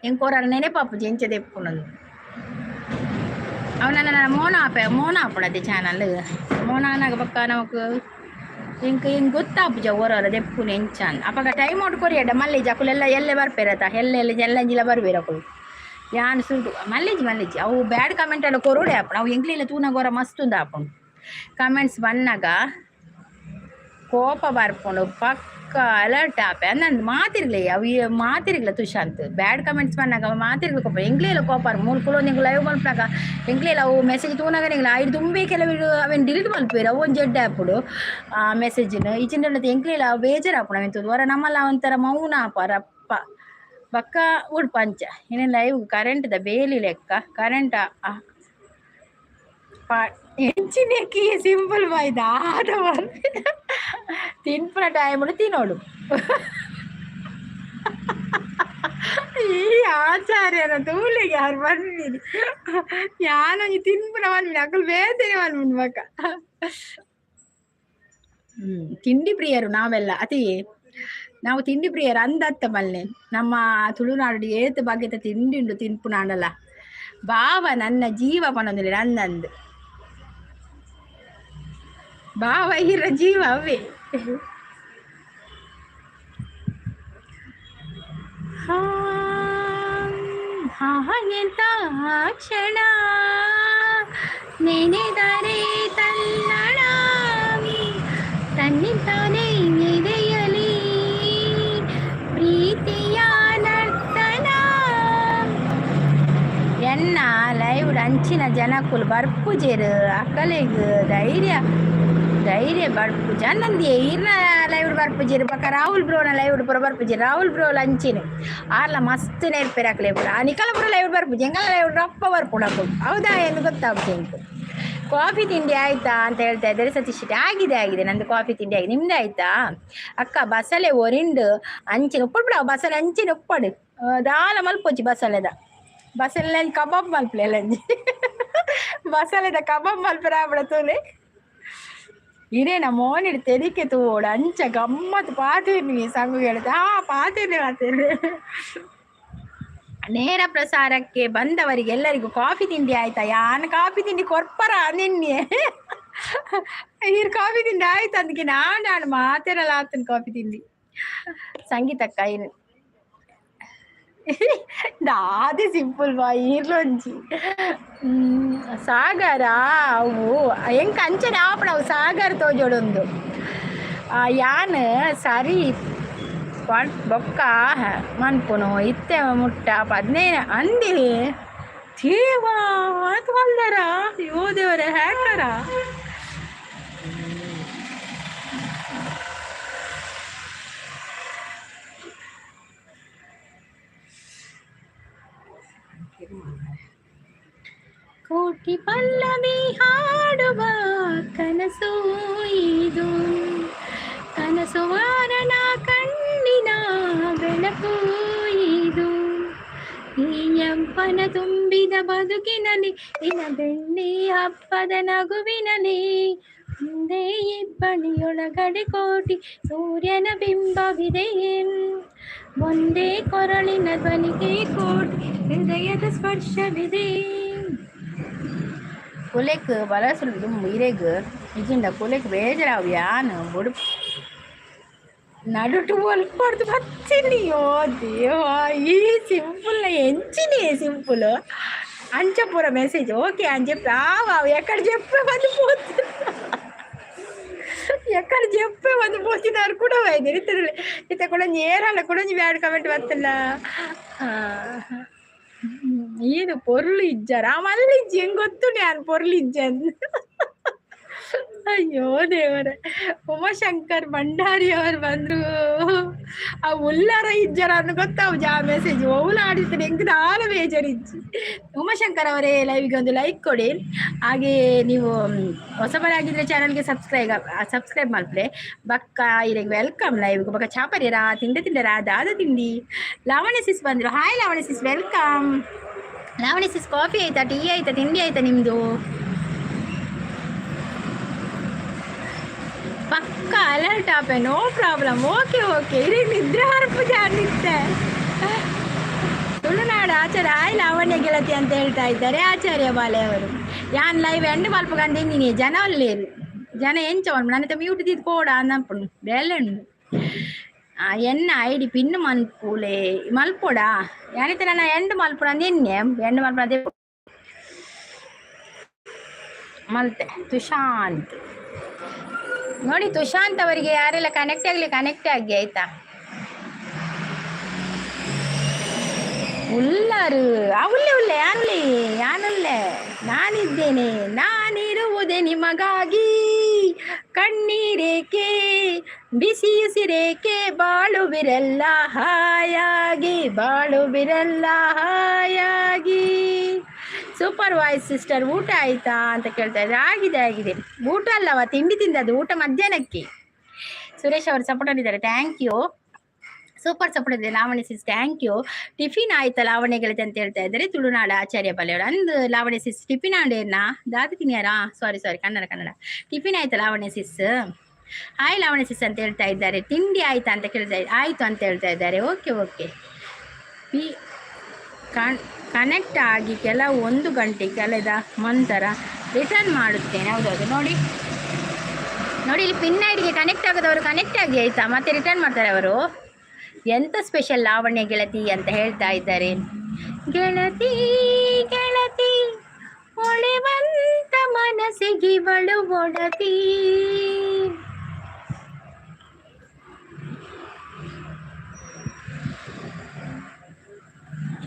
ಎಂಕ್ ಒರ ನೆನೆಪಾಪುಜಿ ಎಂಚ ದೆಪ್ಪುನಂದು ಅವು ನನ್ನ ಮೋನ ಆಪೆ ಮೋನ ಆಪುಂಡು ಅದೇ ಚಾನಲ್ ಮೋನ ಆನಾಗ ಬೊಕ್ಕ ನಮಕ್ ಎಂಕ್ ಎಂಕ್ ಗೊತ್ತಾಪುಜ ಒರ ದೆಪ್ಪುನು ಎಂಚ ಅಂದ್ ಅಪಗ ಟೈಮ್ ಔಟ್ ಕೊರಿಯಡ ಮಲ್ಲಿಜಿ ಅಕುಲೆಲ್ಲ ಎಲ್ಲೆ ಬರ್ಪೆರತ ಎಲ್ಲೆ ಎಲ್ಲೆ ಎಲ್ಲಂಜಿಲ ಬರ್ಪೆರ್ ಅಕುಲು ಯಾನ್ ಸುರುಟು ಮಲ್ಲಿಜಿ ಮಲ್ಲಿಜಿ ಅವು ಬ್ಯಾಡ್ ಕಮೆಂಟ್ ಎಲ್ಲ ಕೊರೊಡೆ ಆಪುಂಡು ಅವು ಎಂಕ್ಲೆಲ ತೂನಗ ಒರ ಮಸ್ತ್ ಉಂದು ಆಪುಂಡು ಕಮೆಂಟ್ಸ್ ಬನ್ನಗ ಕೋಪ ಬರ್ಪುಂಡು ಪಕ್ಕ ಅಲರ್ಟ್ ಆಪೆ ಅಂದಂದು ಮಾತಿರ್ಲೆ ಅವು ಮಾತಿರ್ಲ ತುಷಾಂತ್ ಬ್ಯಾಡ್ ಕಮೆಂಟ್ಸ್ ಬನ್ನಗ ಮಾತಿರ್ಲ ಕೋಪ ಎಂಕ್ಲೆಲ ಕೋಪ ಮೂಲು ಕುಲೊಂದು ಎಂಕ್ ಲೈವ್ ಮಲ್ಪುನಗ ಎಂಕ್ಲೆಲ ಅವು ಮೆಸೇಜ್ ತೂನಗ ಎಂಕ್ಲ ಐಡ್ ದುಂಬೇ ಕೆಲವು ಅವೆನ್ ಡಿಲೀಟ್ ಮಲ್ಪುವೆರ್ ಅವು ಒಂಜಿ ಎಡ್ಡೆ ಆಪುಂಡು ಆ ಮೆಸೇಜ್ನ್ ಇಜ್ಜಿಂಡ ಎಂಕ್ಲೆಲ ಬೇಜಾರ್ ಆಪುಂಡು ಅವೆನ್ ತೂದು ಒರ ನಮ್ಮಲ ಒಂಥರ ಮೌನ ಆಪ ರಪ್ಪ ಬೊಕ್ಕ ಉಡ್ಪ ಅಂಚ ಇನಿ ಲೈವ್ ಕರೆಂಟ್ದ ಬೇಲಿ ಲೆಕ್ಕ ಕರೆಂಟ್ ಎಂಚಿನೆಕ್ಕಿ ಸಿಂಪಲ್ ಬಾಯ್ ದಾದ ತಿನ್ಪುನ ಟೈಮ್ ತಿನ್ನೋಡು ಈ ಆಚಾರ್ಯನ ತೂಲೆಗೆ ಯಾರು ಬಂದಿನಿ ಯಾನೊಂಜಿ ತಿನ್ಪುನ ಪನ್ಪಿನಿ ಅಕುಲು ಬೇತೆನೆ ಪನ್ಪುಂಡು ಬೊಕ. ತಿಂಡಿ ಪ್ರಿಯರು ನಾವೆಲ್ಲ ಅತಿ ನಾವು ತಿಂಡಿ ಪ್ರಿಯರು ಅಂದತ್ತ ಮಲ್ಲೆ ನಮ್ಮ ತುಳುನಾಡು ಏತ್ ಬಗೆತ ತಿಂಡಿ ಉಂಡು ತಿನ್ಪುನಾಂಡಲ ಬಾವ ನನ್ನ ಜೀವ ಪನೊಂದುಲ್ಲೆರ್ ಅಂದಂದು ಬಾವ ಈರ ಜೀವ ಅವೇ. ಎಂತ ಕ್ಷಣ ನೆನೆದರೆ ತಲ್ಲಣ ತನ್ನಿಂತಾನೇ ಎದೆಯಲಿ ಪ್ರೀತಿಯ ನರ್ತನ. ಎನ್ನ ಲೈವ್ ಅಂಚಿನ ಜನಕುಲು ಬರ್ಪುಜೆರ್ ಅಕಲೆಗ್ ಧೈರ್ಯ ಧೈರ್ಯ ಬರ್ಪುಜ ನಂದಿ ಈರ್ನ ಲೈವ್ ಬರ್ಪುಜೆರ್ ಬೊಕ ರಾಹುಲ್ ಬ್ರೋನ ಲೈವ್ ಪೂರ ಬರ್ಪುಜೆರ್ ರಾಹುಲ್ ಬ್ರೋ ಅಂಚಿನ ಆರ್ಲ ಮಸ್ತ್ ನೆರ್ಪೆರ್ ಅಕ್ಲೆ ಪೂರ ನಿಕಲ ಪೂರ ಲೈವ್ ಬರ್ಪುಜಿ ಎಂಕಲ್ನ ಲೈವ್ ರಪ್ಪ ಬರ್ಪುಂಡು ಅಕುಲು ಹೌದಾ ಎಂದು ಗೊತ್ತಾಪುಜಿ ಎಂಕ್. ಕಾಫಿ ತಿಂಡಿ ಆಯ್ತಾ ಅಂತ ಹೇಳ್ತಾ ಇದ್ದಾರೆ ಸತೀಶ್ ಶೆಟ್ಟಿ. ಆಗಿದೆ ಆಗಿದೆ ನಂದು ಕಾಫಿ ತಿಂಡಿ ಆಗಿದೆ, ನಿಮ್ದು ಆಯ್ತಾ ಅಕ್ಕ? ಬಸಳೆ ಒರಿಂಡು ಅಂಚಿನ ಉಪ್ಪಡು ಬಿಡ ಬಸಳೆ ಅಂಚಿನ ಉಪ್ಪಡು ದಾಲ ಮಲ್ಪೊಚ್ಚಿ ಬಸಳೆದ ಬಸಳೆ ಕಬಾಬ್ ಮಲ್ಪಲೆ ಲಂಜಿ ಬಸಳೆದ ಕಬಾಬ್ ಮಲ್ಪೆರ ಆಪುಡ ತೂಲೆ ಇರೇನ ಮೋನಿಡ್ ತೆಲಿಕೆ ತೂವೊಡು ಅಂಚ ಗಮ್ಮತ್ ಪಾತೆರ್ನಿ ಸಂಗು ಹೇಳ್ತಾ ಹಾ ಪಾತೆರ್ನಿ ಪಾತೆರ್ನಿ. ನೇರ ಪ್ರಸಾರಕ್ಕೆ ಬಂದವರಿಗೆ ಎಲ್ಲರಿಗೂ ಕಾಫಿ ತಿಂಡಿ ಆಯ್ತಾ? ಯಾನ್ ಕಾಫಿ ತಿಂಡಿ ಕೊರ್ಪರ ನಿನ್ನೆ ಈರ್ ಕಾಫಿ ತಿಂಡಿ ಆಯ್ತು ಅದಕ್ಕೆ ನಾನು ನಾನು ಮಾತೆರಲ್ಲ ಆತನ ಕಾಫಿ ತಿಂಡಿ. ಸಂಗೀತಕ್ಕ ಏನು ದಾದೆ ಸಿಂಪಲ್ ಬಾಯ್ ಈರ್ಲೊಂಜಿ ಸಾಗರ ಅವು ಎಂಕ್ ಅಂಚನೆ ಆಪುಂಡು ಅವು ಸಾಗರ್ ತೋಜೊಡೊಂದು ಯಾನ್ ಸರಿ ಬೊಕ್ಕ ಮನ್ಪುನು ಇತ್ತೆ ಮುಟ್ಟ 15 ಅಂದಿ ದೇವಾ ಆತ್ ಮಲ್ದರ ಅಯ್ಯೋ ದೇವರೇ ಹ್ಯಾಕರ. ಕೋಟಿ ಪಲ್ಲವಿ ಹಾಡುವ ಕನಸು ಇದು, ಕನಸು ವಾರಣ ಕಣ್ಣಿನ ಬೆಳಕು ಇದು. ಈ ಯೌವನ ತುಂಬಿದ ಬದುಕಿನಲ್ಲಿ, ಇನ ಬೆಳ್ಳಿ ಹಬ್ಬದ ನಗುವಿನಲ್ಲಿ, ಒಂದೇ ಇಬ್ಬನಿಯೊಳಗಡೆ ಕೋಟಿ ಸೂರ್ಯನ ಬಿಂಬವಿದೆ. ಒಂದೇ ಕೊರಳಿನ ಧ್ವನಿಗೆ ಕೋಟಿ ಹೃದಯದ ಸ್ಪರ್ಶವಿದೆ. ಕುಲೆಕ್ ಬಲಸುಲು ಇರೆಗ್ ಇಜಿಂಡ ಕುಲೆಕ್ ಬೇಜಾರಾವು ಯಾನ್ ಬೊಡು ನಡುಟು ಒಲ್ಪಡ್ದು ಬತ್ತಿನಿಯೋ ದೇವ. ಈ ಸಿಂಪಲ್ ಎಂಚಿನಿ ಸಿಂಪಲ್ ಅಂಚ ಪೂರ ಮೆಸೇಜ್ ಓಕೆ అని చెప్పి ఆవు ఎక్కడ చెప్పే ಬಂದು పోతున్నా, ಎಕ್ಕಡ చెప్పే ಬಂದು పోತಿన్నారు ಕೂಡ ಇತ್ತರಲ್ಲಿ ಇತ್ತ ಕೂಡ ನೇರಲ್ಲ ಕೂಡ ಬ್ಯಾಡ್ ಕಮೆಂಟ್ ಬತ್ತಲ್ಲ. ಏನು ಪೊರ್ಲು ಇಜ್ಜಾರ ಮಲ್ಲ ಇಜ್ಜಿ ಹೆಂಗ್ ಗೊತ್ತು ನಾನು ಪೊರ್ಲು ಇಜ್ಜ. ಅಯ್ಯೋ ದೇವರೇ. ಉಮಾಶಂಕರ್ ಭಂಡಾರಿ ಅವರು ಬಂದ್ರು. ಆ ಉಲ್ಲಾರ ಇಜ್ಜಾರ ಅನ್ನು ಗೊತ್ತಾವು ಜಾ ಮೆಸೇಜ್ ಓಲ ಆಡಿರ್ತಾರೆ ಹೆಂಗ್ ದಾಲ ಬೇಜಾರು ಇಜ್ಜಿ. ಉಮಾಶಂಕರ್ ಅವರೇ, ಲೈವ್ಗೆ ಒಂದು ಲೈಕ್ ಕೊಡಿ. ಹಾಗೆ ನೀವು ಹೊಸಬರಾಗಿದ್ರೆ ಚಾನಲ್ಗೆ ಸಬ್ಸ್ಕ್ರೈಬ್ ಸಬ್ಸ್ಕ್ರೈಬ್ ಮಲ್ಪಲೆ. ಬಕ್ಕ ಇರೆಗ್ welcome live. ಬಕ್ಕ ಚಾಪರಿರಾ ತಿಂಡಿ ತಿಂಡರಾ ದಾದ ತಿಂಡಿ. ಲಾವಣ್ಯ ಸಿಸ್ ಬಂದ್ರು. Hi Lavanya sis, welcome. Lavanya sis, coffee ಆಯ್ತಾ, ಟೀ ಆಯ್ತಾ, ತಿಂಡಿ ಆಯ್ತಾ ನಿಮ್ದು? ಪಕ್ಕ ಅಲರ್ಟ್ ಆಪೆ, ನೋ ಪ್ರಾಬ್ಲಮ್. ಓಕೆ ಓಕೆ, ಇರಿ ನಿದ್ರೆ ಹರಪು ಜಾನಿತ್ತೆ. ತುಳುನಾಡು ಆಚಾರ್ಯ ಆಯ್ ಲಾವಣ್ಯ ಗೆಳತಿ ಅಂತ ಹೇಳ್ತಾ ಇದ್ದಾರೆ ಆಚಾರ್ಯ ಬಾಲೆ ಅವರು. ಯಾನ್ ಲೈವ್ ಎಂಡ್ ಮಲ್ಪಗಂದೆ ನೀನೆ ಜನ ಅಲ್ಲೇರು ಜನ ಎಂಚ ನನ್ನ ಮ್ಯೂಟ್ ದಿದ್ ಪೋಡ ಅನ್ನಪ್ಪುಂಡು ಬೇಲೆ ಉಂಡು. ಎನ್ನ ಐಡಿ ಪಿನ್ ಮಲ್ಪುಲೆ ಮಲ್ಪೊಡ ಯಾನಿತ ನನ್ನ ಎಂಡ್ ಮಲ್ಪುಡ ಅಂದ್ ಎನ್ನೆ ಎಂಡ್ ಮಲ್ಪುಡ ಅದೇ ಮಲ್ತೆ. ತುಷಾಂತ್ ನೋಡಿ, ತುಷಾಂತ್ ಅವರಿಗೆ ಯಾರೆಲ್ಲ ಕನೆಕ್ಟ್ ಆಗಲಿ ಕನೆಕ್ಟ್ ಆಗಿ ಆಯ್ತಾ. ಉಲ್ಲಾರು ಆ ಉಲ್ಲೆ ಉಲ್ಲೆ ಯಾನುಲ್ಲೆ ಯಾನುಲ್ಲೆ ನಾನಿದ್ದೇನೆ, ನಾನಿರುವುದೇ ನಿಮಗಾಗಿ. ಕಣ್ಣೀರೇಕೆ ಬಿಸಿ ಉಸಿರೇಕೆ, ಬಾಳುವಿರೆಲ್ಲ ಹಾಯಾಗಿ, ಬಾಳುವಿರೆಲ್ಲ ಹಾಯಾಗಿ. ಸೂಪರ್ ವಾಯ್ಸ್ ಸಿಸ್ಟರ್, ಊಟ ಆಯ್ತಾ ಅಂತ ಕೇಳ್ತಾ ಇದ್ದಾರೆ. ಆಗಿದೆ ಆಗಿದೆ, ಊಟ ಅಲ್ಲವ ತಿಂಡಿ ತಿಂದದ್ದು, ಊಟ ಮಧ್ಯಾಹ್ನಕ್ಕೆ. ಸುರೇಶ್ ಅವರು ಸಪೋರ್ಟ್ ಇದ್ದಾರೆ, thank you. Super support ಇದೆ ಲಾವಣಿ ಸಿಸ್, thank you. Tiffin ಆಯ್ತಾ ಲಾವಣ್ಯ ಗೆಳತಿ ಅಂತ ಹೇಳ್ತಾ ಇದ್ದಾರೆ ತುಳುನಾಡು ಆಚಾರ್ಯ ಬಲೆಯವರು. ಅಂದ್ ಲಾವಣ್ಯ ಸಿಸ್ ಟಿಫಿನ್ ಆಂಡೇರ್ನಾ ದಾದ ತಿನ್ಯಾರಾ? ಸಾರಿ ಸಾರಿ, ಕನ್ನಡ ಕನ್ನಡ. ಟಿಫಿನ್ ಆಯ್ತಾ ಲಾವಣ್ಯ ಸಿಸ್? ಹಾಯ್ ಲಾವಣ್ಯ ಸಿಸ್ ಅಂತ ಹೇಳ್ತಾ ಇದ್ದಾರೆ. ತಿಂಡಿ ಆಯ್ತಾ ಅಂತ ಕೇಳ್ತಾ ಆಯ್ತು ಅಂತ ಹೇಳ್ತಾ ಇದ್ದಾರೆ. Okay okay. ಪಿ ಕನೆಕ್ಟ್ ಆಗಿ ಕೆಲವು ಒಂದು ಗಂಟೆ ಕಳೆದ ನಂತರ ರಿಟರ್ನ್ ಮಾಡುತ್ತೇನೆ. ಹೌದೌದು, ನೋಡಿ ನೋಡಿ, ಇಲ್ಲಿ ಪಿನ್ ಐಡಿಗೆ ಕನೆಕ್ಟ್ ಆಗದವರು ಕನೆಕ್ಟ್ ಆಗಿ ಆಯ್ತಾ, ಮತ್ತೆ ರಿಟರ್ನ್ ಮಾಡ್ತಾರೆ ಅವರು. ಎಂತ ಸ್ಪೆಷಲ್ ಲಾವಣ್ಯ ಗೆಳತಿ ಅಂತ ಹೇಳ್ತಾ ಇದ್ದಾರೆ. ಗೆಳತಿ ಗೆಳತಿ ಒಳೆವಂತ ಮನಸ್ಸಿಗಿವಳು ಒಡತಿ.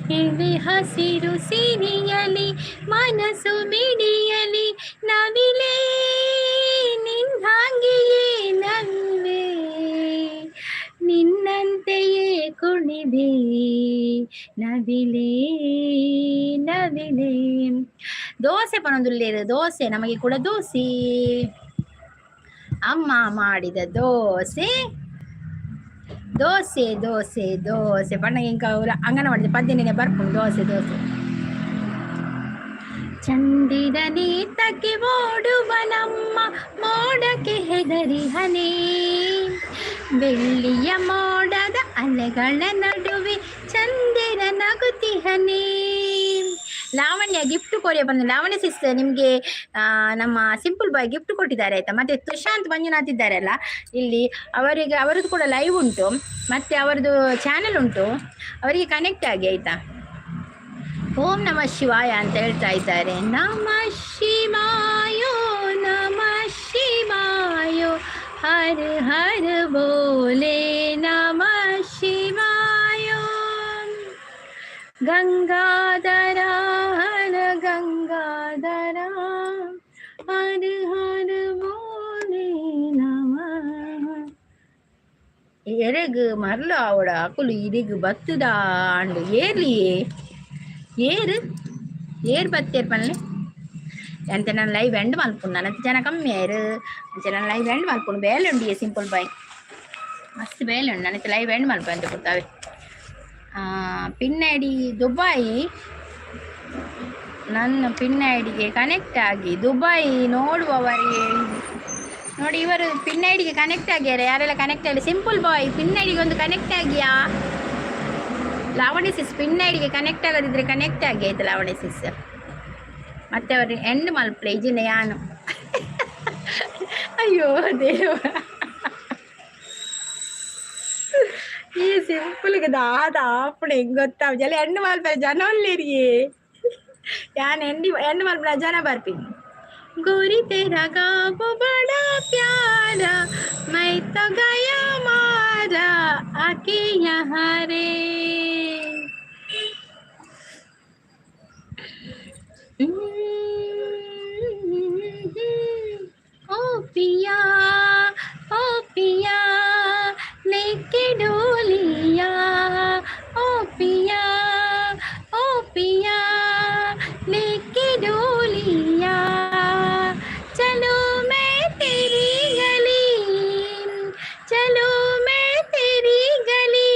ಕಿವಿ ಹಸಿರು ಸಿರಿಯಲಿ ಮನಸ್ಸು ಮಿಡಿಯಲಿ, ನವಿಲೇ ನಿನ್ನಾಂಗಿಯೇ ನವಿಲೆ, ನಿನ್ನಂತೆಯೇ ಕುಣಿದೆ ನವಿಲೇ ನವಿಲೇ. ದೋಸೆ ಪನೊಂದುಲ್ಲೇರು ದೋಸೆ ನಮಗೆ ಕೂಡ ದೋಸೆ, ಅಮ್ಮ ಮಾಡಿದ ದೋಸೆ ದೋಸೆ ದೋಸೆ ದೋಸೆ ಪಣ್ಣಗೆ ಇಂಕ ಅಂಗನವಾಡಿ ಪದ್ಯನೇ ಬರ್ಪುಂಡು ದೋಸೆ ದೋಸೆ. ಚಂದಿರನೇತಕ್ಕೆ ಓಡುವ ನಮ್ಮ ಮೋಡಕ್ಕೆ ಹೆದರಿಹನೇ, ಬೆಳ್ಳಿಯ ಮೋಡದ ಅಲೆಗಳ ನಡುವೆ ಚಂದಿರ ನಗುತಿಹನೇ. ಲಾವಣ್ಯ ಗಿಫ್ಟ್ ಕೊರಿಯ ಬಂದ ಲಾವಣ್ಯ ಸಿಸ್ ನಿಮಗೆ ನಮ್ಮ ಸಿಂಪಲ್ ಬಾಯ್ ಗಿಫ್ಟ್ ಕೊಟ್ಟಿದ್ದಾರೆ ಆಯ್ತಾ. ಮತ್ತೆ ತುಷಾಂತ್ ಮಂಜುನಾಥ್ ಇದ್ದಾರಲ್ಲ ಇಲ್ಲಿ, ಅವರಿಗೆ ಅವರದ್ದು ಕೂಡ ಲೈವ್ ಉಂಟು, ಮತ್ತೆ ಅವರದ್ದು ಚಾನೆಲ್ ಉಂಟು, ಅವರಿಗೆ ಕನೆಕ್ಟ್ ಆಗಿ ಆಯ್ತಾ. ಓಂ ನಮಃ ಶಿವಾಯ ಅಂತ ಹೇಳ್ತಾ ಇದ್ದಾರೆ. ನಮಃ ಶಿವಾಯೋ ನಮಃ ಶಿವಾಯೋ ಹರ ಹರ ಬೋಲೆ ನಮಃ ಶಿವಾಯೋ. ಗಂಗಾಧರ ಹರ ಗಂಗಾಧರ ಹರ ಹರ ಬೋಲೆ ನಮಃ. ಎರೆಗ್ ಮರ್ಲು ಅವಡ ಅಕುಲು ಇರಿಗ್ ಬತ್ತದ ಅಂಡು ಏರ್ಲಿಯೇ ಏರು ಏರ್ ಬತ್ತೇರ್ ಪನ್ಲೆ. ಅಂತ ನಾನು ಲೈವ್ ಎಂಡ್ ಮಲ್ಪುಂಡು. ನನ್ನ ಜನ ಕಮ್ಮಿ ಆಯ್ರು. ಅಂಚೆ ನಾನು ಲೈವ್ ಎಂಡ್ ಮಲ್ಪುಂಡು. ಬೇಲೆ ಉಂಡು ಸಿಂಪಲ್ ಬಾಯ್, ಮಸ್ತ್ ಬೇಲೆ ಉಂಡು. ನನ್ನ ಲೈವ್ ಎಂಡ್ ಮಲ್ಪ ಅಂತ ಕೊಡ್ತಾವೆ. ಪಿನ್ ಐಡಿ ದುಬೈ, ನನ್ನ ಪಿನ್ ಐಡಿಗೆ ಕನೆಕ್ಟ್ ಆಗಿ ದುಬೈ ನೋಡುವವರಿಗೆ. ನೋಡಿ, ಇವರು ಪಿನ್ ಐಡಿಗೆ ಕನೆಕ್ಟ್ ಆಗ್ಯಾರ. ಯಾರೆಲ್ಲ ಕನೆಕ್ಟ್ ಆಗಿ? ಸಿಂಪಲ್ ಬಾಯ್, ಪಿನ್ ಐಡಿಗೆ ಒಂದು ಕನೆಕ್ಟ್ ಆಗಿಯಾ? ಲಾವಣಿ ಸಿಸ್, ಪಿನ್ ಐಡಿಗೆ ಕನೆಕ್ಟ್ ಆಗದಿದ್ರೆ ಕನೆಕ್ಟ್ ಆಗಿ, ಆಯ್ತು ಲಾವಣಿ ಸಿಸ್? ಮತ್ತೆ ಅವರು ಎಂಡ್ ಮಲ್ಪಲೆ ಇಜಿನ ಯಾನು. ಅಯ್ಯೋ ದೇವ, ಈ ಸಿಂಪಲ್ಗೆ ದಾದ ಆಪುಣೆ ಗೊತ್ತಾವ ಜಲ. ಎಂಡ್ ಮಲ್ಪಲೆ, ಜನ ಒಲ್ಲೆರಿಯೇ. ಯಾನ್ ಎಂಡಿ ಎಂಡ್ ಮಲ್ಪಲೆ, ಜನ ಬರ್ಪಿ. गोरी तेरा गाबो बड़ा प्यारा, मैं तो गया मारा आके यहाँ रे. ओ पिया, ओ पिया, लेके डोलिया, ओ पिया, ओ पिया, लेके डोलिया, चलो मैं तेरी गली, चलो मैं तेरी गली.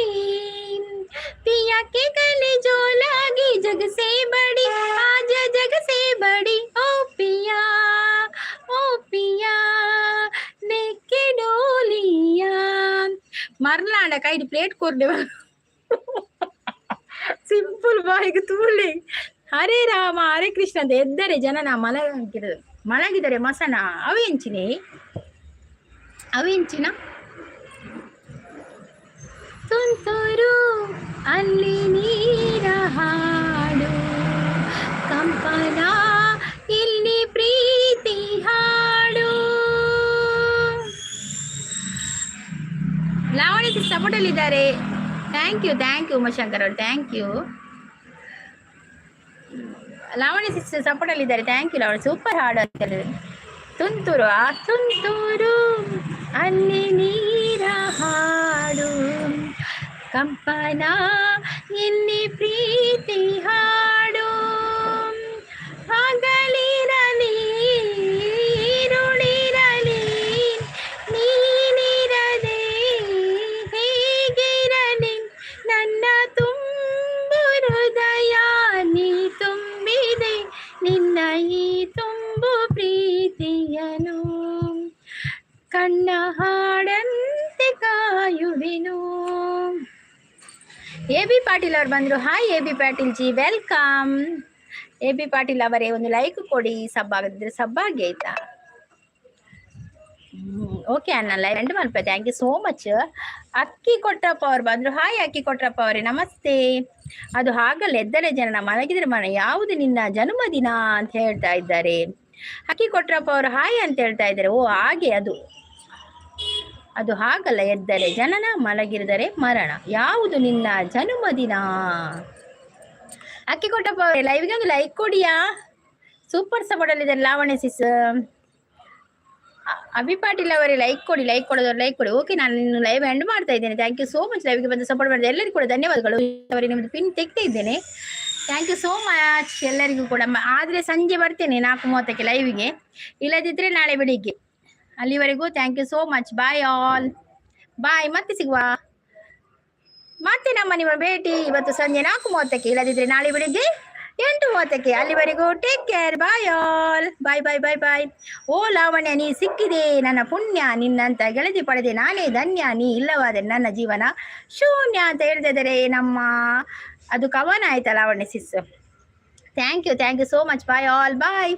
पिया के गले जो लागी जग से बड़ी, आज जग से बड़ी. ओ पिया, ओ पिया, लेके डोलिया. ಮರ್ಲಾಂಡ ಕೈಡ್ ಪ್ಲೇಟ್ ಕೊರ್ಡೆ. ಸಿಂಪಲ್ ಬಾಯ್ಗೆ ತೂಲೆ. ಹರೇ ರಾಮ ಹರೇ ಕೃಷ್ಣ ಅಂತ. ಎದ್ದರೆ ಜನನ, ಮಲಗಿದ ಮಲಗಿದರೆ ಮಸನ. ಅವೆಂಚಿನೇ ಅವೆಂಚಿನ ತುಂತುರು ಅಲ್ಲಿ ನೀರ ಹಾಡು, ಕಂಪನ ಇಲ್ಲಿ ಪ್ರೀತಿ ಹಾಡು. Lavani ಸಪೋರ್ಟಲ್ಲಿದ್ದಾರೆ. Thank you, thank you Umashankar ಅವರು, thank you. Lavani sister ಸಪೋರ್ಟಲ್ಲಿದ್ದಾರೆ, thank you Lavani. Super ಹಾಡು ಅಂತ ಹೇಳಿದ್ರು. ತುಂತುರು, ಆ ತುಂತುರು ಅಲ್ಲಿ ನೀರ ಹಾಡು, ಕಂಪನ ಇಲ್ಲಿ ಪ್ರೀತಿ ಹಾಡು. ಹಗಲಿರಲಿ ಇರುಳಿರಲಿ, ನೀನಿರದೆ ಹೇಗಿರಲಿ? ನನ್ನ ತುಂಬು ಹೃದಯ ನೀ ತುಂಬಿದೆ, ನಿನ್ನ ಈ ತುಂಬು ಪ್ರೀತಿಯನು ಕಣ್ಣ ಹಾಡಂತೆ ಕಾಯುವೆನು. ಎ ಬಿ ಪಾಟೀಲ್ ಅವರು ಬಂದರು. Hi A B Patil G, welcome. A B Patil ಅವರೇ, ಒಂದು ಲೈಕ್ ಕೊಡಿ. ಸಬ್ ಆಗದಿದ್ರೆ ಸಬ್ಬಾಗಿ, ಆಯ್ತಾ? ಓಕೆ ಅಣ್ಣ, ಲೈವ್ ಎಂಡ್ ಮಲ್ಪ. Thank you so much. ಅಕ್ಕಿ ಕೊಟ್ರಪ್ಪ ಅವ್ರು ಬಂದ್ರು. ಹಾಯ್ ಅಕ್ಕಿ ಕೊಟ್ರಪ್ಪ ಅವರೇ, ನಮಸ್ತೆ. ಅದು ಹಾಗಲ್ಲ, ಎದ್ದರೆ ಜನನ, ಮಲಗಿದರೆ ಮರಣ, ಯಾವುದು ನಿನ್ನ ಜನ್ಮದಿನ ಅಂತ ಹೇಳ್ತಾ ಇದ್ದಾರೆ. ಅಕ್ಕಿ ಕೊಟ್ರಪ್ಪ ಅವರು ಹಾಯ್ ಅಂತ ಹೇಳ್ತಾ ಇದ್ದಾರೆ. ಓ, ಹಾಗೆ. ಅದು ಅದು ಹಾಗಲ್ಲ, ಎದ್ದರೆ ಜನನ, ಮಲಗಿದರೆ ಮರಣ, ಯಾವುದು ನಿನ್ನ ಜನ್ಮದಿನ? ಅಕ್ಕಿ ಕೊಟ್ಟಪ್ಪ ಅವರೇ, ಲೈವ್ಗೆ ಒಂದು ಲೈಕ್ ಕೊಡಿಯಾ. ಸೂಪರ್ ಸಪೋರ್ಟ್ ಅಲ್ಲಿದ್ದಾರೆ ಲಾವಣ್ಯ ಸಿಸ್. ಅಭಿ ಪಾಟೀಲ್ ಅವರೇ, ಲೈಕ್ ಕೊಡಿ. ಲೈಕ್ ಕೊಡೋದವ್ರು ಲೈಕ್ ಕೊಡಿ. ಓಕೆ, ನಾನು ಇನ್ನು ಲೈವ್ ಎಂಡ್ ಮಾಡ್ತಾ ಇದ್ದೇನೆ. Thank you so much. ಲೈವ್ಗೆ ಬಂದು ಸಪೋರ್ಟ್ ಮಾಡಿದ ಎಲ್ಲರಿಗೂ ಕೂಡ ಧನ್ಯವಾದಗಳು. ಅವರಿಗೆ ನಿಮ್ಮದು ಪಿನ್ ತೆಗ್ತಾ ಇದ್ದೇನೆ. Thank you so much ಎಲ್ಲರಿಗೂ ಕೂಡ. ಆದರೆ ಸಂಜೆ ಬರ್ತೇನೆ 4:30ಕ್ಕೆ ಲೈವಿಗೆ, ಇಲ್ಲದಿದ್ದರೆ ನಾಳೆ ಬೆಳಿಗ್ಗೆ. ಅಲ್ಲಿವರೆಗೂ thank you so much, bye all, bye. ಮತ್ತೆ ಸಿಗುವ. ಮತ್ತೆ ನಮ್ಮ ನಿಮ್ಮ ಭೇಟಿ ಇವತ್ತು ಸಂಜೆ 4:30ಕ್ಕೆ, ಇಲ್ಲದಿದ್ದರೆ ನಾಳೆ ಬೆಳಿಗ್ಗೆ 8:30ಕ್ಕೆ. ಅಲ್ಲಿವರೆಗೂ take care, bye all, bye bye bye bye. ಓ ಲಾವಣ್ಯ, ನೀ ಸಿಕ್ಕಿದೆ ನನ್ನ ಪುಣ್ಯ, ನಿನ್ನಂತ ಗೆಳತಿ ಪಡೆದೆ ನಾನೇ ಧನ್ಯ, ನೀ ಇಲ್ಲವಾದರೆ ನನ್ನ ಜೀವನ ಶೂನ್ಯ ಅಂತ ಹೇಳ್ತಾ ಇದ್ದಾರೆ ನಮ್ಮ. ಅದು ಕವನ ಆಯ್ತಾ ಲಾವಣ್ಯ ಸಿಸ್? Thank you, thank you so much, bye all, bye.